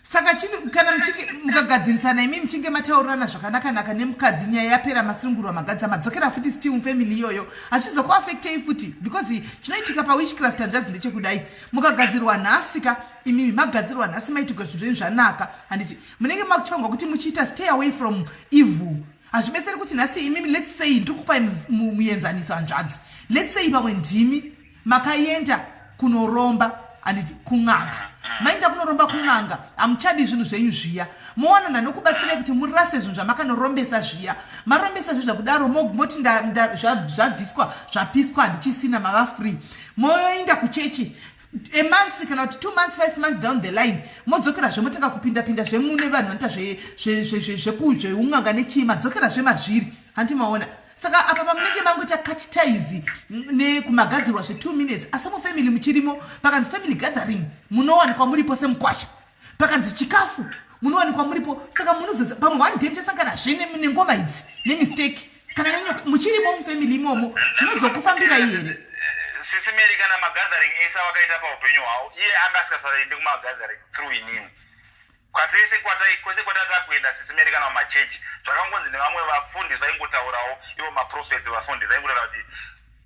Saka kana muchinge mukagadzirisana imi, muchinge mataurirana zvakanaka-naka nemukadzi, nyaya yapera, masungurwa, magadza, madzokera futi still mufamily iyoyo, hazvizokuafektei futi? Because chinoitika pawitchcraft, hanzvadzi, ndechekudai: mukagadzirwa nhasi ka, imimi magadzirwa nhasi, maitirwa zvinhu zvenyu zvanaka, handiti munenge makuchifanirwa kuti muchiita stay away from evil? Hazvibetseri kuti nhasi imimi, let's say, ndiri kupai muenzaniso, hanzvadzi, let's say pamwe ndimi makaenda kunoromba, handiti, kun'anga, maenda kunoromba kun'anga, hamuchadi zvinhu zvenyu zviya, mowanana nokubatsirai kuti murase zvinhu zvamakanorombesa zviya. Marombesa zvi zvakudaro, moti zvabviswa, zvapiswa, handichisina, mava free, moenda kuchechi. A months kana kuti 2 months, 5 months down the line, modzokerazve, motanga kupinda-pinda zvemune vanhu vanoita zveun'anga nechii, madzokerazve mazviri, handi maona? Saka apa pamunenge mangoita cut ties nekumagadzirwa zve2 minutes, asi mufamily muchirimo. Pakanzi family gathering, munowanikwa muripo semukwasha. Pakanzi chikafu, Munowanikwa muripo saka munozoza pamwe one day muchasangana zve nengoma idzi nemistake kana nenyoka muchirimo mufamily imomo zvinozokufambirai here? Sisi Mary kana magathering ese avakaita paupenyu hwavo iye anga asikasaendi kumagathering through inini. Kwatese kwatai kwese kwatati takuenda sisi Mary kana mumachechi zvakangonzi nevamwe vafundisi vaingotaurawo ivo maprophets vafundisi vaingotaura kuti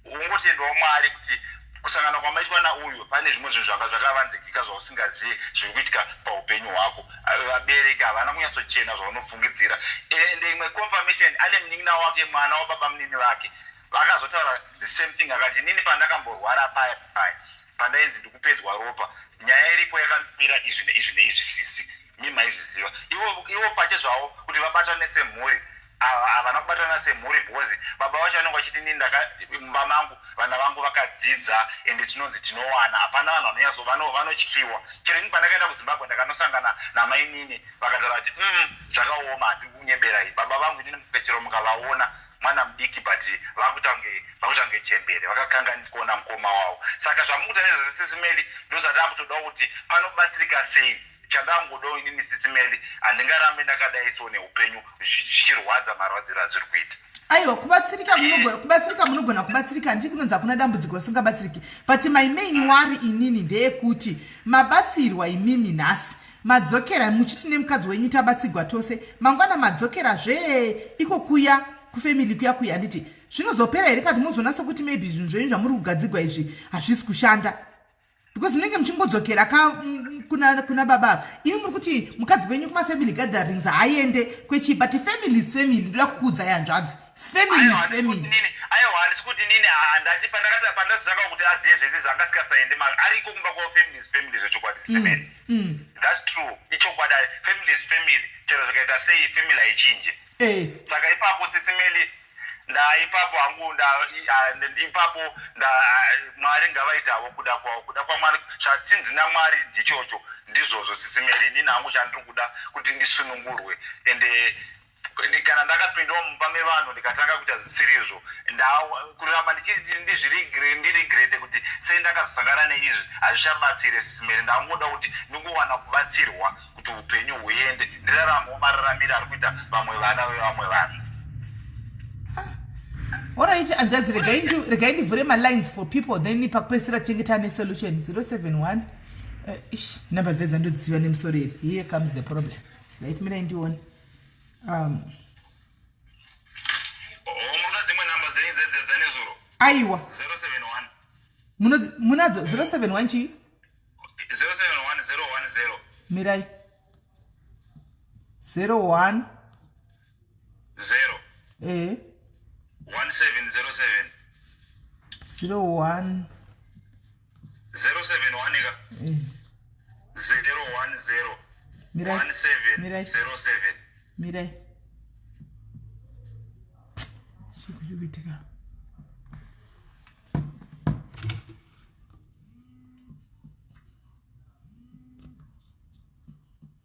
Ungotendawo Mwari kuti kusangana kwamaitwa nauyu pane zvimwe zvinhu zvanga zvakavanzikika zvausingazive zviri kuitika paupenyu hwako. Vabereki havana kunyatsochena zvaunofungidzira. Ende imwe confirmation ane munin'ina wake mwana wababamunini vake vakazotaura the same thing akati inini pandakamborwara paya paya pandainzi ndikupedzwa ropa nyaya iripo yakamira izvi neizvi neizvi sisi Mi maizviziva ivo ivo pache zvavo kuti vabatane semhuri ava havana kubatana semhuri because baba vacho vanenge vachiti ini ndaka mumba mangu vana vangu vakadzidza ende tinonzi tinowana hapana vanhu vanonyatso vano vanotyiwa chero ini pandakaenda kuzimbabwe ndakanosangana namainini vakataura kuti umm zvakaoma handikunyeberai baba vangu inini chero mukavaona mwana mudiki but vakuita kunge vakuita kunge chembere vakakanganiswa namukoma wavo saka zvamukuita nezvesisi Melly ndozvatakutodawo kuti panobatsirika sei Chandangodawo inini sisi Melly handingarambe ndakadai so neupenyu zvichirwadza marwadziro azviri kuita. Aiwa kubatsirika munogona kubatsirika munogona kubatsirika handiti kunonzi hakuna dambudziko risingabatsiriki but my main worry inini ndeyekuti mabatsirwa imimi nhasi madzokera muchiti nemukadzi wenyu tabatsigwa tose mangwana madzokera zvee iko kuya kufamily kuya kuya handiti zvinozopera here kati mozonatsa kuti maybe zvinhu zvenyu zvamuri kugadzigwa izvi hazvisi kushanda because munenge muchingodzokera ka kuna, kuna baba ava imi muri kuti mukadzi wenyu kumafamily gatherings haaende kwechii but family is family ndoda kukuudzai hanzvadzi family is family aiwa handisi kuti nini handati pandazotanga kuti azive zvese zvaangasikasaende ariko kumba kwavo family is family zvechokwadi sisemene mm, mm. thats true ichokwadi family is family chero zvikaita sei family haichinje eh. Saka ipapo sisimeli nda ipapo hangu nda ipapo nda Mwari ngavaite havo kuda kwavo kuda kwaMwari zvatinzi naMwari ndichocho ndizvozvo sisi Mary inini hangu chandiri kuda kuti ndisunungurwe ende kana ndakapindawo mumba mevanhu ndikatanga kuita zvisirizvo kuramba ndichindizviregrete kuti sei ndakazosangana neizvi hazvichabatsire sisi Mary ndangoda kuti ndingowana kubatsirwa kuti upenyu huende ndiraramewo mararamire ari kuita vamwe vana vevamwe vanhu. Alright, hanzvadzi regai ndivhure malines for people then pakupedzisira tichinge taane solution 071 eh, ish number dzaye dzandodziziva nemusoro iri here comes the problem right mirai ndione um, aiwa munadzo 071 chii 071010 mirai 01 0 eh 1707 01 071 ka eh 010 mirai 1707 mirai chikuitika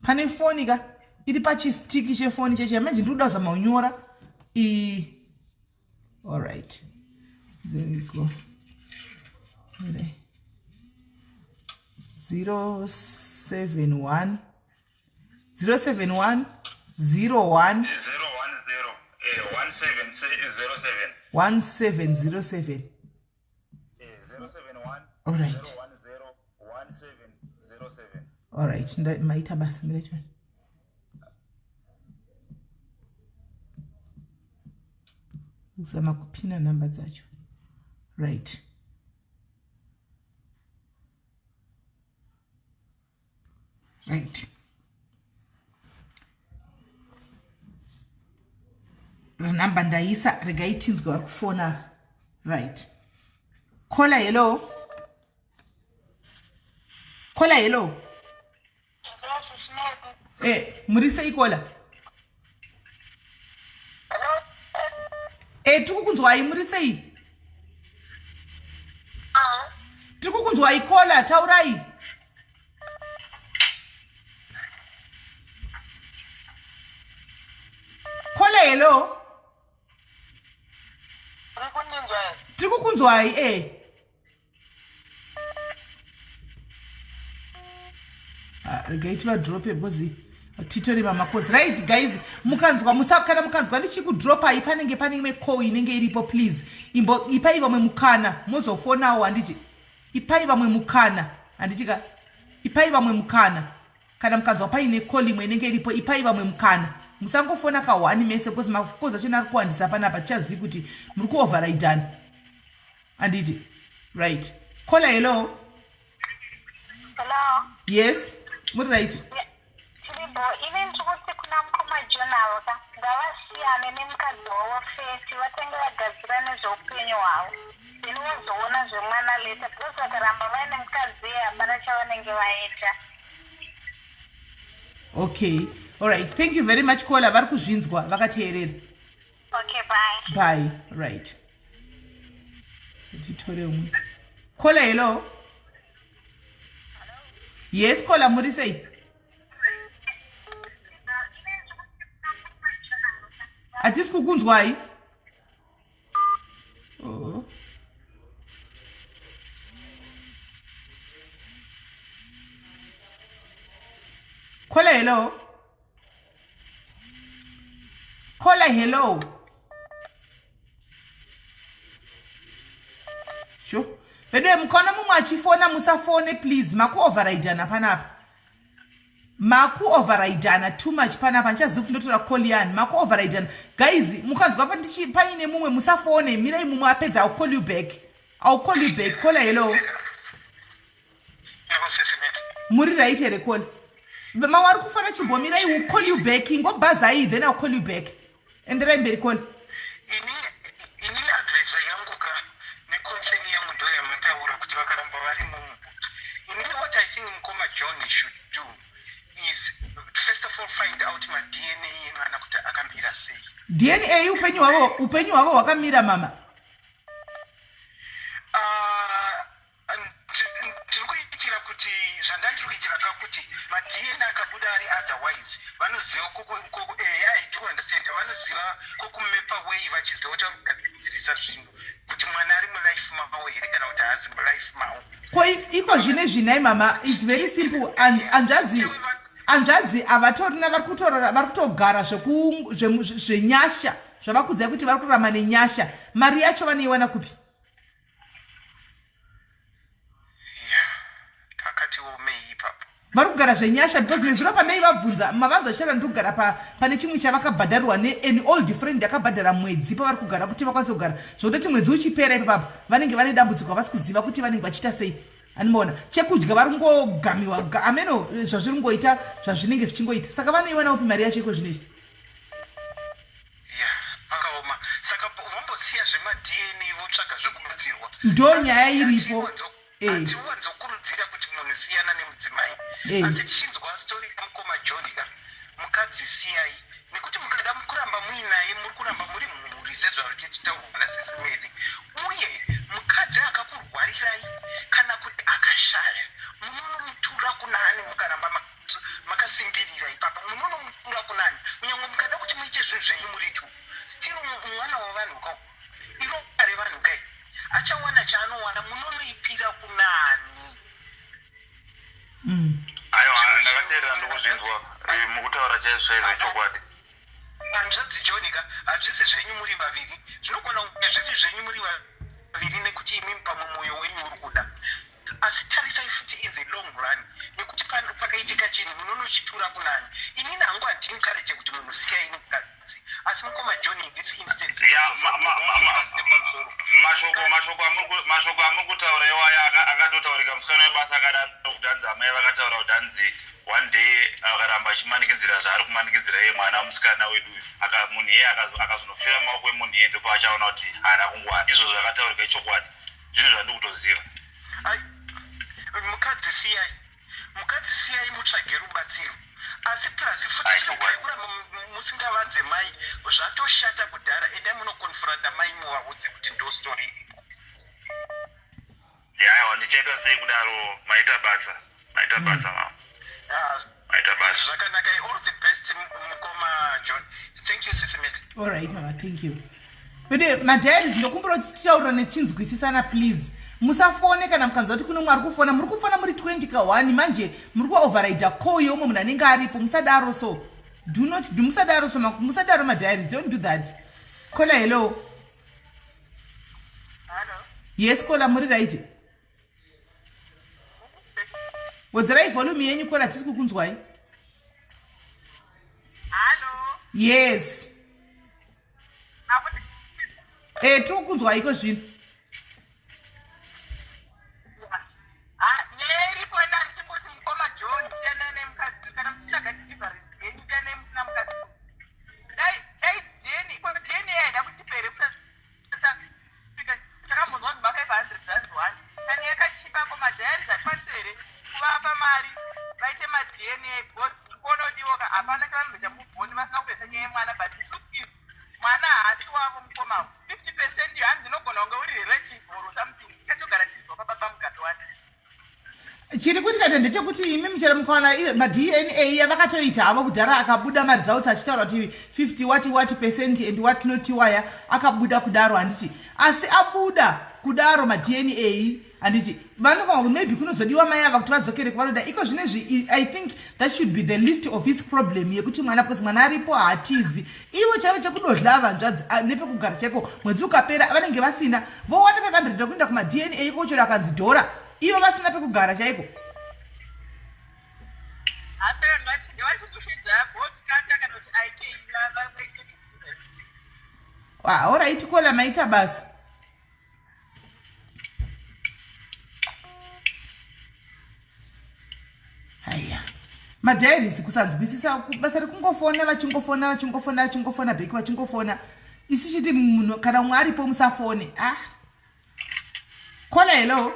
pane foni ka iri pachistiki chefoni cheche manje ndiri kuda kuzama kunyora i allright there we go 071 071 01 010 1707 1707 Alright. Alright, maita basa mirai kuzama kupina nhamba dzacho right right number ndaisa regai tinzwe vari kufona right caller hello caller hello eh muri sei caller eh tiri kukunzwai muri sei tiri kukunzwai caller taurai Kola hello. Tiri kukunzwai eh. Ah, regai tivadrope because Titore mamakozi. Right guys, mukanzwa musa kana mukanzwa ndichikudropai panenge pane imwe call inenge iripo please. Imbo ipai vamwe mukana mozofonawo handiti. Ipai vamwe mukana handiti ka. Ipai vamwe mukana. Kana mukanzwa paine call imwe inenge iripo ipai vamwe mukana. Musangofona ka one mese because makozi achona ari kuwandisa panapa tichazivi kuti muri kuoverridana. Handiti. Right. Caller hello. Hello. Yes. Muri right. Tiribo, ini ndiri kuti kuna mukoma John avo ka ngavasiyane nemukadzi wavo first vatange vagadzira nezveupenyu hwavo then vozoona zvemwana later because vakaramba vaine mukadzi iye hapana chavanenge vaita. Okay. All right. Thank you very much caller. Vari kuzvinzwa vakateerera. Okay, bye. Bye. Right. Titore umwe. Caller hello. Yes caller muri sei? Hatisi kukunzwai. Oh. Caller hello. Caller hello. Sure. Veduwe mukaona mumwe achifona musafone please makuoverridana panapa. Makuoverridana too much panapa ndichaziva kuti ndotora call yani makuoverridana. Guys mukanzwa paine mumwe musafone mirai mumwe apedza I'll call you back. I'll call you back. Caller hello. Muri right here caller. Mama vari kufona chimbomirai will call you back ingobhazai then I'll call you back. Enderai mberi caller. Inini advice yangu ka neconcern yangu ndo yamataura kuti vakaramba vari mumu. Inini what I think mukoma John should do is first of all find out ma DNA emwana kuti akamira sei. DNA upenyu hwavo upenyu hwavo hwakamira mama. Ndiri kuitira kuti zvandandiri kuitira ka kuti maDNA akabuda ari otherwise vanoziva eya I do understand vanoziva kokumepa way vachiziva kuti vari kugadzirisa zvinhu kuti mwana ari mulife mavo here kana kuti haazi mulife mavo. Ko iko zvine zvinai mama it's very simple hanzvadzi hanzvadzi havatorina vari kutorora vari kutogara zvenyasha zvavakudzai kuti vari kurarama nenyasha mari yacho vanoiwana kupi? Vari kugara zvenyasha because nezuro pandaivabvunza mavanzi vachitaura ndiri kugara pane chimwe chavakabhadharirwa nean old friend yakabhadhara mwedzi pavari kugara kuti vakwanise kugara zvekutoti mwedzi uchipera ipapapa vanenge vane dambudziko havasi kuziva kuti vanenge vachiita sei animoona chekudya vari kungogamiwa ameno eh, zvazviri kungoita zvazvinenge zvichingoita saka vanoiwana upi mari yacho iko zvino izvi Pakaoma saka vombosiya zvemaDNA votsvaga zvekubatsirwa. Ndo nyaya iripo. Eh. Hatiwanzokurudzira kuti munhu siyana nemudzimai eh. asi tichinzwa story yamukoma John ka mukadzi siyai nekuti mukada kuramba muinaye muri kuramba muri mhuri sezvazvichitaurwa nasisi Mary uye mukadzi akakurwarirai kana kuti akashaya munonomutura kunani mukaramba makasimbirira ipapa munonomutura kunani kunyangwe mukada kuti muite zvinhu zvenyu muri two still mwana wavanhu ka iropa revanhu kai achawana chaanowana munonoipira kunani mm. Aiwa ndakateerera ndokuzvinzwa eh, mukutaura chaizvo chaizvo ichokwadi hanzvadzi John ka hazvisi zvenyu muri vaviri zvinogona kunge zviri zvenyu muri vaviri nekuti imimi pamwe mwoyo wenyu uri kuda Asi tarisai futi in the long run nekuti pakaitika chinhu munonochitura kunani. Inini hangu handi encourage kuti munhu siyai mukadzi asi mukoma John in this instance Yeah, mashoko mashoko mashoko amuri kutaura iwaya akatotaurika musikana webasa akadaro kuti hanzi amai vakataura kuti hanzi one day akaramba achimanikidzira zvaari kumanikidzira iye mwana musikana wedu uyu munhu iye akazonofira mumaoko emunhu iye ndopaachaona kuti haana kungwara izvozvo zvakataurika ichokwadi zvinhu zvandiri kutoziva Ai, mukadzi siyai mukadzi siyai mutsvage rubatsiro asi plus futi chiregai kuramba musingavanze mai zvatoshata kudhara endai munokonfronta mai muvaudze kuti ndo story iripo yaiwa ndichaita sei kudaro maita basa maita mm. basa mama ah, maita basa zvakanaka all the best mukoma john thank you sisi Mary. all right mama thank you But madiaries ndokumbira kuti titaura nechinzwisisana please. Musafone kana mukanzwa kuti kune umwe ari kufona, muri kufona muri 20 ka 1 manje muri kuoverride call yeumwe munhu anenge aripo. Musadaro so. Do not do musadaro so musadaro madiaries don't do that. Caller hello. Hello. Yes caller muri right. Wedzerai volume yenyu caller tisi kukunzwai. Hello. Yes. Eh tiri kukunzwai iko zvino. Mwana haasi wavo mukoma 50% hanzi inogona kunge uri relative or something tikatogara tirizwa pababa Mugabe wani. Chiri kuitika te ndechekuti imi muchero mukaona maDNA yavakatoita havo kudhara akabuda maresults achitaura kuti 50 what what percent and what not waya akabuda kudaro handiti asi abuda kudaro maDNA handiti vanofanira maybe kunozodiwa mai ava kuti vadzokere kwavanoda iko zvinezvi. I think that should be the least of its problem yekuti mwana, because mwana aripo haatizi. Ivo chaivo chekudodla vanzvadzi nepekugara chaiko mwedzi ukapera vanenge vasina, vowana 500 rekuenda kumaDNA ikochero akanzi dhora, ivo vasina pekugara chaiko. Alright caller, maita basa. Haya madiaries, kusanzwisisa basa rekungofona vachingofona vachingofona vachingofona bheki vachingofona. Isi chiti munhu kana umwe aripo musafone. Ah, caller hello.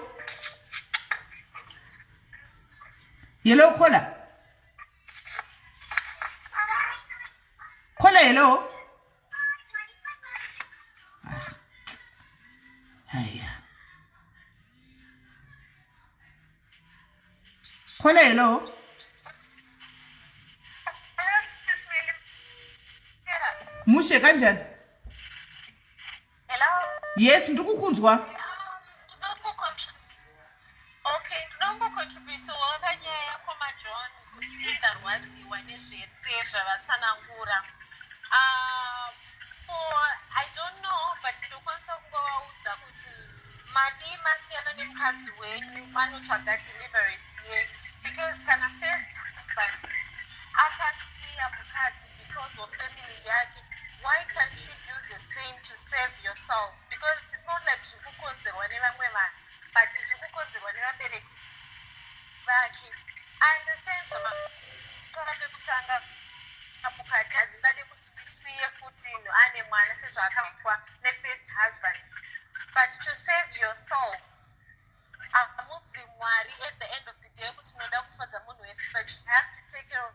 Hello caller, caller hello. Ah. Haya caller hello. Mushe kanjani? Hello. Yes, ndiri kukunzwa. Okay, ndinongocontributawo panyaya yakoma John kuti indarwadziwa nezvese zvavatsanangura. So I don't know, but ndokwanisa kungovaudza kuti madii masiyana nemukadzi wenyu manotsvaga deliverance yenyu, because kana first husband akasiya mukadzi because of family yake, why can't you do the same to save yourself? Because it's not like zviri kukonzerwa nevamwe vanhu, but zviri kukonzerwa nevabereki vake. I understand zvamataura pekutanga mukati, handingade kuti ndisiye futi ane mwana sezvaakaitwa nefirst husband, but to save yourself, hamudzi Mwari at the end of the day kuti unoda kufadza munhu wese, but you have to take care of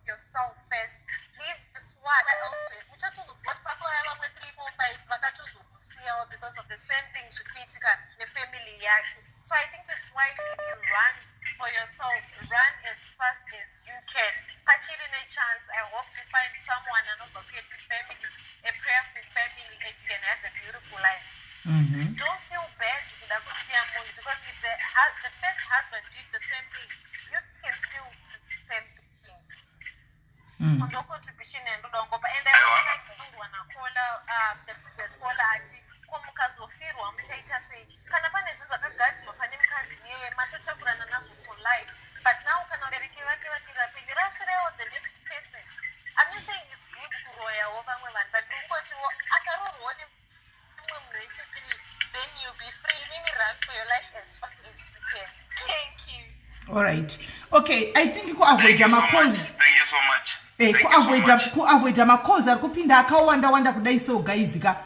yourself first. Leave this one elsewhere. Uchatozonzwa kuti pakauya vamwe 3 4 5 vakatozokusiyawo because of the same thing zviri kuitika nefamily yake. So I think it's wise if you run for yourself, run as fast as you can pachiri nechance. I hope you find someone anobva kuyedu family, a prayerful family, and you can have a beautiful life. Don't feel bad kuda kusiya munhu, because if the first husband did the same thing, you can still do the same thing. Ndo contribution yandoda kungopa. And aiwa nacaller, the previous caller ati ko mukazofirwa muchaita sei? Kana pane zvinhu zvakagadzirwa pane mukadzi iyeye, matotakurana nazvo for life. But now kana vabereki vake vachiri vapenyu, rasirewo the next person. I'm not saying it's good kuroyawo vamwe vanhu, but kungotiwo akaroorwawo nemumwe munhu wechipiri, then you'll be free. Mimi, run for your life as fast as you can. Thank you. Alright, okay, I think kuavoida macalls Thank you so much. Kuavoida kuavoida macalls ari kupinda akawanda wanda kudai. So guys ka,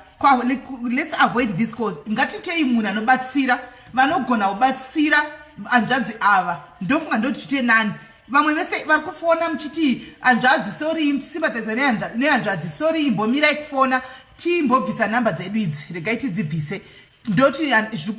let's avoid this calls. Ngatitei munhu anobatsira, vanogona kubatsira hanzvadzi ava, ndofunga ndotichite nani. Vamwe vese vari kufona muchiti hanzvadzi sorry, muchisympathiza nehanzvadzi, sorry, imbomirai kufona, timbobvisa nhamba dzedu idzi. Regai tidzibvise. Ndoti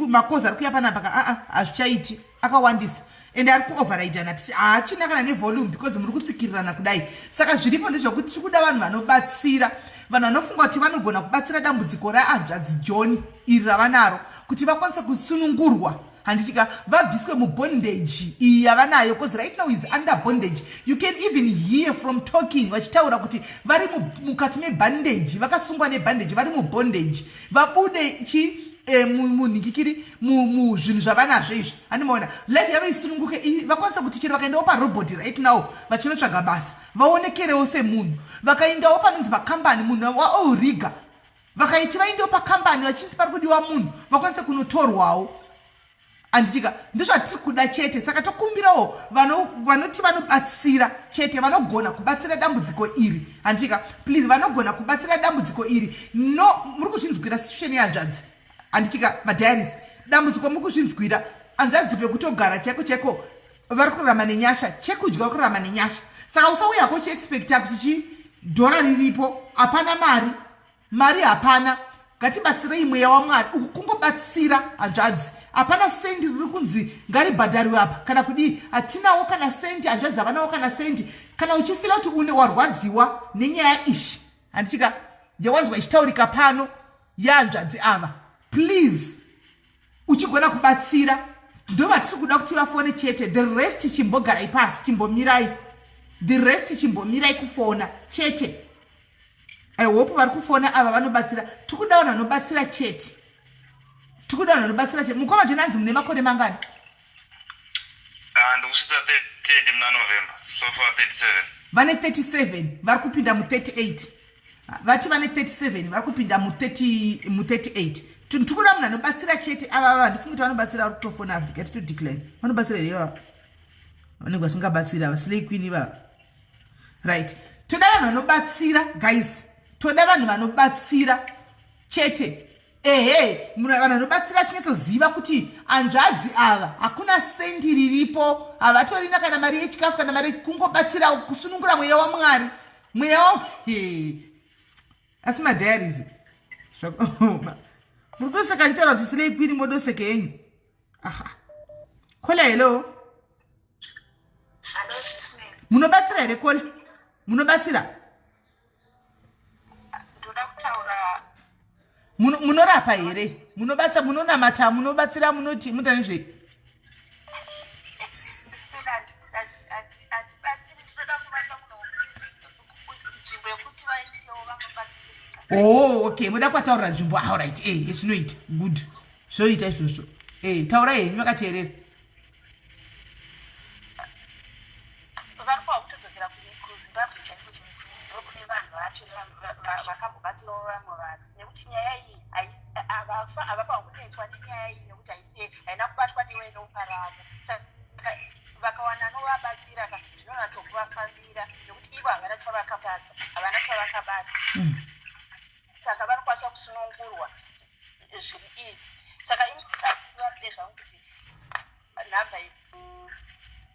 macalls ari kuya panapa ka, aa, hazvichaiti, akawandisa ende ari kuoverridana. Haachina kana nevolume because muri kutsikirirana kudai. Saka zviripo ndezvekuti tiri kuda vanhu vanobatsira. Vanhu vanofunga kuti vanogona kubatsira dambudziko raanzvadzi John iri ravanaro kuti vakwanise kusunungurwa handitika vabviswe mubondage iyi yavanayo bcause right now is under bondage. You can even hear from talking vachitaura kuti vari mukati mebandage, vakasungwa nebandage, vari mubondage, vabude chi eh, munhingikiri muzvinhu zvavanazvo izvi. Handimaona life yavo isununguke, vakwanisa kuti chero vakaendawo parobot right now vachinotsvaga basa vaonekerewo semunhu, vakaendawo panonzi pakambani munhu waoriga vakaiti vaendewo pakambani vachinzi pari kudiwa munhu vakwanise kunotorwawo. Anditika ndozvatiri kuda chete. Saka tokumbirawo vanoti vanobatsira chete, vanogona kubatsira dambudziko iri. Handitika please, vanogona kubatsira dambudziko iri. No, muri kuzvinzwira situation yehanzvadzi. Handitika madiaries, dambudziko muri kuzvinzwira. Hanzvadzi pekutogara chaiko chaiko vari kurarama nenyasha, chekudya vari kurarama nenyasha. Saka usauyako uchiexpecta kuti chi dhora riripo, hapana mari, mari hapana. Ngatibatsirei mweya waMwari uku kungobatsira hanzvadzi. Hapana sendi riri kunzi ngaribhadhariwe apa kana kudii, hatinawo kana sendi. Hanzvadzi havanawo kana sendi. Kana uchifila kuti une warwadziwa nenyaya ishi, handitika yawanzwa ichitaurika pano yehanzvadzi ava, please uchigona kubatsira, ndovatiri kuda kuti vafone chete. The rest chimbogarai pasi, chimbomirai. The rest chimbomirai kufona chete. I hope vari kufona ava vanobatsira. Tikuda vanhu vanobatsira chete, tikuda vanhu vanobatsira chete. Mukoma Joni, anzi mune makore mangani? Ah, ndikusvitsa 38 muna November, so far 37. Vane 37, vari kupinda mu38. Vati vane 37, vari kupinda mu38. Tikuda munhu anobatsira chete. Ava ava handifungi kuti vanobatsira, vari kutofona Africa tito decline. Vanobatsira here ivava? Vanenge vasingabatsiri ava, slay queen ivava. Right, toda vanhu vanobatsira guys, toda vanhu vanobatsira chete. Ehe, vanhu vanobatsira chinyatsoziva kuti hanzvadzi ava hakuna sendi riripo, havatorina kana mari yechikafu kana mari, kungobatsira kusunungura mweya waMwari, mweya wa asi madiaries muri kutoseka nditaura kuti silei kwini modoseke yenyu. Aha, kola, hello, munobatsira here? Kola, munobatsira? Munorapa here? Munobatsa, munonamata, munobatsira, munoti munoita nezvei? Oh, okay, muda kwataurira nzvimbo. Alright, eh, zvinoita good, zvoita izvozvo. Eh, taurai henyu, vakateerera. Vanofanira kutodzokera kuZimbabwe chaiko chaiko, ndokune vanhu vacho vakambobatsirawo vamwe vanhu, nekuti nyaya iyi havafanira kunetswa nenyaya iyi, nekuti haisi, haina kubatwa neweropa ravo. Saka vakawana anovabatsira ka, zvinonyatsokuvafambira, nekuti ivo havana chavakatadza, havana chavakabata. Saka vanokwanisa kusunungurwa zviri easy. Saka ini zvangu kuti nhamba iyi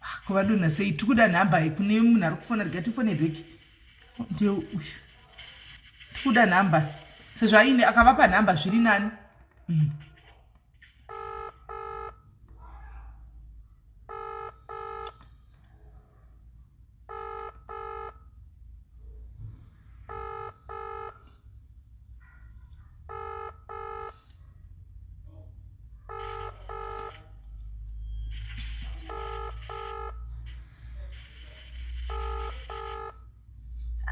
Ah, kuvadonha sei? Tikuda nhamba iyi kune munhu ari kufona. Rega tifone back, ndiye ushu. Tikuda nhamba sezvo aine akavapa nhamba zviri nani.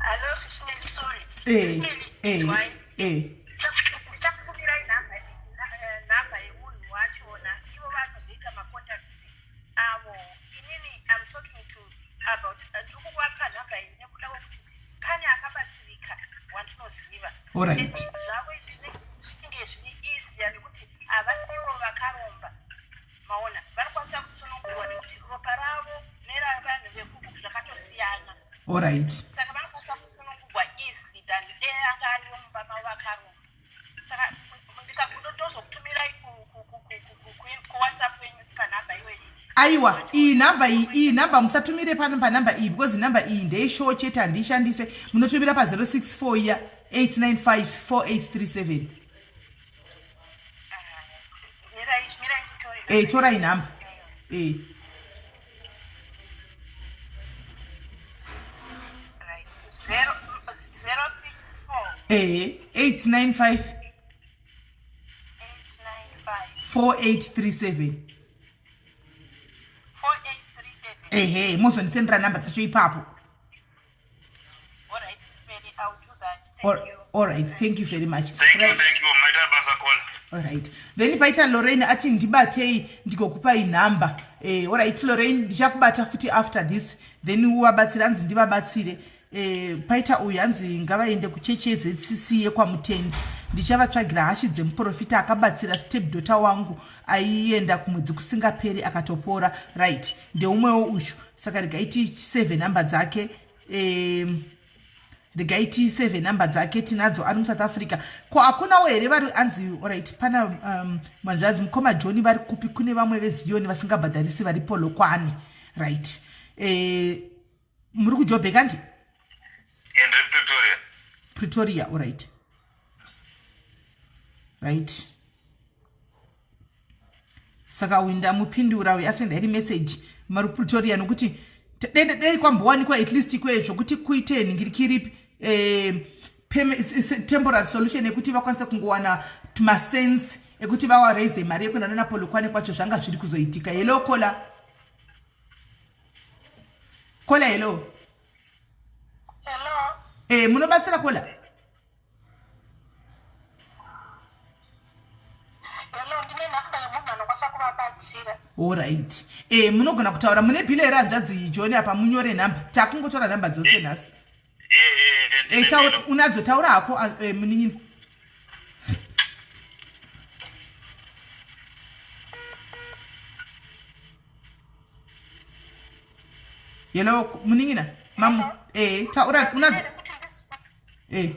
Hello, Sis Melly, sorry. Sis Melly, inzwai. Ndichakutumirai nhamba yemunhu wachona, ivo vanozoita macontacts avo. Inini I'm talking to about, ndiri kuvapa nhamba iyi nekuda kwekuti pane akabatsirika wandinoziva. Zvavo izvi zvinenge zviri easier nekuti havasivo vakaromba. Maona, vanokwanisa kusunungurwa nekuti ropa ravo neravanhu vekuku zvakatosiyana. Saka vanokwanisa kusunungurwa easily than dei anga ariwo mumba mavo akaromba. Saka ndikakutozokutumirai kuWhatsApp wenyu panhamba iyoyi. Aiwa, iyi nhamba iyi, iyi nhamba musatumire pano panhamba iyi, because nhamba iyi ndeyeshow chete, handiishandise. Munotumira pa064 iya 895 4837. Mirai nditore. Torai nhamba e. Right. 064. Ehe, 895 4837. Ehe, mozondisendera number dzacho ipapo. Alright, thank you very much. Thank you, thank you. Maita basa caller. Alright. Then paita Lorraine ati ndibatei ndigokupai nhamba. Eh, alright Lorraine ndichakubata futi after this. Then uvabatsire hanzi ndivabatsire. Eh, paita uyu hanzi ngavaende kuchechi yeZCC yekwaMutendi. Ndichavatsvagira hashi dzemuprofita akabatsira step daughter wangu aienda kumwedzi kusingaperi akatopora. Right. Ndeumwewo uyu. Saka regai tisave nhamba dzake. Eh, regai tisave nhamba dzake tinadzo ari musouth Africa. Ko hakunawo here vari anzi alright pana manzvadzi mukoma John vari kupi kune vamwe veZion vasingabhadharisi vari Polokwane. Right. Muri kuJoburg handi? Ndiri Pretoria. Pretoria, alright. Right. Saka uyu ndamupindura uyu asenda iri message mari Pretoria nokuti dei kwambowanikwa at least ikweyo zvokuti kuite nhingirikiripi temporary solution yekuti vakwanise kungowana tumasense ekuti vawaraise mari yekuenda nana Polokwane kwacho zvanga zviri kuzoitika. Hello caller. Caller, hello. Hello. Munobatsira caller? Hello, ndine nhamba yemunhu anokwanisa kuvabatsira. Alright. Munogona kutaura mune bhilo here hanzvadzi John apa munyore nhamba. Takungotora nhamba dzose nhasi. Unadzo taura hako munin'ina. Hello munin'ina. Mamu taura unadzo. Alright,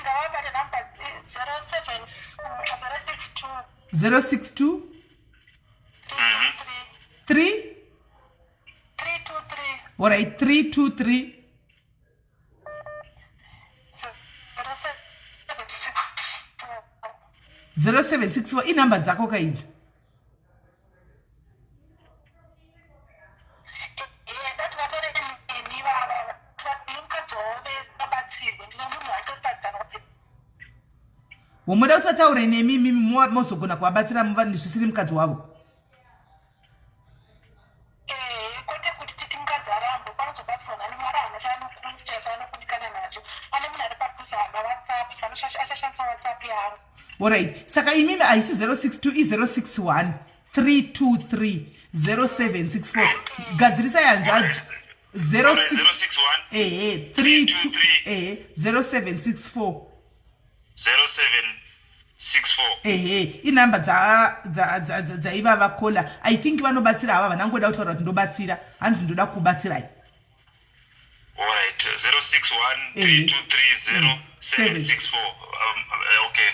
ngavabate nhamba 07 062 062 323 3 323 Alright, 323 0764. 0764 inhamba dzako kaidzi. Ndati vatore neni vava nemukadzi wavo vabatsirwe. Ndine munhu atotadzana kuti Womoda kuti vataure nemi imimi mozogona kuvabatsira zvisiri mukadzi wavo. Kwete kuti titi mukadzi arambe panozobatsirwa nani mwari haana chaanokundikana nacho. Pane munhu ari padhuze haana WhatsApp, achashandisa WhatsApp yangu. Alright, saka imimi haisi 062 i061 323 0764. Gadzirisai hanzvadzi. 06 061 ehe 32 ehe 0764 0764. Ehe, inhamba dzaivava caller. I think vanobatsira ava vanangoda kutaura kuti ndobatsira. Hanzi ndoda kubatsirai. Alright, 061 323 0764. Okay,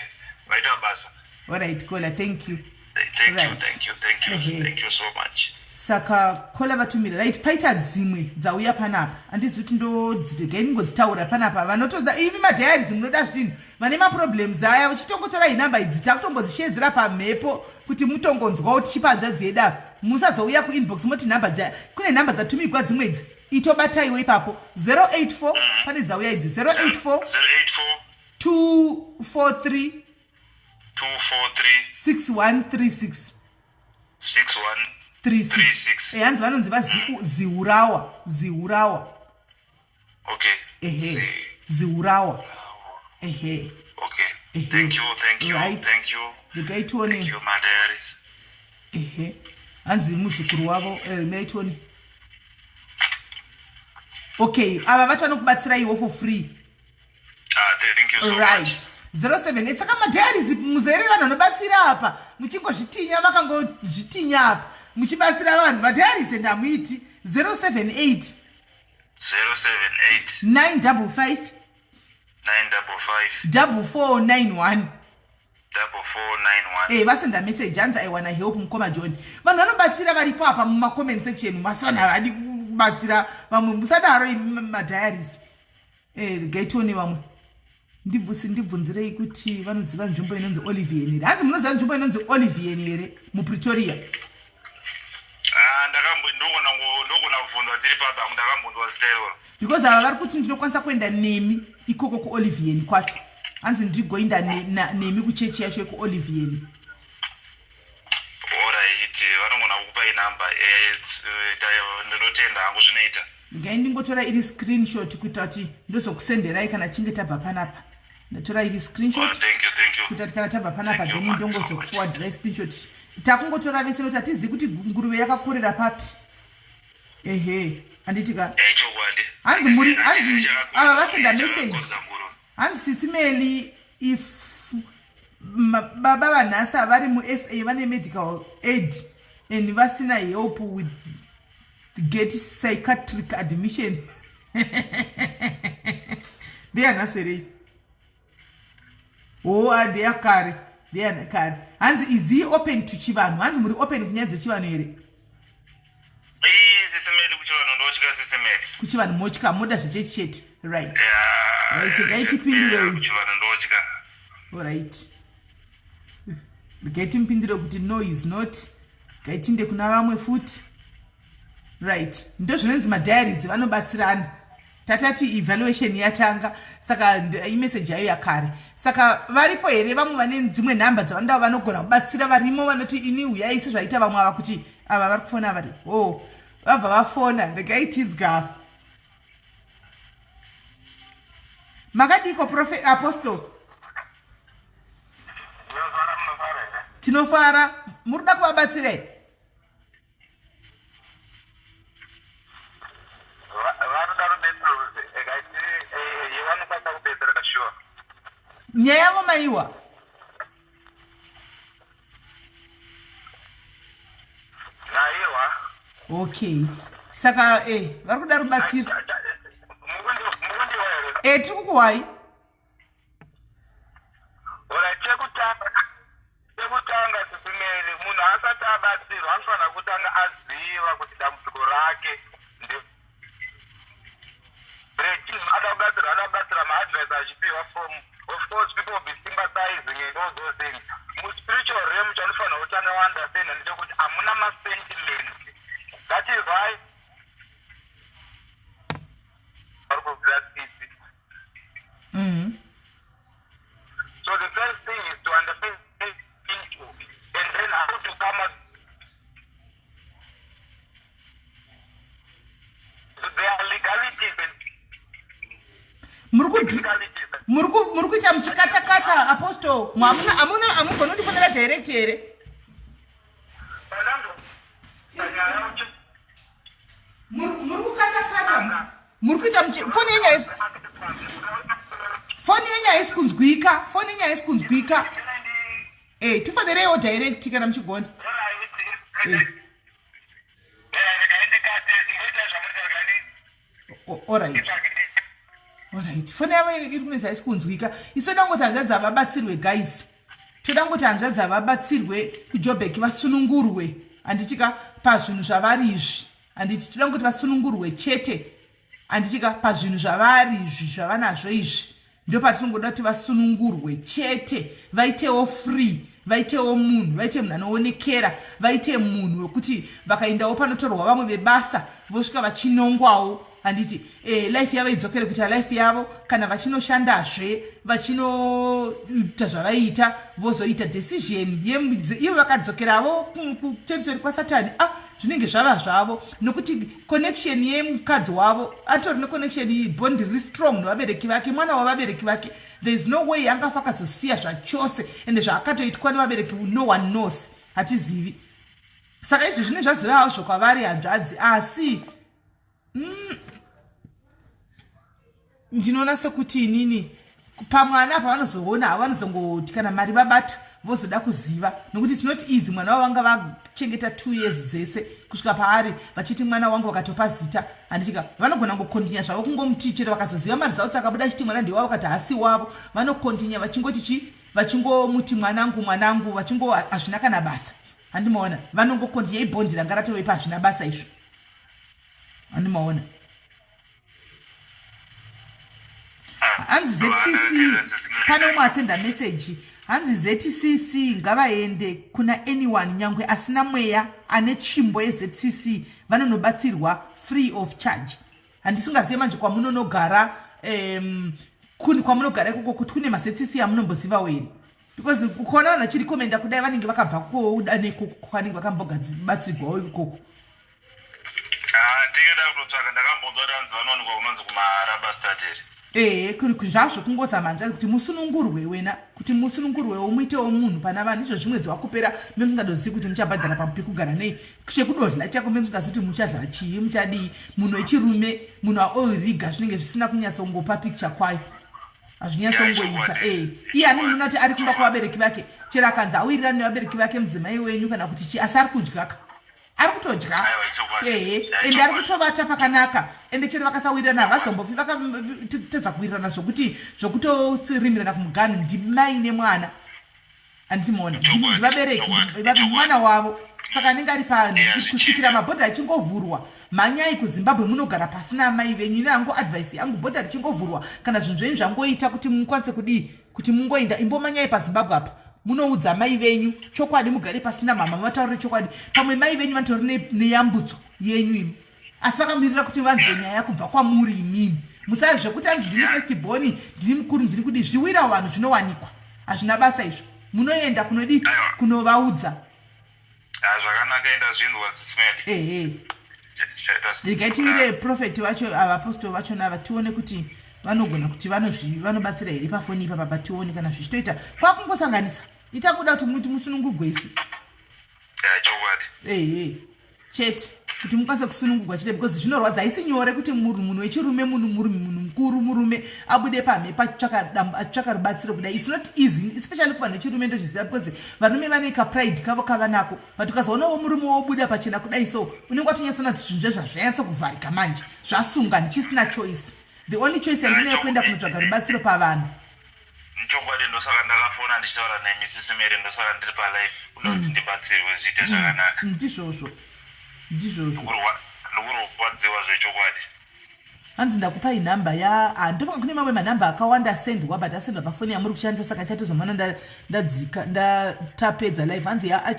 vaita basa. Alright caller, thank you. Thank you, Right. thank you, thank you, Ehe. thank you so much. Saka caller vatumira. Right, paita dzimwe dzauya panapa. Handizivi kuti ndodziregai ndingodzitaura panapa. Vanotoda imi madiaries munoda zvinhu. Vane maproblems aya uchitongotora inhamba idzi takutongodzishedzera pamhepo kuti mutongonzwawo tichipa hanzvadzi yedu ava. Musazouya kuinbox moti nhamba dza kune nhamba dzatumigwa dzimwe idzi. Itobataiwo ipapo 084 pane dzauya idzi 084 084 243 243 6136 61 36. 36. Hanzi vanonzi vaziurawa ziurawa. Okay. Ehe, ziurawa. Ehe. Okay. Ehe. Thank you, thank you, Right. thank you. Regai tione. Thank you, my diaries. Ehe, hanzi muzukuru wavo. Mirai tione. Okay, ava vati vanokubatsiraiwo for free. Ah, thank you so Right. much. 078. Saka madiaries muzere vanhu vanobatsira apa muchingozvitinya makangozvitinya apa muchibatsira vanhu. Madiaries ende hamuiti. 078 078 955 955 4491. 4491. Vasenda message hanzi I wanna help mukoma John. Vanhu vanobatsira varipo apa mumacomment section masi vanhu havadi kubatsira vamwe. Musadaro imi madiaries. Regai tione vamwe. Ndibvunzirei kuti vanoziva nzvimbo inonzi Olivian here. Hanzi munoziva nzvimbo inonzi Olivian here muPretoria? Ah, ndakambo Ndogona kubvunza tiri pabangu, ndakambonzwa zita iroro. Because ava vari kuti ndinokwanisa kuenda nemi ikoko kuOlivian kwacho. Hanzi ndigoinda nemi kuchechi yacho yekuOlivian. Alright, vanogona kukupai namba. Ndinotenda hangu, zvinoita. Ngai ndingotora iri screenshot kuitira kuti ndozokusenderai kana chinge tabva panapa. Ndatora iri screenshot. Oh, thank you, thank you. Kuitira kuti kana tabva panapa, Thank you, then man. ndongozokuforwardirai screenshot. Takungotora vese nokuti hatizivi kuti nguruve yakakorera papi. Ehe, handiti ka? Chokwadi. Hanzi hanzi ava vasenda message. Hanzi, "Sisi Meli, if baba vanhasi vari muSA vane medical aid and vasina help with get psychiatric admission." Ndeyanhasi rei? O, oh, ndeyakare, ndeyakare. Hanzi, "Is he open to chivanhu?" Hanzi muri open kunyaya dzechivanhu here? Sisi Meli, kuchivanhu ndotya, Sisi Meli. Kuchivanhu motya, moda zvechechi chete, right? Right, ngaitipindurei. Kuchivanhu ndotya. Alright, ngaitimpindure kuti no, is not. Ngaitinde kuna vamwe futi. Right, ndo zvinonzi madiaries, vanobatsirana. Tatati evaluation yatanga, saka imeseji yayo yakare. Saka varipo here vamwe vane dzimwe nhamba dzavanoda, vanogona kubatsira varimo, vanoti ini uyai sezvaita vamwe ava, kuti ava vari kufona vari o oh, vabva vafona. Regai tidzwa. Makadiko, Prophet Apostle? Tinofara. Muri kuda kuvabatsirei? Vanoda rubetsero ekaiti yevanokwanisa kubetsereka, sure. Nyaya yavo maiwa? Naiwa. Okay, saka vari kuda rubatsiro. Mukundiwa here? Tiri kukuhwai. Ora, chekutanga, Sisi Meli, munhu asati abatsirwa anofanira kutanga aziva kuti dambudziko rake ada kubatsirwa, ada kubatsira. Maadvice achipiwa from, of course, people will be sympathizing and all those things. Muspiritual realm, chanofanira kutanga waunderstand ndechekuti hamuna masentiment. That is why vari kuziva tsitsi. So the first thing is to understand into and then how to come up. So there are legalities and Muri ku legalities. Muri kuita muchikatakata, Apostle. Hamuna, hamuna, hamugoni kundifonera direct here? Muri kukatakata, muri kuita foni yenyu haisi, foni yenyu haisi kunzwika, foni yenyu haisi kunzwika. Tifonereiwo direct kana muchigona. Alright, foni yavo iri kunetsa, haisi kunzwika. Isu toda kungoti hanzvadzi havabatsirwe, guys. Toda kungoti hanzvadzi havabatsirwe kuJobek, vasunungurwe, handitika, pazvinhu zvavari izvi. Handiti toda kungoti vasunungurwe chete, handitika, pazvinhu zvavari izvi, zvavanazvo izvi. Ndo patinongoda kuti vasunungurwe chete, vaitewo free, vaitewo munhu, vaite munhu anoonekera, vaite munhu wekuti vakaendawo panotorwa vamwe vebasa vosvika vachinongwawo, handiti? Life yavo idzokere kuita life yavo. Kana vachinoshandazve, vachinoita zvavaiita, vozoita decision ivo vakadzokeravo kuterritory kwasatani. Ah, zvinenge zvava zvavo, nokuti connection yemukadzi wavo atori neconnection, bond riri strong nevabereki vake, mwana wavabereki vake. There is no way angafa akazosiya zvachose. Ende zvaakatoitwa nevabereki, no one knows, hatizivi. Saka izvi zvine zvaziva hazvo kwavari hanzvadzi, asi ndinoona sekuti inini pamwana apa vanozoona havo, vanozongoti kana mari vabata vozoda kuziva, nokuti it's not easy. Mwana wavo vanga vachengeta 2 years dzese kusvika paari vachiti mwana wangu, vakatopa zita, handitika? Vanogona kungocontinue zvavo kungomuti chero vakazoziva maresults akabuda achiti mwana ndewavo, vakati hasi wavo, vanocontinue vachingoti chi, vachingomuti mwanangu, mwanangu, vachingo hazvina kana basa, handimaona? Vanongocontinue, ibond ranga ratovepa, hazvina basa izvo, handimaona? Hanzi ZCC, pane umwe asenda meseji. Hanzi ZCC ngavaende kuna anyone nyangwe asina mweya ane tsvimbo yeZCC vanonobatsirwa free of charge. Handisingazive manje kwamunonogara um, kuni kwamunogara ikoko kuti kune maZCC amunombozivawo here because ukaona vanhu vachirikomenda kudai vanenge vakabva kuda nekoko kwanenge vakambobatsirwawo ikoko. Ah, ndingada kutotsvaka ndakambonzwa kuti hanzi vanowanikwa kunonzi kumarabastad here. Ehe, zvazvo kungozama hanzvadzi kuti musunungurwe wena kuti musunungurwewo muitewo munhu pana vanhu izvo zvimwedzi wakupera memusingadozivi kuti muchabhadhara pekugara nei chekudodla chako memusingazivi kuti muchadla chii muchadii munhu wechirume munhu aoiriga zvinenge zvisina kunyatsongopa picture kwayo hazvinyatsongoitsa ee iye ani munoona kuti ari kumba kwavabereki vake chero akanzi awirirani nevabereki vake mudzimai wenyu kana kuti chii asi ari kudyaka ari kutodya ehe ende ari kutovata pakanaka ende chero vakasawirirana havazombofi vakatadza kuwirirana zvokuti zvokutosirimirana kumuganhu ndimai nemwana handiti maona ndivabereki mwana wavo saka anenge ari pakusvikira mabhodha achingovhurwa mhanyai kuzimbabwe munogara pasina amai venyu ine hangu advice yangu bhodha richingovhurwa kana zvinhu zvenyu zvangoita kuti mukwanise kudii kuti mungoenda imbomanyai pazimbabwe apa munoudza mai venyu chokwadi mugare pasina mama muvataurire chokwadi pamwe mai venyu vanotori neyambudzo yenyu imi asi vakamirira kuti vanzwe nyaya kubva kwamuri imimi musai zvekuti anzi ndini first born ndini mukuru ndini kudii zviwira vanhu zvinowanikwa hazvina basa izvo munoenda kunodii kunovaudza Ah, zvakanaka enda zvinzwa sismeli ehe regai timire profeti vacho avapostori vachona ava tione kuti vanogona kuti vanobatsira here pafoni ipapa patione kana zvichitoita kwakungosanganisa ita kuda kuti muti musunungugwe isu ehe chete kuti mukwanise kusunungugwa chete because zvinorwadza haisi nyore kuti munhu wechirume munhu murume munhu mukuru murume abude pamhepo achitsvaka rubatsiro kudai its not easy especially kuvanhu vechirume ndozviziva because varume vane kapride kavo kavanako but ukazoonawo murume wobuda pachena kudai so unenge watonyatsona kuti zvinhu zvezva zvanyatsa kuvharika manje zvasunga ndichisina choice the only choice yandinayo kuenda kunotsvaga rubatsiro pavanhu. Chokwadi ndosaka ndakafona ndichitaura nemi sisi Mary ndosaka ndiri palife kuda kuti ndibatsirwe zviite zvakanaka. Ndizvozvo ndizvozvo. Ndikurwadziwa zvechokwadi. Hanzi ndakupai nhamba ya ah, ndofunga kune mamwe manhamba akawanda asendwa but asendwa pafoni yamuri kushandisa saka chatozomana ndadzika ndatapedza live hanzi ya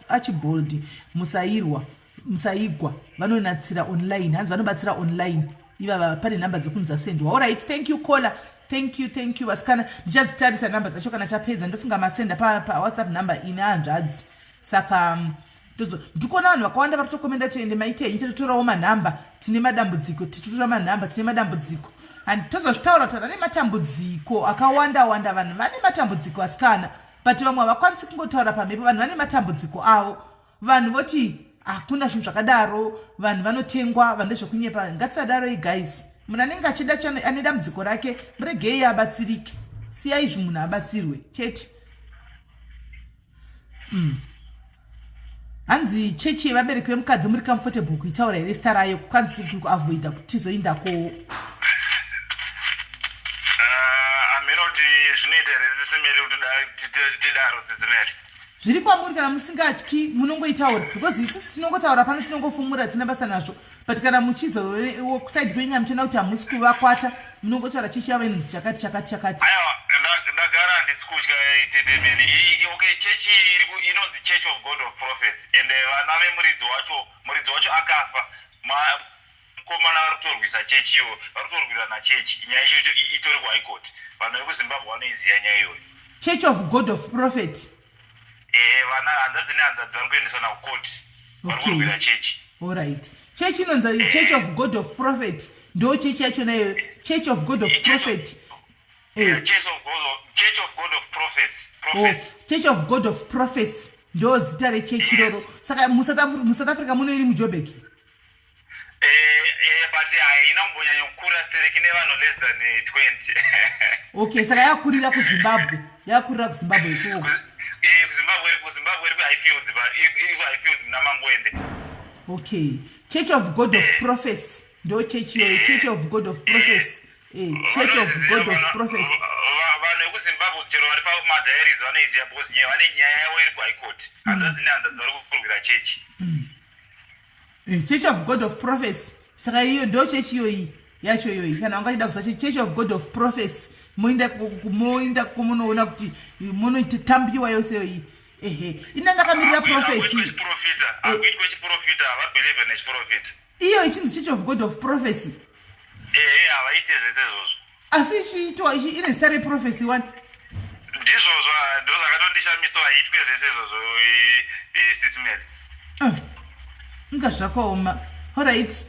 Archibald musairwa musaigwa vanonatsira online hanzi vanobatsira online ivava pane nhamba dzekunzi dzasendwa allright thank you caller thank you thank you vasikana ndichadzitarisa nhamba dzacho kana tapedza ndofunga masenda pawhatsapp pa number ine hanzvadzi saka mm, ndikuona vanhu vakawanda vari kutokomenda kuti ende maita henyu tatotorawo manhamba tine madambudziko titotora manhamba tine madambudziko and tozozvitaura kuti vane matambudziko akawanda wanda vanhu vane matambudziko asikana but vamwe havakwanisi kungotaura pamhepo vanhu vane matambudziko avo vanhu voti hakuna zvinhu zvakadaro vanhu vanotengwa vanhu ndezvekunyepa ngatisadaroi guys munhu anenge achida ane dambudziko rake muregei abatsirike siyai izvi munhu abatsirwe chete mm. Hanzi chechi yevabereki vemukadzi muri comfortable kuitaura here zita rayo kwanzi kuavoida kuti tizoindako. Ah, hameno kuti zvinoita here sisimeri kuti tidaro sisimeri. Zviri kwamuri kana musingatyi munongoitaura because isusu tinongotaura pano tinongofumura tina basa nazvo but kana muchizokusaidi kwenyu muchiona kuti hamusi kuvakwata munongotaura chechi yavo inonzi chakati chakati chakati. Aiwa ndagara handisi kutya tete Mary. Okay chechi inonzi Church of God of Prophets and vana vemuridzi wacho muridzi wacho akafa mukomana vari kutorwisa chechi ivo vari kutorwirana chechi nyaya ichocho itori kuhigh court vanhu vekuzimbabwe vanoiziva nyaya iyoyo. Church of God of Prophet. Ehe vana hanzvadzi nehanzvadzi vari kuendesana kucourt vari kurwira chechi. Alright. Church inonzi Church of God of Prophet ndo chechi yachona iyoyo Church of God of Prophet. Eh. Church of God of, Church of God of Prophecy. Prophecy. Oh, Church of God of Prophecy ndo zita rechechi iroro. Yes. Saka muSouth Africa muno iri muJoburg. Eh, eh, but haina kumbonyanya kukura stereki nevanhu less than 20. Okay, saka yakurira kuZimbabwe. Yakurira kuZimbabwe ikoko. Eh, kuZimbabwe iri kuZimbabwe iri kuHighfields, iri kuHighfields muna Mangwende. Okay. Church of God of Prophecy. Ndo church iyoyo, Church of God of Prophecy. Eh, Church of God of Prophecy. Vanhu vekuZimbabwe chero vari pamadiaries vanoiziva because nyaya vane nyaya yavo iri kuHigh Court. Hanzvadzi nehanzvadzi vari kurwira chechi. Eh, Church of God of Prophecy. Saka iyo ndo chechi iyoyi. Yacho iyoyi, kana wanga chida kuza Church of God of Prophecy, moinda moinda munoona kuti munotambiwa yose iyoyi. Ehe, ina ndakamirira prophet. Akuitwe chiprofita, havabelieve nechiprofita. Iyo ichinzi Church of God of Prophecy. Ehe, havaite zvese izvozvo. Asi ichiitwa ine zita reprophecy one. Ndizvozvo, ndo zvakatondishamiso. Haitwe zvese izvozvo, Sis Melly. Inga zvakaoma. Alright,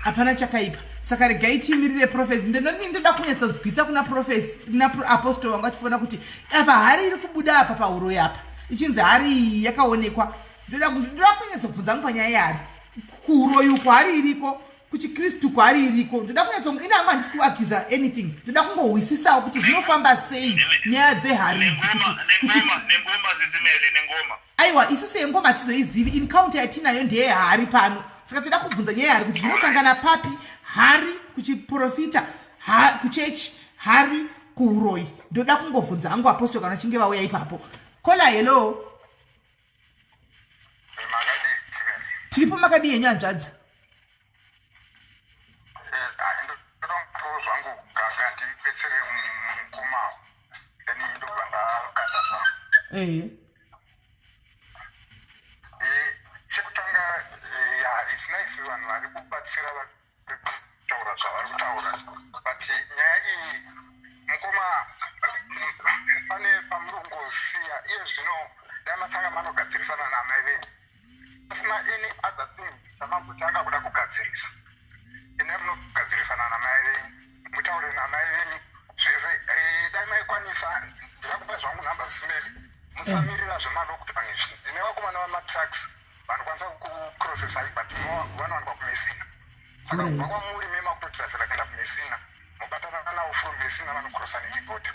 hapana chakaipa. Saka regai tiimirire prophet. Ndinoti ndoda kunyatsodzwisa kuna prophet, kuna apostle vanga vachifona kuti apa hari iri kubuda apa pahuro apa, ichinzi hari iyi yakaonekwa. Ndoda kunyatsobvunza hangu panyaya yehari. Kuuroyi uko hari iriko, kuchikristu kwari iriko. Ndoda kunyatso, ine hangu handisi kuaccusa anything, ndoda kungohwisisawo kuti zvinofamba sei nyaya dzehari idzi kuti Nengoma, Sis Melly, nengoma. Aiwa, isusu yengoma hatizoizivi. Encounter yatinayo ndeyehari pano, saka toda kubvunza nyaya yehari kuti zvinosangana papi hari kuchiprofita, kuchechi, hari kuuroyi. Ndoda kungovhunza hangu apostle kana chinge vauya ipapo. Caller, hello. Tiripo, makadii henyu hanzvadzi? Ndoda zvangu gaga ndibetsere mukomawo, then ndobva ndakata zvangu. Chekutanga, ya, it's nice vanhu vari kubatsira, vari kutaura zvavari kutaura, but nyaya iyi, mukoma, pane pamuri kungosiya. Iye zvino dai matanga manogadzirisana naamai venyu pasina any other thing chamambotanga kuda kugadzirisa. Ine munogadzirisana namai venyu, mutaure namai venyu zvese. Dai maikwanisa, ndirakupa zvangu nhamba, Sis Melly. Musamirira zvemalockdown izvi. Ndine vakomana vamatrucks vanokwanisa kucrossesai, but vanowanikwa kuMessina. Saka kubva kwamuri mema kutotrafela kuenda kuMessina, mobatana navo from Messina, vanocrossa nemibhodha,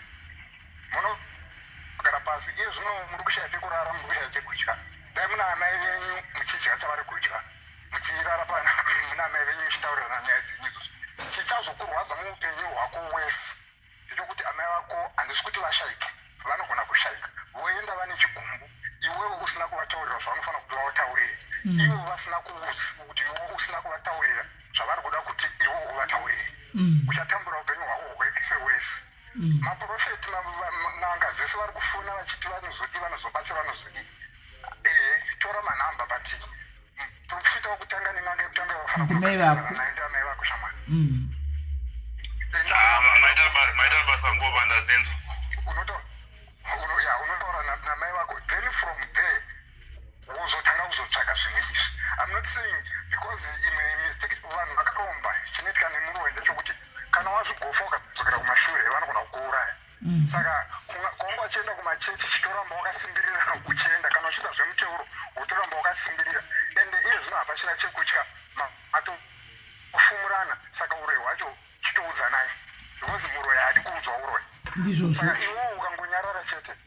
munogara pasi. Iye zvino muri kushaya pekurara, muri kushaya chekudya. Dai muna amai venyu muchidya chavari kudya, muchirara muna amai venyu, muchitaurirana nyaya dzenyu idzodzo. Chichazokurwadza muupenyu hwako wese ndechekuti amai vako, handisi kuti vashaike, vanogona kushaika voenda vane chigumbu, iwewe usina kuvataurira zvavanofanira kuti vavataurire, ivo vasina kuti iwe usina kuvataurira zvavari kuda kuti iwe uvataurire. Uchatambura upenyu hwako hwese wese. Maprofeti, n'anga dzese vari kufona vachiti vanozodi, vanozobatsira, vanozodi. Ehe, tora manhamba, but profita wekutanga nen'anga yekutanga vafanira Ndimai vako. kugadzirisana nayo ndiamai vako, shamwari. Ah, maita basa ngoma, ndazinzwa. Ya, unotaura namai vako, then from there wozotanga kuzotsvaga zvimwe izvi. I'm not saying, because imwe mistake vanhu vakaromba, chinoitika nemuroyi ndechekuti kana wazvigofa ukadzokera kumashure, vanogona kukuuraya. Saka kwanga uchienda kumachechi, chitoramba wakasimbirira uchienda. Kana uchiita zvemuteuro, wotoramba wakasimbirira. Ende iye zvino hapachina chekutya, matofumurana. Saka uroyi hwacho chitoudzanai, because muroyi haadi kuudzwa uroyi. Ndizvozvo. Saka iwowo ukangonyarara chete,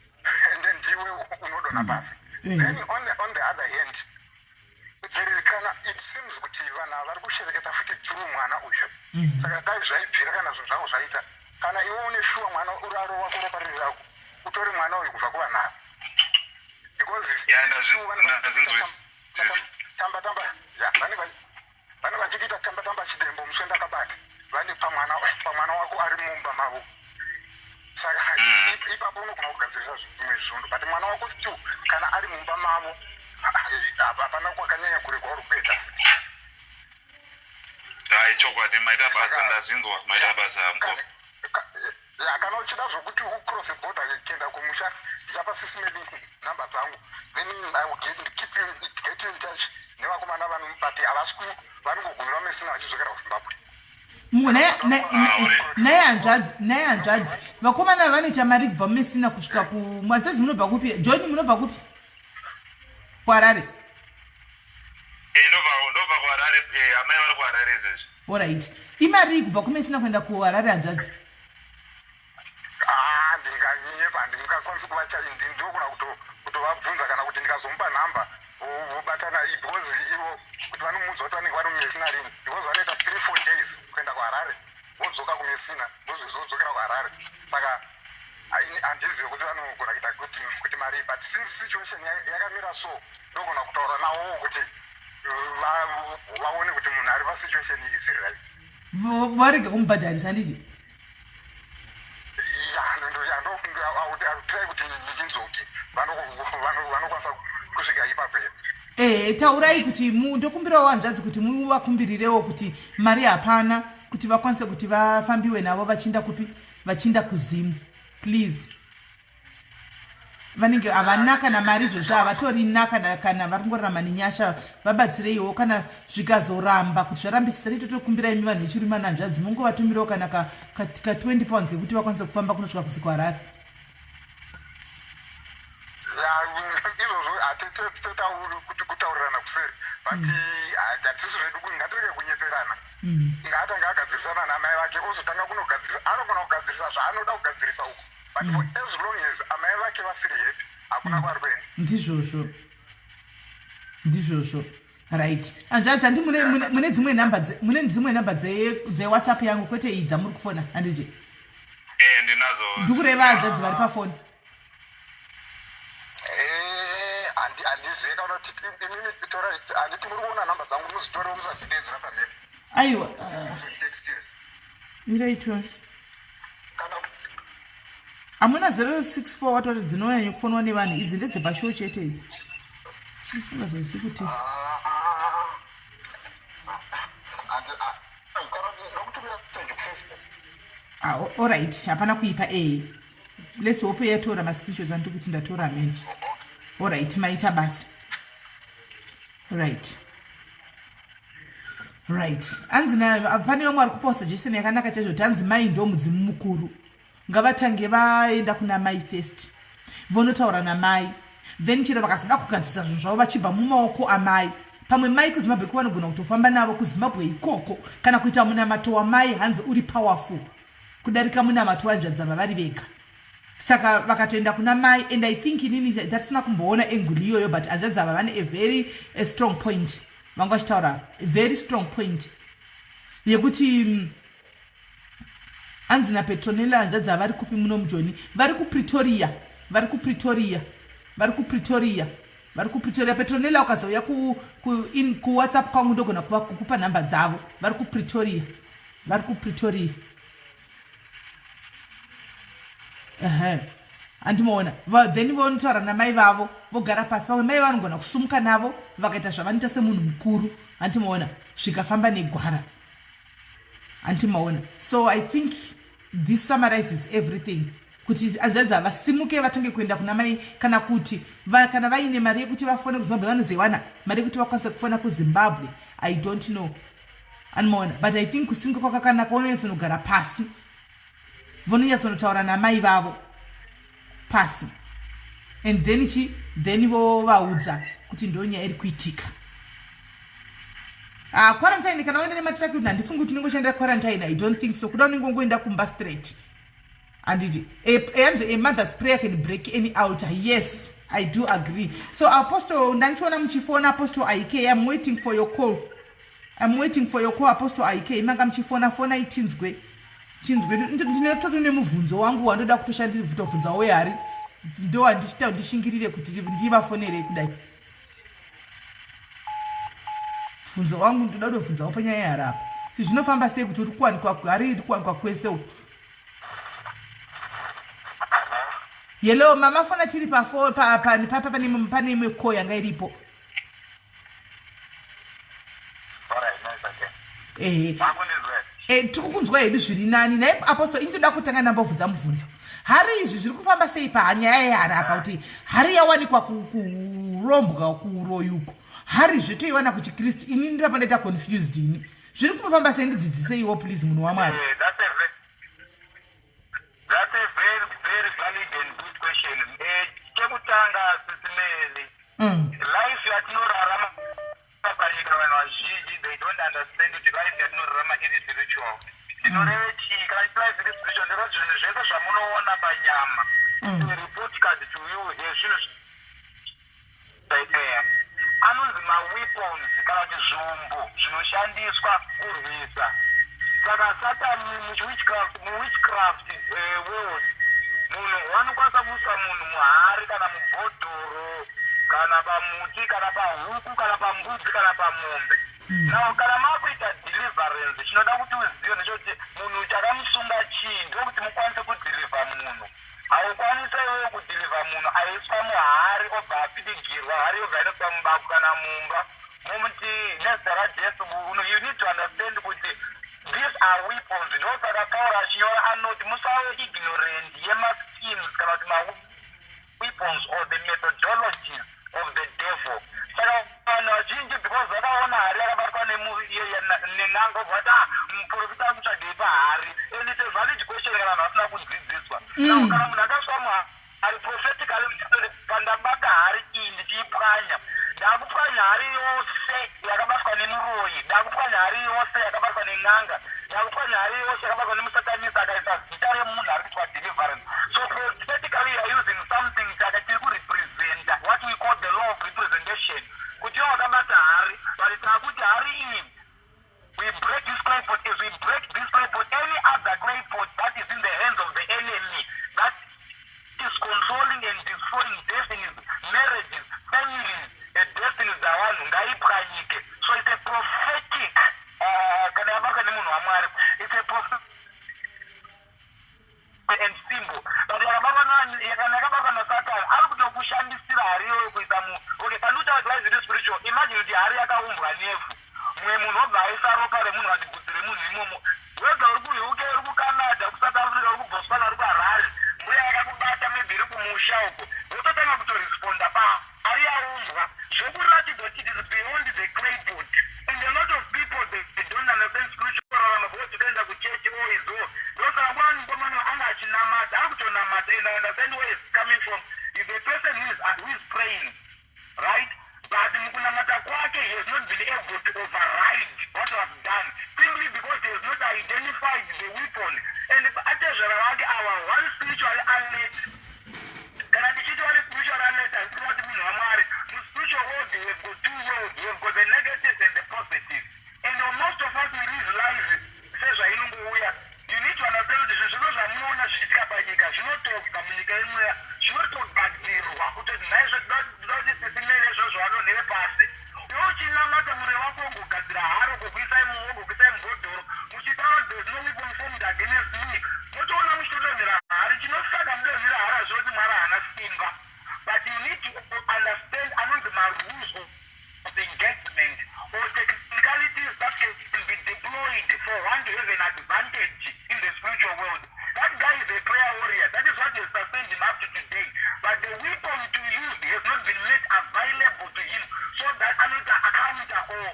ende ndiwe unodonha pasi. Then on the other hand, there is, kana it seems kuti vanhu ava vari kushereketa futi through mwana uyu. Saka dai zvaibvira, kana zvinhu zvako zvaita, kana iwe une shuwa mwana uri aro wako, ropa riri rako, utore mwana uyu kubva kuvanhu ava, because Yeah, still vanenge vachiita ndazvinzwisisa. tamba tamba. Ya, vanenge vachiita tamba tamba chidembo muswe ndakabata vane pamwana wako ari mumba mavo. Saka ipapo unogona kugadzirisa zvimwe zvinhu, but mwana wako still kana ari mumba mavo, hapana kwakanyanya kure kwauri kuenda futi. Hai, chokwadi, maita basa. Ndazvinzwa, maita basa, mukoma. Ya, kana uchida zvokuti ucross border kuenda kumusha, ndichapa Sis Melly nhamba dzangu, then I will get you in touch nevakomana vano, but havasi vanongogumira Messina vachidzokera kuZimbabwe. Naye hanzvadzi, vakomana vanoita mari kubva muMessina kusvika kuhanzvadzi. Munobva kupi, John? Munobva kupi? KuHarare? Ndobva kuHarare, amai vari kuHarare izvezvi. Alright, imari kubva kuMessina kuenda kuHarare, hanzvadzi? Ah, ndinganyepa, handingakwanisi kuvacha. Ndinogona kutovabvunza, kana kuti ndikazomupa nhamba vobatana, because ivo kuti vanomuudza kuti vanenge vari muMessina rini, because vanoita 3-4 days kuenda kuHarare, vodzoka kuMessina, vozodzokera kuHarare. Saka handizivi kuti vanogona kuita kuti mari, but since situation yakamira so, ndogona kutaura navowo kuti vaone kuti munhu ari pasituation isiri right. Varega kumubhadharisa handiti? Ehe, taurai kuti ndokumbirawo hanzvadzi kuti muvakumbirirewo kuti mari hapana kuti vakwanise kuti vafambiwe navo vachiinda kupi, vachiinda kuZimu, please. Vanenge havana kana mari izvozvo, havatorina kana vari kungorarama nenyasha. Vabatsireiwo. Kana zvikazoramba kuti zvarambisisa, titotokumbira imi vanhu vechirume ananzvadzi mungovatumirawo kana ka 20 pounds kekuti vakwanise kufamba kunosvika kusiku Harare. Izvozvo hatitotauri kuti kutaurirana kuseri, but hatisi zvedu, ngatirege kunyeperana. Ngaatanga agadzirisana namai vake, ozotanga kunogadzirisa. Anogona kugadzirisa zvaanoda kugadzirisa uku, but for as long as amai vake vasiri happy, hakuna kwaari kuenda. Ndizvozvo, ndizvozvo. Right, hanzvadzi, handi mune dzimwe nhamba mune dzimwe nhamba dzeWhatsApp yangu, kwete iyi dzamuri kufona, handiti? Eh, ndinazo. Ndikureva hanzvadzi vari pafoni. Eh, handizivi kana kuti imimi tora. Handiti muri kuona nhamba dzangu? Muzitorewo, musadzidedzera pamhepo. Aiwa. Muzonditextira. Iraitwa. Kana Hamuna 064 watoti dzinonyanya kufonwa nevanhu? Idzi ndedzepashow chete idzi, isingazozivi kuti Ah, kana ndokutumira message kuFacebook. Ah, alright, hapana kuipa. Let's hope yatora mascreenshots andiri kuti ndatora mene. Alright, maita basa. Right, hanzi pane vamwe vari kupawo suggestion yakanaka chaizvo kuti hanzi mai ndo mudzimu mukuru, ngavatange vaenda kuna mai first, vonotaura namai, then chero vakazoda kugadzirisa zvinhu zvavo vachibva mumaoko amai. Pamwe mai kuZimbabwe ko vanogona kutofamba navo kuZimbabwe ikoko, kana kuita munamato wamai, hanzi uri powerful kudarika munamato wanzvadzava vari vega. Saka vakatoenda kuna mai, and I think inini tatisina kumboona angle iyoyo, but hanzvadzi ava vane a very a strong point vanga vachitaura, a very strong point yekuti hanzi naPetronella, hanzvadzi ava vari kupi muno muJoni? Vari kuPretoria, vari kuPretoria, vari kuPretoria, vari kuPretoria. Petronella, ukazouya kuWhatsApp kwangu ndogona kukupa nhamba dzavo. Vari kuPretoria, vari kuPretoria. Ehe, handimoona. Then vonotaura namai vavo, vogara pasi. Vamwe mai vanogona kusumuka navo vakaita zvavanoita semunhu mukuru, handimoona, zvikafamba negwara, handimaona. So I think this summarizes everything, kuti hanzvadzi havasimuke vatange kuenda kuna mai, kana kuti kana vaine mari yekuti vafone kuZimbabwe, vanozoiwana mari yekuti vakwanise kufona kuZimbabwe. I don't know, anomaona, but I think kusimuka kwakakanaka, vononyatsonogara pasi, vononyatsonotaura namai vavo pasi, and then chi then vovaudza kuti ndo nyaya iri kuitika. Ah, quarantine, kana waenda nematraki kuti handifungi kuti unongoshandira quarantine. I don't think so. Kuda unenge ungoenda kumba straight, handiti? Yanzi a mother's prayer can break any altar. Yes, I do agree. So Apostle, ndandichiona muchifona. Apostle Aik, I'm waiting for your call, I'm waiting for your call. Apostle Aik, manga muchifona, fona itinzwe, tinzwe. Ndine nemubvunzo wangu wandoda kutoshanditobvunza wehari, ndo ndishingirire kuti ndivafonere kudai. Bvunzo wangu ndoda kutobvunzawo panyaya yehari apa, kuti zvinofamba sei kuti uri kuwanikwa, hari iri kuwanikwa kwese uku. Hello, mama, fona tiri papa, pane imwe call yanga iripo. Ehe, tiri kukunzwa hedu zviri nani. Naye Apostle, ini toda kutanga ndambobvunza mubvunzo. Hari izvi zviri kufamba sei panyaya yehari apa, kuti hari yawanikwa kurombwa, kuuroyi uko, hari zvetoiwana kuchiKristu? Ini ndipapa ndaita confused ini. Zviri kumufamba sei? Ndidzidziseiwo please, munhu waMwari. Eh, that's a very, very valid and good question. Chekutanga, Sisimeli, life yatinorarama panyika, vanhu vazhinji they don't understand kuti life yatinorarama iri spiritual. Ndinoreve chii kana life iri spiritual? Ndinoti zvinhu zvese zvamunoona panyama, report card to you yezvinhu zvaimweya, anonzi maweapons kana kuti zvombo zvinoshandiswa kurwisa. Saka Satani muwitchcraft world, munhu wanokwanisa kuisa munhu muhari, kana mubhodhoro, kana pamuti, kana pahuku, kana pambudzi, kana pamombe. Now kana makuita deliverance Deliverance, chinoda kuti uzive ndechekuti munhu chakamusunga chii, ndokuti mukwanise kudhilivha munhu. Haukwanise iwewe kudhilivha munhu aiswa muhari, obva apidigirwa hari, obva ainoiswa mubako kana mumba, momuti nezita raJesu. You need to understand kuti these are weapons. Ndosaka Pauro achinyora anoti musave ignorant yemaschemes kana kuti maweapons or the methodologies of the devil. Saka vanhu vazhinji, because vakaona hari yakabatwa nen'anga, obva vati, "Ah, muprofita ari kutsvagei pahari?" And it's a valid question kana vanhu vasina kudzidziswa. Kana munhu akaswa muhari, prophetically, pandabata hari iyi ndichiipwanya, ndakupwanya hari yose yakabatwa nemuroyi, ndakupwanya hari yose yakabatwa nen'anga, ndakupwanya hari yose yakabatwa nemusatanisi akaisa zita remunhu ari kuitwa deliverance. So prophetically you are using something chaka chiri kurepresenta what we call the law of representation, kuti iwo wakabata hari, but taakuti hari iyi, we break this clay pot. As we break this clay pot, any other clay pot that is in the hands of the enemy that is controlling and destroying destinies, marriages, families, destinies dzavanhu, ngaipwanyike. So it's a prophetic, kana yabatwa nemunhu waMwari, it's a prophetic and symbol. But kana yakabatwa naSatani, ari kutokushandisira hari iyoyo kuisa mu, okay, pandikutaura kuti life iri spiritual, imagine kuti hari yakaumbwa nevhu, mumwe munhu obva aisa ropa remunhu kati bvudzi remunhu imomo. Wega uri kuUK, uri kuCanada, kuSouth Africa, uri kuBotswana, uri kuHarare, mbuya yakakubata maybe iri kumusha uko, wototanga kutoresponda pahari yaumbwa, zvokuratidza kuti it is beyond the clay pot. And a lot of people, they don't understand spiritual rarama, because tinoenda kuchechi, oizo ndosaka kwani mukomana anga achinamata, ari kutonamata, and I understand where is coming from. Is a person who is praying, right? But mukunamata kwake he has not been able to override what was done, simply because he has not identified the weapon. And atezvara vake ava one spiritually alert. Kana ndichiti vari spiritual alert, handisi kuti munhu waMwari. Muspiritual world we have got two worlds: we have got the negative and the positive. And most of us, we live life sezvainongouya. You need to understand kuti zvinhu zvino zvamunoona zvichiitika panyika zvinotobva munyika yemweya, zvinotogadzirwa kutoti nhaizvo tinoda kuti sisimere izvozvo vanonhere pasi. Iwe uchinamata, mure wako ugogadzira haro, gokuisai mugokuisai mubhodhoro, muchitaura, "There is no weapon formed against me." Motoona muchitodonhera hari. Chinosaka mudonhera hari hazvinoti Mwari haana simba, but you need to understand anonzi marules of engagement or technicalities that can be deployed for one to have an advantage in the spiritual world. That guy is a prayer warrior. That is what has sustained him up to today. But the weapon to use has not been made available to him so that anoita counter or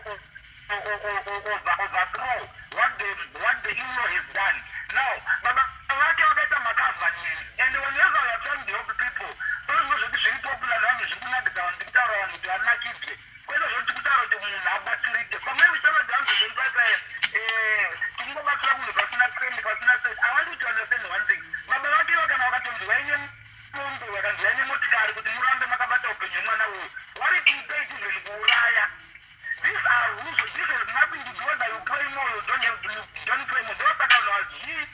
overthrow what the in-law has done. Now, baba vake vakaita macovenants, and whenever you are trying to help people, zvimwe zvekuti zviri popular nevanhu, zviri kunakidza vanhu, tikutaura vanhu kuti vanakidzwe, kwete zvekuti kutaura kuti munhu abatsirike. Pamwe mitaura kuti hanzi zvendipaipai, tingobatsira munhu pasina trend, pasina set. I want you to understand one thing: baba vake kana vakatonzi vaine mombe, vakanzi vaine motikari kuti murambe makabata upenyu hwemwana uyu, vari prepared even kuuraya. These are rules. This has nothing to do whether you pray more, you don't, you don't pray more. Ndosaka vanhu vazhinji,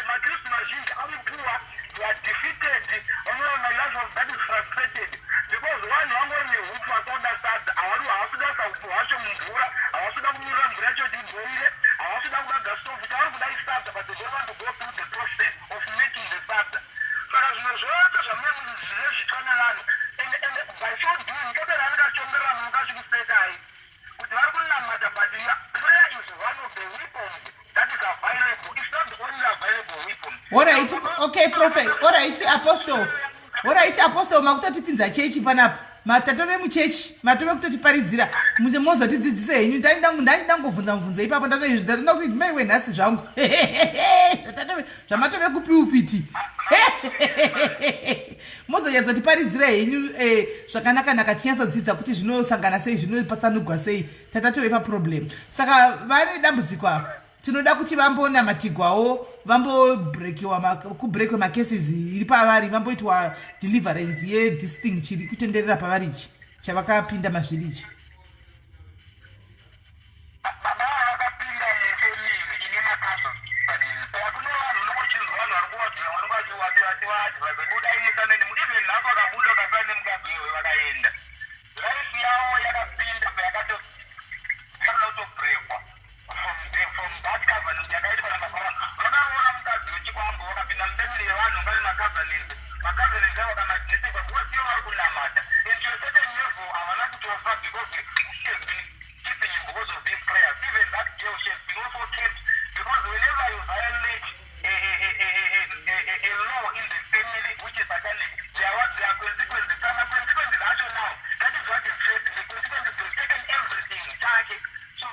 maKristu mazhinji ari poor, they are defeated. Vanoona life of that is frustrated because vanhu vangori neupfu vakuda sadza, havari havasi kuda upfu hwacho mumvura, havasi kuda kumirira mvura yacho kuti iboile, havasi kuda kubaga stofu. Chavari kuda isadza, but they don't want to go through the process of making the sadza. Saka zvimwe zvose zvamunezvine zviitwa nevanhu, and by so doing, kapera anenge munhu achikusekai kuti vari kunamata, but prayer is one of the weapons that is available. It's not the only available weapon. Alright, okay, prophet. Alright, apostle. Alright, apostle, makutotipinza chechi panapa, matatove muchechi, matove kutotiparidzira, mozotidzidzise henyu. Ndandangobvunza mubvunzo ipapo, ndatoda kuti maiwe nhasi zvangu zvamatove kupulpit, mozonyatsotiparidzira henyu zvakanaka-naka, tinyatsodzidza kuti zvinosangana sei, zvinopatsanugwa sei. Tatatove paproblem. Saka vane dambudziko apa, tinoda kuti vambonamatigwawo, vambobrekiwa, kubrekwe macases iri pavari, vamboitwa deliverance yethis thing chiri kutenderera pavari ichi, chavakapinda mazviri ichi. Baba vakapinda mufamily ine macovenants. Saka kune vanhu unongochinzwa vanhu vari kuvadzira, vanenge vachivaadvise, budai musaneni. Even nhasi vakabuda, vakasara nemukadzi wewe, vakaenda, life yavo yakapinda payakatofanira kuto. kutofa because she has been keeping him because of these prayers. Even that girl, she has been also kept because whenever you violate a, a, a, a, a, a, a, a law in the family which is satanic, there are, there are consequences. Some consequences acho now, that is what is facing. The consequences, they've taken everything. Chake. So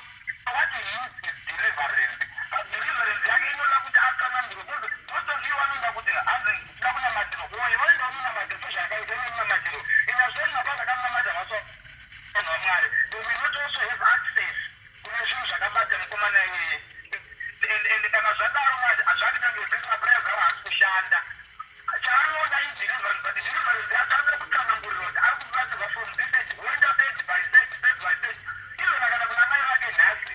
what he needs is deliverance. But deliverance yake inoda kuti atsanangurwe because most of you vanoda kuti hanzi tinoda kunamatiro. Uyo waenda unonamatiro sezvakaita unonamatiro. Ina zvoni mabasa akamunamata maso vanhu vaMwari. They will not also have access kune zvinhu zvakabata mukomana iyeye. And, and kana zvadaro manje hazvakutange zvese maprayers avo haasi kushanda. Chaanoda ideliverance but deliverance yacho anoda kutsanangurirwa kuti ari kubatsirwa from this stage woenda stage by stage stage by stage. Even akada kuna mai vake nhasi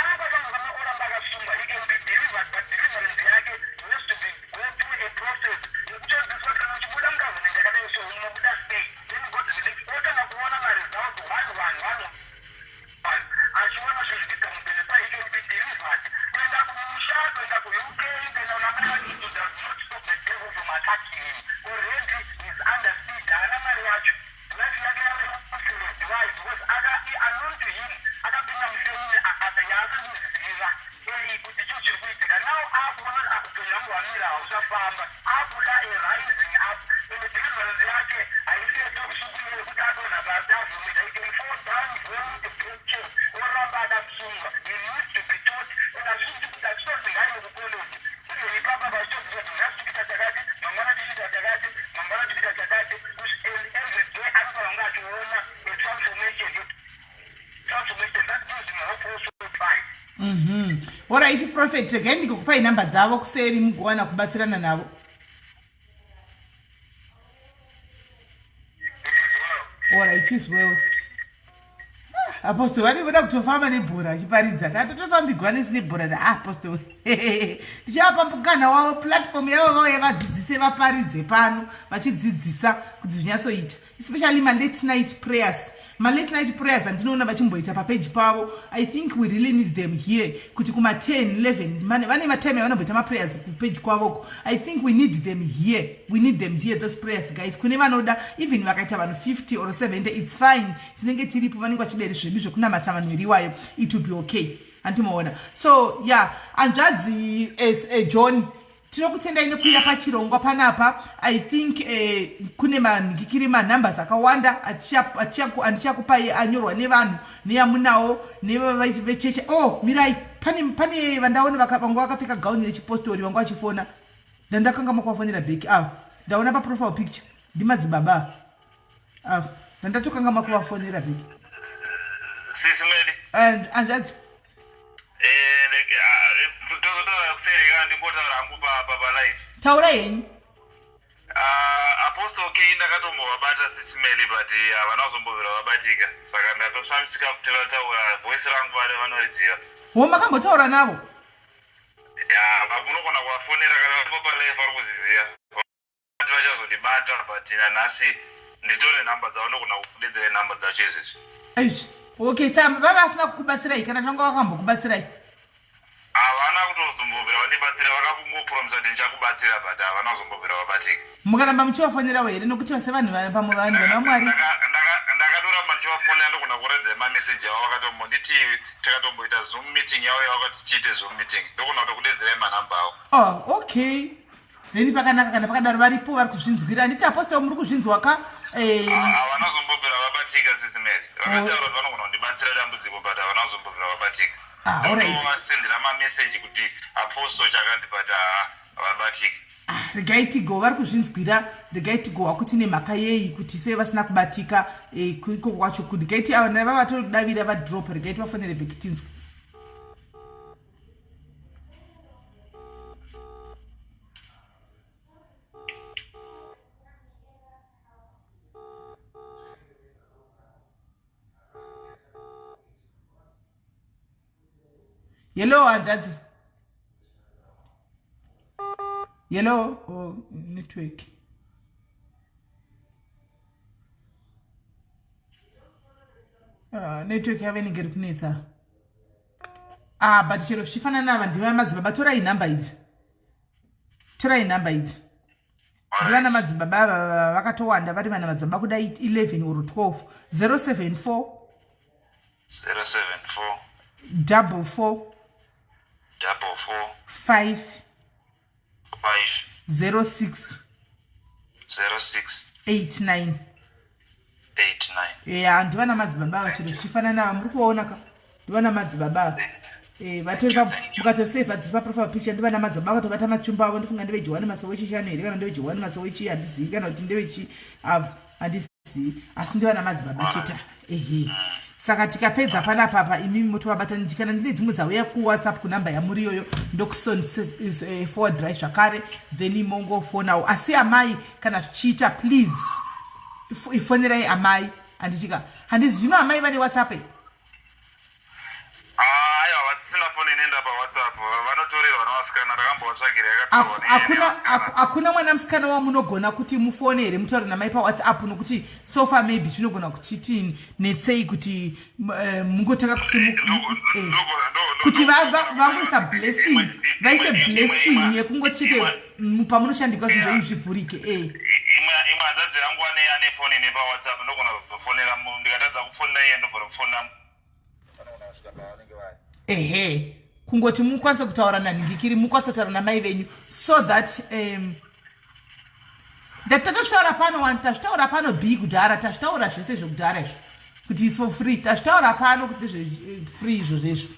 anokwanisa kungoma oramba akasungwa. He can be delivered but deliverance yake has to be go through a process yekutodzidziswa kuti kana uchibuda mucovenant yakadai so unobuda sei then go to the next otanga kuona maresults one one one one achiona zvinhu zvichiita mupenyu so he can be delivered kuenda kumusha kuenda kuUK kuenda kuna mai vake it does not stop the devil from attacking him already he is under siege haana mari yacho life yake yave useless why because aka unknown to him akapinda mufamily aka yaasiri kuziva ei kuti chii chiri kuitika now akuona kuti upenyu hwangu hwamira hauchafamba akuda a rising up and deliverance yake haisi yetokusuku yekuti adonha pasi avhomita he can fall down vomit break chain oramba akasungwa he needs to be taught and hazvisi kuti hatitonzi ngaende kucollege even ipapa vachitoziva kuti nhasi tikuita chakati mangwana tichiita chakati mangwana tikuita chakati and every day anofanira kunge achiona a transformation transformation that gives him hope also pride. Alright prophet, regai ndikukupai namba dzavo kuseri mugowana kubatsirana navo. It is well. Alright, is well. Ah, apostle vane voda kutofamba nebhora vachiparidza tatotofambigwa nesi nebhora naapostle tichivapa mukana wavo platform yavo vauye vadzidzise vaparidze pano vachidzidzisa kuti zvinyatsoita especially malate night prayers malate night prayers andinoona vachimboita papeji pavo. I think we really need them here kuti kuma10 11 vane matime yavanomboita maprayers kupeji kwavoko. I think we need them here, we need them here, those prayers guys. Kune vanoda even vakaita vanhu 50 or 70, it's fine, tinenge tiripo vanenge vachida zvedu zvekunamata vanhu eriwayo, it will be okay, handimoona. So yeah, hanzvadzi as John, tinokutendai nekuuya pachirongwa panapa. I think kune manhikikiri manumbers akawanda andichakupai anyorwa nevanhu neyamunawo nevecheche. Oh, mirai, pane, pane vandaona vanga vakapfeka gauni rechipostori vanga vachifona ndandakanga makuvafonera back ava ndaona paprofile picture ndimadzibaba ava ndandatokanga makuvafonera back. Sisi Meli. Hanzvadzi. Tozotaura kuseri kana ndimbotaura hangu palive. Taura henyu. Apostle K ndakatombovabata sisi Meli but havana kuzombobvira vabatika saka ndatoshamisika kuti vataura voice rangu vari vanoriziva. Wo makambotaura navo? Ya, unogona kuvafonera kana varipo palive vari kuziziva vati vachazondibata but nanhasi nditore nhamba dzavo ndogona kukudedzerai nhamba dzacho izvezvi. Izvi okay, sa vava vasina kukubatsirai kana tanga vakambokubatsirai? Havana kutozombobvira vandibatsira vakakungopromisa kuti ndichakubatsira but havana kuzombobvira vabatika. Mukaramba muchivafonerawo here nokuti vase vanhu pamwe vanhu vana vamwari? Ndakatoramba ndichivafonera ndogona kuradzai mameseji avo vakatombonditi takatomboita Zoom meeting yavo yavakati tiite Zoom meeting ndogona kutokudedzerai manhamba avo. Oh, okay, then pakanaka kana pakadaro varipo vari kuzvinzwira handiti apostle muri kuzvinzwa ka? Havana kuzombobvira vabatika sisi Mary vakataura kuti vanogona kundibatsira dambudziko but havana kuzombobvira vabatika. Ah, alright. Vasendera mameseji kuti apostle chakati but haa havabatiki. Ah, regai tigo vari kuzvinzwira regai tigohwa kuti nemhaka yei kuti sei vasina kubatika ikoko kwacho kuti regai ti ava vavatodavira vadrop regai tivafonere back tinzwe. Hello hanzvadzi, hello. Oh, network. Network yavo inenge iri kunetsa. Ah, but chero zvichifanana nava ndiva madzibaba torai nhamba idzi, torai nhamba idzi. Ndivana madzibaba ava vakatowanda vari vana madzibaba kuda 11 or 12. 074 074 44 44 5 5 06 06 89. 89. Ya, ndivana madzibaba ava, chero zvichifanana muri kuvaona ka, ndivana madzibaba ava. Vatori mukatosevha dziri paprofile picture, ndivana madzibaba vakatobata machumba avo. Ndifunga ndevejohani Masowe chishanu here, kana ndevejohani Masowe chii, handizivi, kana kuti ndevechi avo handizivi, asi ndivana madzibaba chete. Ehe, saka tikapedza panapapa, imimi motovabatanidzi. Kana ndine dzimwe dzauya kuWhatsApp kunhamba yamuri iyoyo, ndokuforwardrai zvakare, then mongofonawo. Asi amai, kana zvichiita, please ifonerai amai, handitika? Handizi zvino amai vane WhatsApp e? Aiwa, vasisina foni inoenda paWhatsApp, vanotorerwa navasikana. Ndakambovatsvagira, yakatorwa. Hakuna mwana musikana wamunogona kuti mufone here, mutaure namai paWhatsApp? Nokuti so far maybe zvinogona kutiti netsei kuti mungotanga kusimuka kuti vangoisa blessing, vaise blessing yekungochete pamunoshandikwa zvinhu zvenyu zvivhurike. Imwe hanzvadzi yangu ane foni ine paWhatsApp, ndogona kufonera. Ndikatadza kufonera iye, ndogona kufonera. Ehe, kungoti mukwanise kutaura nanhingikiri, mukwanise kutaura namai venyu, so that tatozvitaura pano wani, tazvitaura pano b kudhara, tazvitaura zvese zvekudhara izvo kuti is for free. Tazvitaura pano kuti free izvo zvezvo.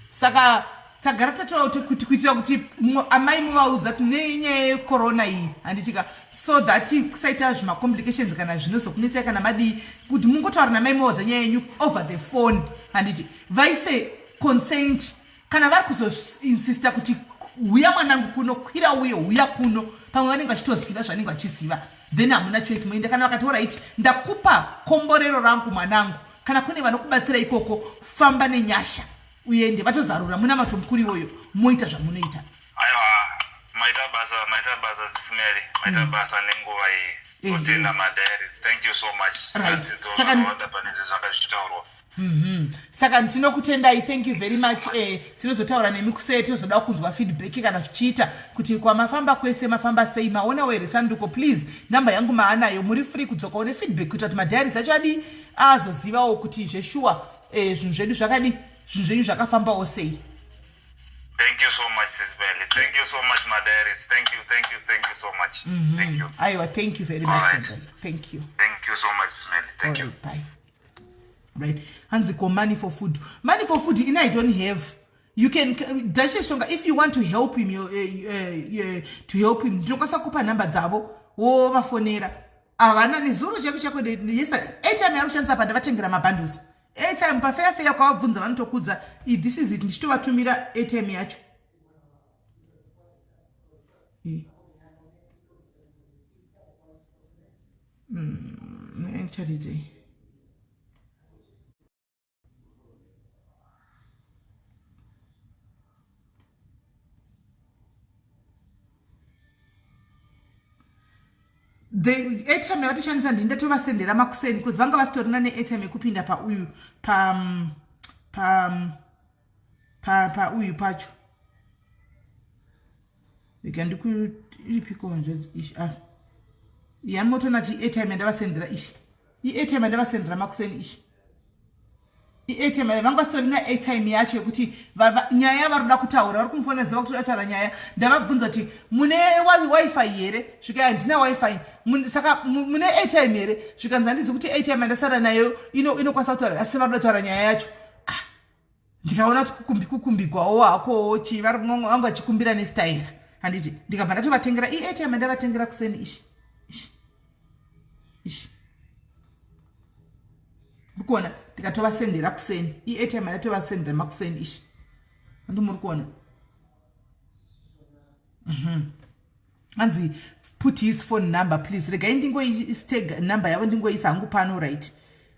Saka tagara tataura kuti kuitira kuti amai muvaudza kuti nenyaya yecorona iyi, handitika, so that kusaita zvimacomplications kana zvinozokunetsai kana madii, kuti mungotaura namai, muvaudza nyaya yenyu over the phone, handiti? Vaise consent. Kana vari kuzoinsista kuti huya mwanangu kuno, kwira uye huya kuno, pamwe vanenge vachitoziva zvanenge vachiziva, then hamuna choice, moenda. Kana vakati alright, ndakupa komborero rangu mwanangu, kana kune vanokubatsira ikoko, famba nenyasha uende, vatozarura munamato mukuru iwoyo, moita zvamunoita. Aiwa, maita basa, maita basa Sis Mary, maita basa nenguva iyi. Totenda madiaries, thank you so much. Right. Saka pane izvi zvanga zvichitaurwa. Saka ndinokutendai, thank you very much. Tinozotaura nemi kusei, tinozoda kunzwa feedback kana zvichiita kuti kwamafamba kwese mafamba sei, maonawo here sanduko. Please, namba yangu maanayo, muri free kudzokawo nefeedback kuitira kuti madiaries acho adii, azozivawo kuti zveshuwa zvinhu zvedu zvakadii, zvinhu zvenyu zvakafambawo sei. Thank you so much, Sis Melly. Thank you so much, my diaries. Thank you, thank you, thank you so much. Thank you. Aiwa, thank you very much, All my right. brother. Thank you. Thank you so much, Sis Melly. Thank you. All right, bye. Right, hanzi ko money for food, money for food in I don't have. You can Duchess Shonga, if you want to help him, to help him, ndinokwanisa kupa nhamba dzavo wovafonera. Havana nezuro chako chako yes, airtime yari kushandisa pa ndavatengera mabundles airtime pafeya feya, kwavabvunza vanotokudza. This is it, ndichitovatumira airtime yacho. Nditaridzei. The airtime yavatoshandisa ndini ndatovasendera makuseni, because vanga vasitorina neairtime yekupinda pauyu pa pa pa pauyu pacho. Rega ndikuiripiko hanzvadzi ishi. Ah, yamunotoona ti airtime yandavasendera ishi, iairtime yandavasendera makuseni ishi, iairtime. Vanga vasitorina airtime yacho yekuti nyaya yavari kuda kutaura, vari kumufonera dzava kutoda kutaura nyaya. Ndavabvunza kuti mune WiFi here, svika handina WiFi. Saka mune airtime here, zvikanzi handizi kuti airtime yandasara nayo inokwanisa kutaura, asi vari kuda kutaura nyaya yacho. Ah, ndikaona kuti kukumbigwawo hakowo chi vanga vachikumbira nestaira, handiti? Ndikabva ndatovatengera iairtime yandavatengera kuseni ishi ishi ishi, muri kuona? Ndikatovasendera kuseni iairtime yandatovasendera makuseni ishi, handi muri kuona? Hanzi put his phone number please. Regai ndingoistag number yavo, ndingoisa hangu pano, right,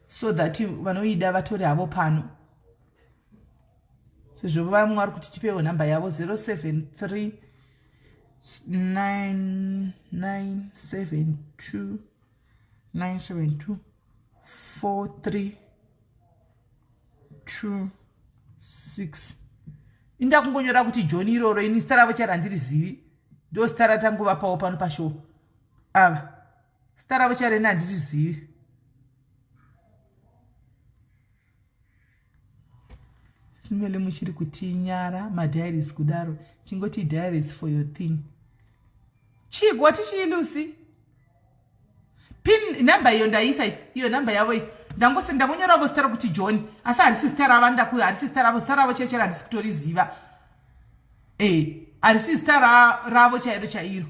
so that vanoida vatore havo pano, sezvo vamwe vari kuti tipewo nhamba yavo. 073 9972 972 43 2 6. Inda kungonyora kuti John iroro, ini zita ravo charo handirizivi, ndo zita ratangovapawo pano pashow. Ava zita ravo chareni handirizivi. Simele muchiri kutinyara madiaries kudaro chingoti diaries for your thing. Chii wati chii Lucy? Pin number iyo ndaisa iyo number yavo iyo. Ndangose ndangonyora vo zita rokuti John asi harisi zita ravo ndaku harisi zita ravo zita ravo chaicho handisi kutoriziva. Eh, harisi zita ravo chairo chairo.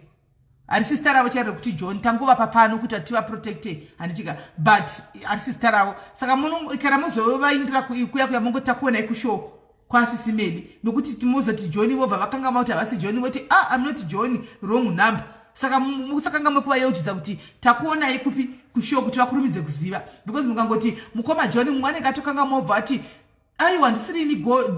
Harisi zita ravo chairo rekuti John tangovapa pano kuti tivaprotecte handitika but harisi zita ravo. Saka muno kana muzovaindira kuya kuya mongoti takuonai kushow kwasisi Meli nokuti mozoti John vobva vakangama kuti havasi John voti ah I'm not John wrong number. Saka musakangamwe kuvayeuchidza kuti takuonai kupi kushow kuti vakurumidze kuziva because mukangoti mukoma John mumwe anenge atokangamwa obva ati aiwa handisirini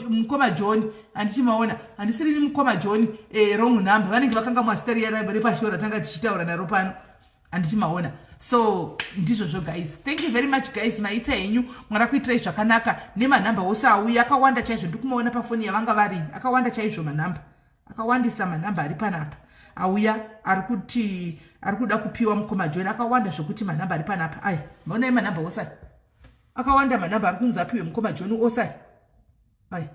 mukoma John handiti maona handisirini mukoma John eh, wrong number vanenge vakangamwa zita riya repashow ratanga tichitaura naro pano handiti maona. So ndizvozvo guys, thank you very much guys, maita henyu, Mwari akuitirai zvakanaka nemanhamba ose auya akawanda chaizvo, ndikumaona pafoni yavanga vari akawanda chaizvo manhamba akawandisa manhamba ari panapa auya ari kuti ari kuda kupiwa mukoma John akawanda zvokuti manhamba ari panapa aya maonai manhamba ose aya akawanda manhamba ari kunzi apiwe mukoma John ose aya aya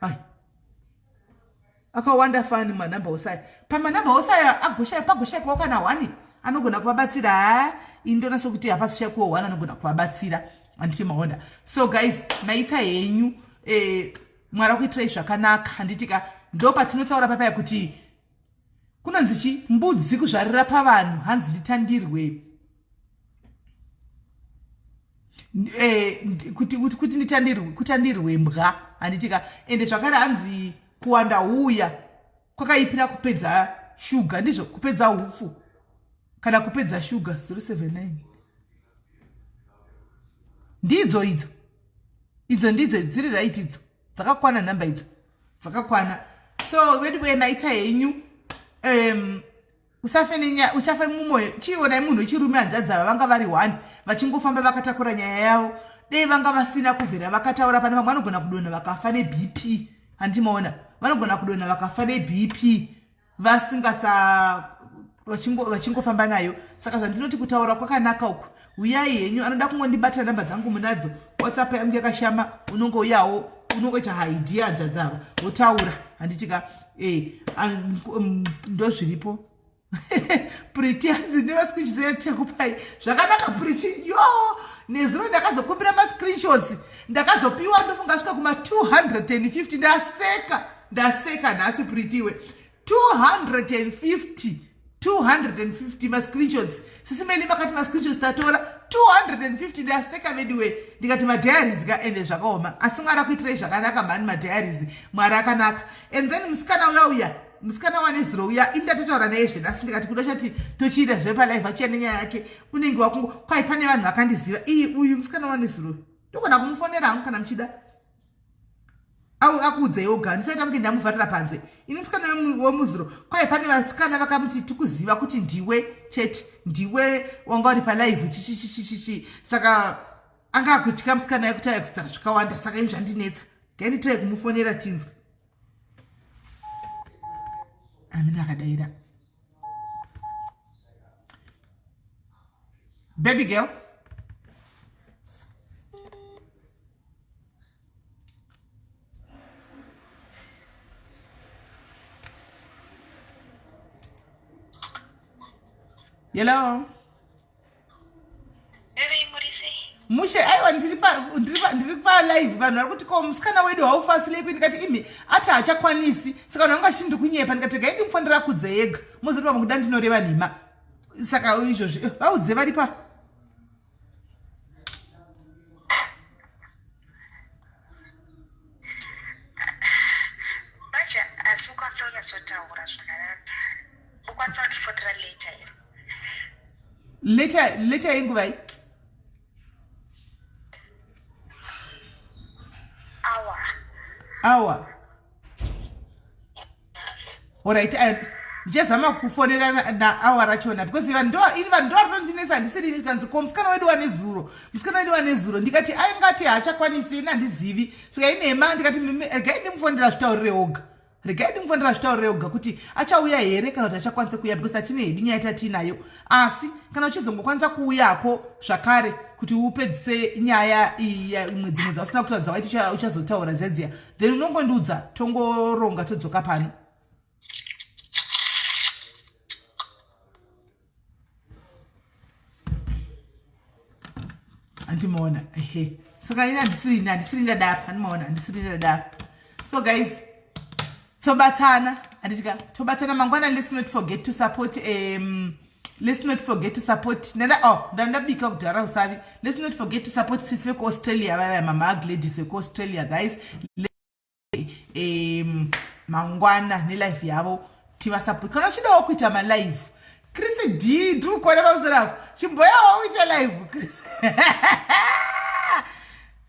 aya akawanda fani manhamba ose aya pamanhamba ose aya agoshaya pagoshayikwa kana 1 anogona kuvabatsira haa ini ndona sokuti hapasi shaikuwa 1 anogona kuvabatsira handiti maona. So guys maita henyu eh, Mwari akuitirai zvakanaka handiti ka ndo patinotaura papaya kuti kunonzi chi mbudzi kuzvarira pavanhu hanzi nditandirwe eh, kuti kuti nditandirwe kutandirwe mbwa handiti ka ende zvakare hanzi kuwanda huya kwakaipira kupedza shuga ndizvo kupedza hupfu kana kupedza shuga 079 ndidzo idzo idzo ndidzo dziri right idzo dzakakwana nhamba idzo dzakakwana. So vedu we maita henyu usafe nenya uchafe mumwoyo chionai munhu wechirume hanzvadzi ava vanga vari one vachingofamba vakatakura nyaya yavo dei vanga vasina kuvhera vakataura pane vamwe vanogona kudonha vakafa neBP handimaona vanogona kudonha vakafa neBP vasingasa vachingofamba nayo. Saka zvandinoti kutaura kwakanaka uku uyai henyu anoda kungondibata namba dzangu munadzo WhatsApp yangu yakashama unongouyawo unongoita idea hanzvadzi ava wotaura handiti ka eh, ndozviripo. Pretty hanzi nemascreenshots chekupai zvakanaka Pretty yo nezuro ndakazokumbira mascreenshots ndakazopiwa ndofunga svika kuma 250 ndaseka ndaseka nhasi Pretty iwe 250 250 mascreenshots sisi Meli makati mascreenshots tatora 250 ndaseka veduwe ndikati madiaries ka ende zvakaoma asi Mwari akuitirai zvakanaka mhani madiaries Mwari akanaka. And then musikana uya uya musikana wanezuro uya ini ndatotaura naye zvenhasi ndikati kuda chati tochiita zvepalive achiya nenyaya yake unenge wakungo kwai pane vanhu vakandiziva iyi uyu musikana wanezuro ndogona kumufonera hangu kana muchida akuudzei oga ndisaita muke ndamuvharira panze ini musikana wemuzuro kwai pane vasikana vakamuti tikuziva kuti ndiwe chete ndiwe wanga uri palive chichichichichi saka anga akutya musikana yekuti aya kuzitaura zvakawanda saka ini zvandinetsa gainditirai kumufonera tinzwe amina akadaira baby girl. Hello. Mushe aiwa ndiri palive vanhu vari kuti ko musikana wedu haufasilekwi ndikati imi ati haachakwanisi saka vanhu vanga vachiti ndiri kunyepa ndikati regai ndimufonera kudze yega mozoti pamwe kuda ndinoreva nhema saka izvozvi vaudze vari pa Manje asi ukwanisa kunyatsotaura zvakanaka ukwanisa kundifonera later here? Later later yenguvai? Hour. Hour. Alright, ndichazama kufonera naawa rachona because vanhu ini vanhu ndovarotondinetsa handisiri kanzi ko musikana wedu wane zuro musikana wedu wane zuro ndikati aingati haachakwanisi ini handizivi svika inhema ndikati regai ndimufonera zvitaurire oga. Regai ndingofanira zvitaurire oga kuti achauya here kana kuti achakwanisa kuuya because hatine hedu nyaya tatiinayo. Asi kana uchizongokwanisa kuuyako zvakare kuti upedzise nyaya imwe dzimwe dzausina kutaura dzawaiti uchazotaura dziya dziya, then unongondiudza tongoronga todzoka pano. Andimaona ehe, saka ini handisiri handisiri ndadaro, andimaona handisiri ndadaro. So guys, tobatana handitika, tobatana mangwana. Let's not forget to support let's not forget to support ndanda, oh, ndandabika kudhara usavi. Let's not forget to support sisi vekuAustralia vaya, mama Gladys vekuAustralia guys. Mangwana nelive yavo tivasupport. Kana uchidawo kuita malive, Chris D, ndiri kuona pamusoro apo, chimboyawo uite live. Chris,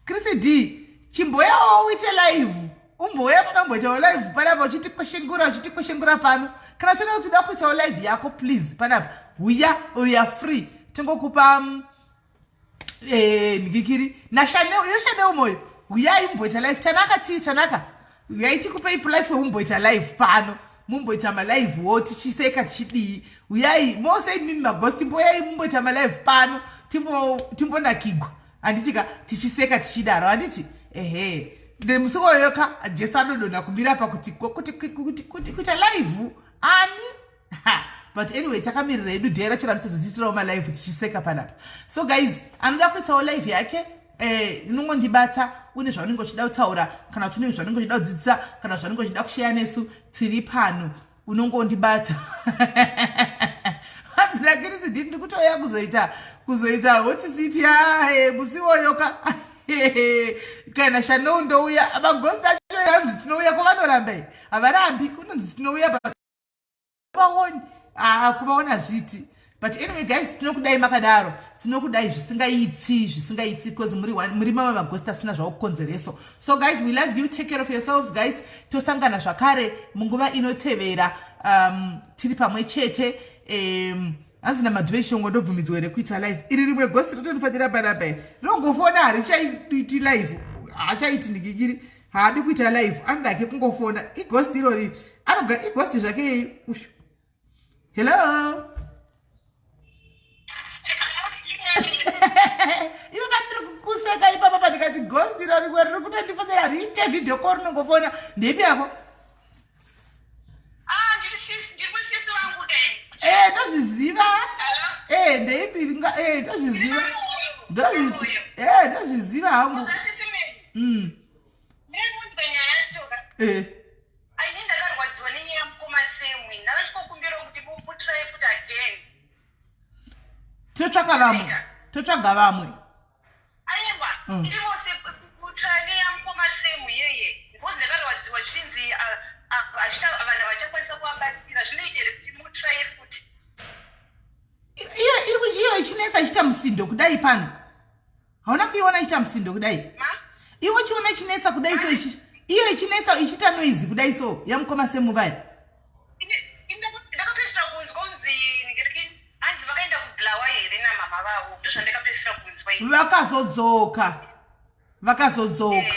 Chris D, chimboyawo uite live, umbouya pano umboitawo live panapa uchitikweshengura, uchitikweshengura pano. Kana uchiona kuti uda kuitawo live yako, please, panapa uya, uya free, tingokupa ndikikiri naShanel iyo Shanel Moyo, uyai mumboita live. Tanaka tii, Tanaka, uyai tikupei platform mumboita live pano, mumboita malive wo tichiseka tichidii. Uyai mose imimi maghost, timboyai mumboita malive pano, timbonakigwa handiti ka, tichiseka tichidaro handiti? Ehe, musi woyo ka Jesu anodonha kumira pa kuti kuti kuti kuti kuita live ani. But anyway, takamirira hedu day racho ramutizodziitirawo malive tichiseka panapa. So guys, anoda kuitawo live yake inongondibata une zvaunenge uchida kutaura, kana kuti une zvaunenge uchida kudzidzisa, kana zvaunenge uchida kusheya nesu, tiri pano, unongondibata. Hanzi naKirisi ndini ndikutouya kuzoita hot seat ya musi iwoyo ka. Kana Shanel ndouya, magost acho yanzi tinouya, ko vanoramba havarambi, kunonzi tinouya vaoni, kuvaona zviti. But anyway guys, tinokudai makadaro, tinokudai zvisingaitsi, zvisingaitsi, because muri mama magost asina zvaukukonzereso. So guys, we love you, take care of yourselves guys. Tosangana zvakare munguva inotevera, tiri pamwe chete. Hanzi naMadhuve Shongo, ndobvumidzwa here kuita live? Iri rimwe ghost rotonifanira panapa, rinongofona, harichaiti live, haachaiti ndikikiri, haadi kuita live, anodake kungofona. Ighost irori, anoga ighost zvake yei. Ushu, hello, ivo vandiri kukuseka ipapa pandikati ghost iro rimwe riri kutondifonera, riite video call, rinongofona. Ndeipi yako? Ndozviziva, ndeipi? Ndozviziva, ndozviziva hangu. Aini ndakarwadziwa nenyaya yamukoma Semwi, ndakachikokumbirawo kuti mutry futi again. Totsvaka vamwe, totsvaga vamwe. Aiwa, iri vose kutry neyamukoma Semu yeye, because ndakarwadziwa zvichinzi vanhu havachakwanisa kuvabatsira. Zvinoita here kuti mutry futi? Iyo iyo ichinetsa ichiita musindo kudai pano, hauna kuiona ichiita musindo kudai? Iwe uchiona ichinetsa kudai so, iyo ichinetsa ichiita noise kudai so, yamukoma Semu vaya? Ndakapedzisira kunzwa kunzi hanzi vakaenda kuBulawa here namama vavo, ndozvandakapedzisira kunzwa. Vakazodzoka, vakazodzoka,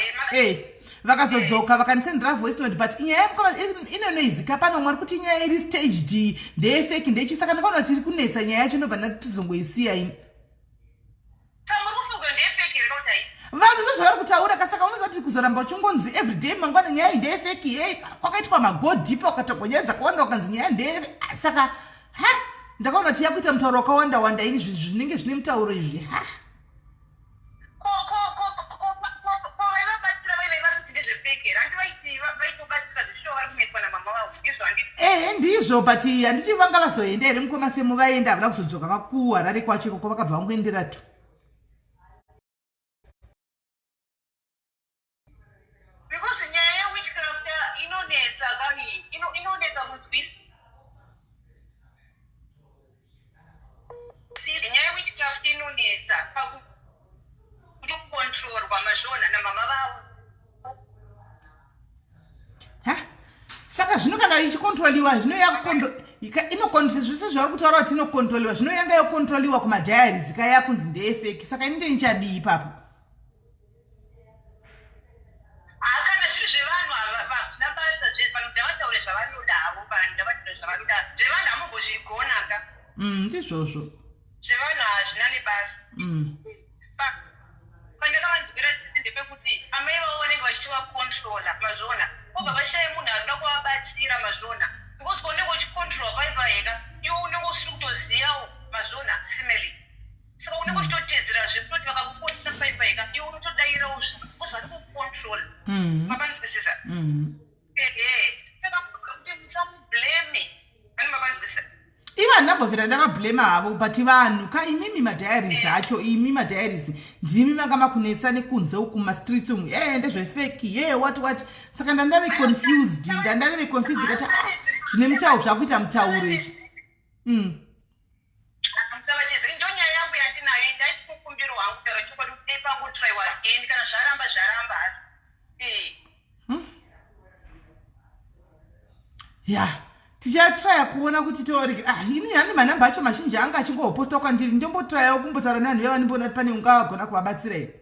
vakazodzoka, vakandisendera voice note, but inyaya yamukoma inonoizika pano mwari kuti inyaya iri staged, ndeyefake, ndechi. Saka ndakaona kuti iri kunetsa nyaya yacho, ndobva ndati tizongoisiya ini. Vanhu ndozvavari kutaura kasaka unoziva kuti kuzoramba uchingonzi everyday mangwana nyaya iyi ndeyefake, ye kwakaitwa magodhipa, ukatogwa nyaya dzakawanda, ukanzi nyaya ndeye, saka ha, ndakaona kuti yakuita mutauro wakawanda wanda ini, zvinenge zvine mutauro izvi ha. Ehe, ndizvo, but handiti vanga vazoenda here mukoma Semu? Vaenda, havana kuzodzoka kakuHarare kwacho ikoko, vakabva vangoendera tu. Because nyaya yewitchcraft inonetsa kani, inonetsa kunzwisisa. Nyaya yewitchcraft inonetsa pakuti kucontrolwa, mazviona, namama vavo. Ha, saka zvino kana ichikontroliwa, zvino zvese zvauri kutaura kuti inokontroliwa, zvino yanga yokontroliwa kumadiaries kaya kunzi ndeyefake, saka ini ndenichadii ipapo? Kana zviri zvevanhu hazvina basa. Ndizvozvo. Zvevanhu hazvina nebasa. Pandakavanzwira tsitsi ndepekuti amai vavo vanenge vachitovacontrola, mazviona, vobva vashaya munhu anoda kuvabatsira, mazviona, because paunenge uchicontrola pai paheka iwe unenge usiri kutozivawo, mazviona, simely. Saka unenge uchitotedzera zvekutoti vakakufonesa pai paheka iwe unotodairawo zvinhu because vari kucontrola. Mapanzwisisa? Ehe, saka kuti musamublame, ani mapanzwisisa? Ivo handambobvira ndavablema havo, but vanhu ka, imimi madiaries acho, imi madiaries ndimi manga makunetsa nekunze uku mumastreets umu, e ndezvefake, ye what what. Saka ndandave confused, ndandave confused kati, ah, zvine mutauro zvakuita mutauro izvi. Musavachezi, ndo nyaya yangu yandinayo. Ndaiti kukumbiro hangu, taura chokwadi, kuti dei pangotraiwa again. Kana zvaramba, zvaramba hazvo. Ya, tichatraya kuona kuti toorege. Ah, ini hani manhamba acho mazhinji anga achingohopostwa kwandiri. Ndombotrayawo kumbotaura nevanhu vevanimboona kuti pane ungavagona kuvabatsira here.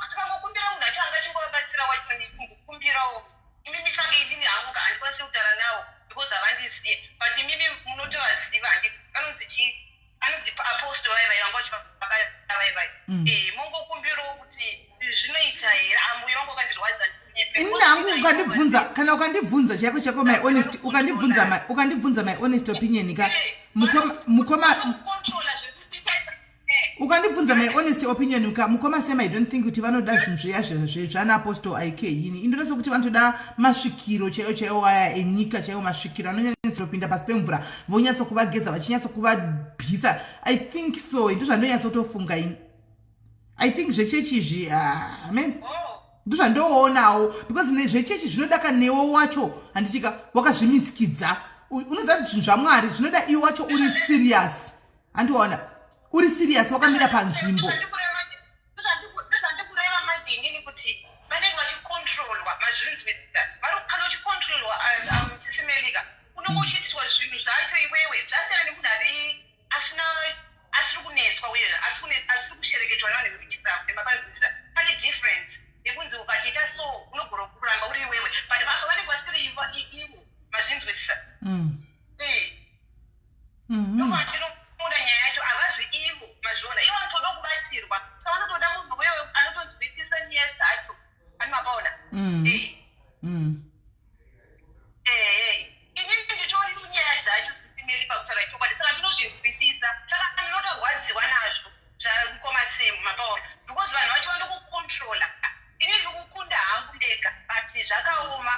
Tikangokumbira munhu acho anga achingovabatsira wacho, kumbokumbirawo imimi fange. Inini hangu ka handikwanisi kutaura navo because havandizive, but imimi munotovaziva, handiti? Anonzi chii? Anonzi Apostle vaivai, vanga vachivabata vaivai. Mongokumbirawo kuti zvinoita here. Amuyo wangu wakandirwadza. Inini hangu ukandibvunza, kana ukandibvunza chaiko chaiko, my honest, ukandibvunza my honest opinion ka, mukoma, ukandibvunza my honest opinion ka, mukoma Sam, I don't think kuti vanoda zvinhu zviya zvana Apostle Ik. Yini indoda sekuti vanotoda masvikiro chaiwo chaiwo aya enyika chaiwo, masvikiro anonyatsopinda pasi pemvura, vonyatsokuvageza, vachinyatsokuvabvisa. I think so, ndo zvandonyatsotofunga ini. I think zvechechi izvi, ah, amen, ndozvandoonawo, because zvechechi zvinoda kanewo wacho, handichika wakazvimisikidza. Unoziva kuti zvinhu zvaMwari zvinoda iwe wacho uri serious, handiwaona uri serious, wakamira panzvimbo. Ndozvandikureva manje inini, kuti vanenge vachicontrolwa, mazvinzwisisa? Kana uchicontrolwa, Sisi Melika, unenge uchiitiswa zvinhu zvacho iwewe. Zvasiyana nemunhu ari asina, asiri kunetswa uye asiri kushereketwa nevanhu vekuchikafu, mapanzwisisa? Pane difference yekunzi ukatiita so unogona kuramba uri iwewe, but vaka vanenge vasiri ivo, mazvinzwisisa? Ndopandinoona nyaya yacho, havazi ivo, mazviona? Ivo vanotoda kubatsirwa, saka vanotoda munhu wewe anotonzwisisa nyaya dzacho, ani mapaona? Ehe, inini nditori munyaya dzacho, Sisi Meli, pakutaura chokwadi, saka ndinozvinzwisisa. Saka ndinotorwadziwa nazvo zvamukoma Sam, mapaona, because vanhu vacho vanokucontrola. Ini ndiri kukunda hangu ndega, but zvakaoma.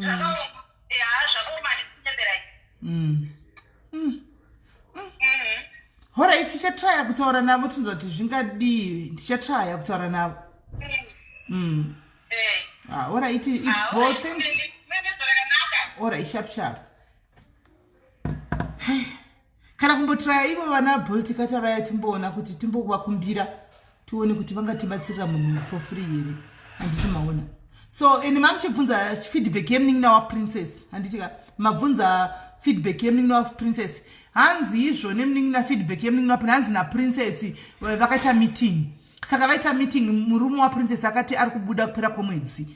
Zvakaoma, ya, zvakaoma, handikunyeberai. Alright, tichatraya kutaura navo, tinzwa kuti zvingadii. Tichatraya kutaura navo. Ah, alright, it's Ah, both alright, things. Mune rakanaka. Alright, sharp sharp. Kana kumbotraya ivo vana Boltikata vaya, timboona kuti timbovakumbira, tione kuti vangatibatsirira munhu for free here, handiti maona? So and mamuchibvunza feedback yemunin'ina waPrincess, handiti ka? Mabvunza feedback yemunin'ina waPrincess, hanzi izvo nemunin'ina, feedback yemunin'ina waPrincess, hanzi naPrincess vakaita meeting. Saka vaita meeting, murume waPrincess akati ari kubuda kupera kwemwedzi,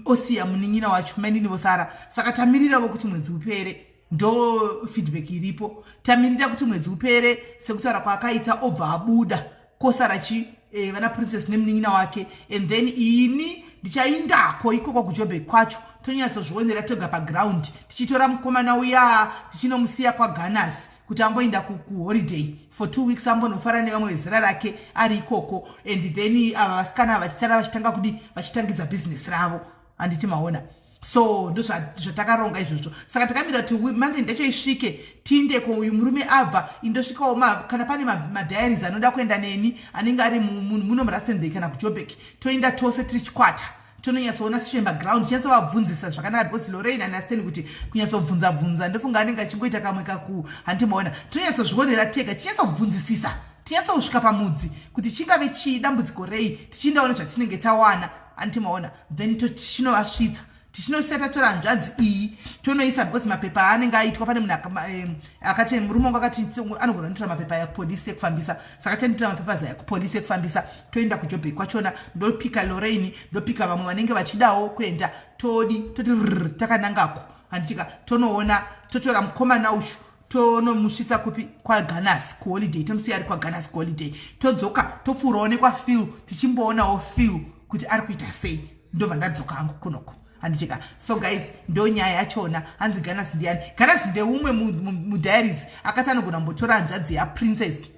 osiya munin'ina wacho, mainini vosara. Saka tamiriravo kuti mwedzi upere, ndo feedback iripo. Tamirira kuti mwedzi upere sekutaura kwaakaita, obva abuda, kosara chi vana Princess nemunin'ina wake. And then ini ndichaindako ikoko kuJobek kwacho, tonyatsozvionera toga paground, tichitora mukomana uya tichinomusiya kwaGanas kuti amboenda kuholiday for 2 weeks, ambonofara nevamwe vezera rake ari ikoko. And then ava vasikana vachisara vachitanga kudi, vachitangidza bhizinesi ravo, handiti maona? So ndo zvatakaronga izvozvo. Saka takamira kuti month end yacho isvike, tiindeko. Uyu murume abva, indosvikawo kana pane madiaries anoda kuenda neni, anenge ari muno muRustenburg kana kuJobek, toenda tose tiri chikwata, tononyatsoona situation background, tinyatsovabvunzisa zvakanaka, because Lorraine understand kuti kunyatsobvunza bvunza, ndofunga anenge achingoita kamwe kaku, handimaona? Tonyatsozvionera tega, tinyatsobvunzisisa, tinyatsosvika pamudzi kuti chingave chii, dambudziko rei, tichiendawo nezvatinenge tawana, handimaona? Then tichinovasvitsa, tichinosiya tatora hanzvadzi iyi, tonoisa, because mapepa aanenge aitwa, pane munhu akati, murume wangu akati anogona kunditora mapepa aya kupolisi ekufambisa. Saka tanditora mapepa aya kupolisi ekufambisa, toenda kuJobek kwachona, ndopika Lorraine, ndopika vamwe vanenge vachidawo kuenda, todi toti rr, takanangako. Handitika tonoona, totora mukomana uyu, tonomusvitsa kupi? KwaGanas kuholiday. Tomusiya ari kwaGanas kuholiday, todzoka, topfuurawo nekwaPhil, tichimboonawo Phil kuti ari kuita sei. Ndobva ndadzoka hangu kunoko, handichika? So guys, ndo nyaya yachona. Hanzi Ganas ndiani? Ganas ndeumwe mudiaries akati anogona kumbotora hanzvadzi yaPrincess,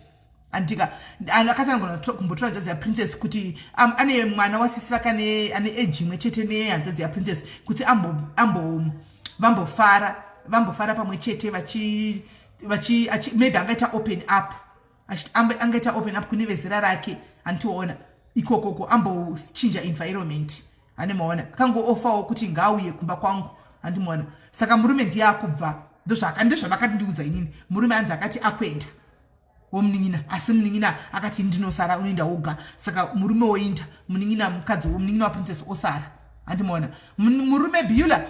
handitika? Akati anogona kumbotora hanzvadzi yaPrincess kuti ane mwana wasisi vake ane age imwe chete nehanzvadzi yaPrincess, kuti vambofara pamwe chete, maybe angaita open up, angaita open up kune vezera rake, handitiona ikokoko, ambochinja environment, handimaona? Akangoofawo kuti ngaauye kumba kwangu, handimaona? Saka murume ndiye akubva. Ndozvavakati ndiudza inini. Murume anzi akati akuenda womunin'ina, asi munin'ina akati ndinosara, unoenda woga. Saka murume woinda, munin'ina, mukadzi, munin'ina waPrincess osara, handimaona? Murume Bula,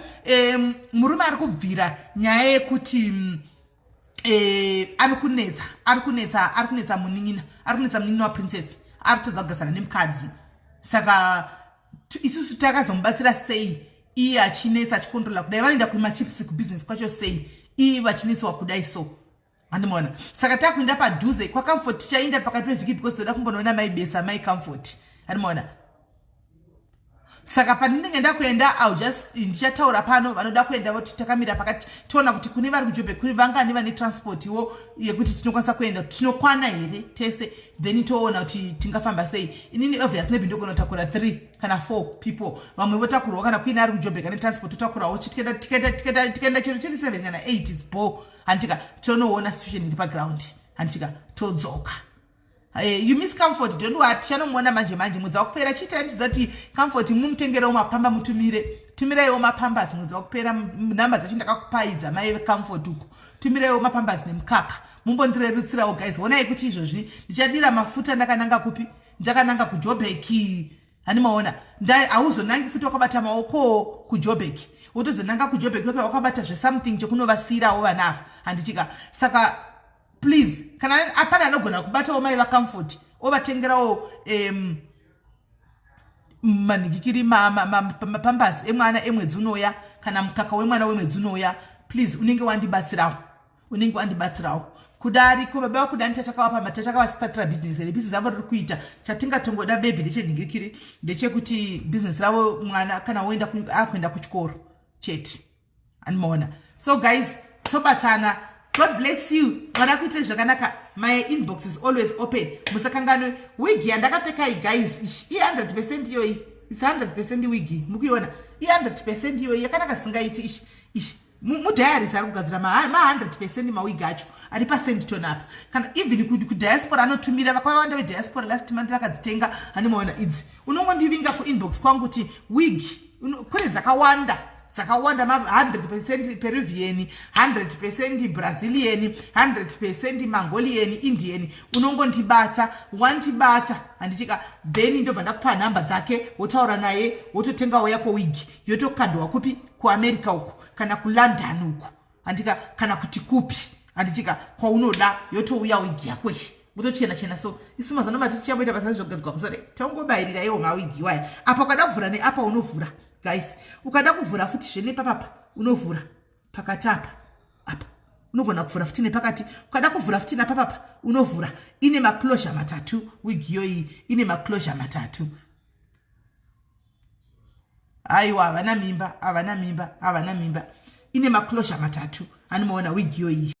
murume ari kubvira nyaya yekuti ari kunetsa, ari kunetsa munin'ina, ari kunetsa munin'ina waPrincess, ari kutadza kugasana nemukadzi. Saka isusu takazomubatsira sei iye achinetsa, achikontrola kudai? Vanoenda kumachips, kubusiness kwacho sei, iye vachinetswa kudai? So handimaona? Saka takuenda padhuze kwaComfort. Tichaenda pakati pevhiki because toda kumbonoona Maibesa, Mai Comfort, handimaona? Saka pandinenge ndakuenda, I'll just ndichataura pano. Vanoda kuenda voti takamira pakati, toona kuti kune vari kuJoburg kune vangani vane transportwo yekuti tinokwanisa kuenda, tinokwana here tese, then toona kuti tingafamba sei. Inini obvious maybe ndogona kutakura 3 kana 4 people, vamwe votakurwawo. Kana kuine ari kuJoburg ane transport, totakurawo. Tikaenda chero chiri 7 kana 8, it's bo, handitika? Tonoona situation iri paground, handitika? Todzoka. You miss Comfort, don't worry, tichanomuona manje manje mwedzi wakupera. Chiitai muchiziva kuti Comfort mumutengerewo mapamba, mutumire, tumiraiwo mapambers mwedzi wakupera. Nhamba dzacho ndakakupaidza, mai Comfort uko. Tumiraiwo mapambers nemukaka, mumbondirerutsirawo guys. Onai kuti izvozvi ndichadira mafuta ndakananga kupi? Ndakananga kuJoburg, handimaona? Hauzonangi futi wakabata maokowo kuJoburg, wotozonanga kuJoburg wepe wakabata zvesomething chekunovasiyirawo vana ava, handitika? Saka please, kana apana anogona kubatawo mai vaComfort, ovatengerawo manhikikiri, mapambasi emwana emwedzi unoya, kana mukaka wemwana wemwedzi unoya, please, unenge wandibatsirawo, unenge wandibatsirawo. Kudariko baba vakudani, tatakavapa, tatakavastartira bhizinesi here? Bhizinesi ravo riri kuita. Chatingatongoda bebi ndechenhingikiri, ndechekuti bhizinesi ravo, mwana kana woenda akuenda kuchikoro chete, handimaona? So guys, tobatana. God bless you. Vada kuitire zvakanaka. My inbox is always open. Musakanganwe wigi yandakapfekai guys, i100% iyoyi. It's 100% wigi, mukuiona, i100% iyoyi, yakanaka singaiti. Ishi ishi mudiaries ari kugadzira ma100% mawigi acho ari paSandton apa, kana even kudiaspora anotumira. Vakawanda vediaspora last month vakadzitenga, handimaona idzi? Unongondivinga kuinbox kwangu kuti wig. Kune dzakawanda, dzakawanda, ma100% Peruvian, 100% Brazilian, 100% Mongolian, Indian. Unongondibata, wandibata, handichika? Then ndobva ndakupa nhamba dzake, wotaura naye, wototengawo yako wigi, yotokandwa kupi? KuAmerica uku, kana kuLondon uku, handika? Kana kuti kupi, handichika, kwaunoda, yotouya wigi yako iyi, wotochena chena. So isu mazano mati tichamboita basa rezvokugadzirwa musoro, tangobayirira iwo mawigi waya apa. Ukada kuvhura neapa unovhura guys, ukada kuvhura futi zvenepapapa unovhura pakati apa, apa unogona kuvhura futi nepakati, ukada kuvhura futi napapapa unovhura. Ine maclosure matatu wigi iyoyi, ine maclosure matatu. Aiwa, havana mimba, havana mimba, havana mimba. Ine maclosure matatu, anomaona wigi iyoyi?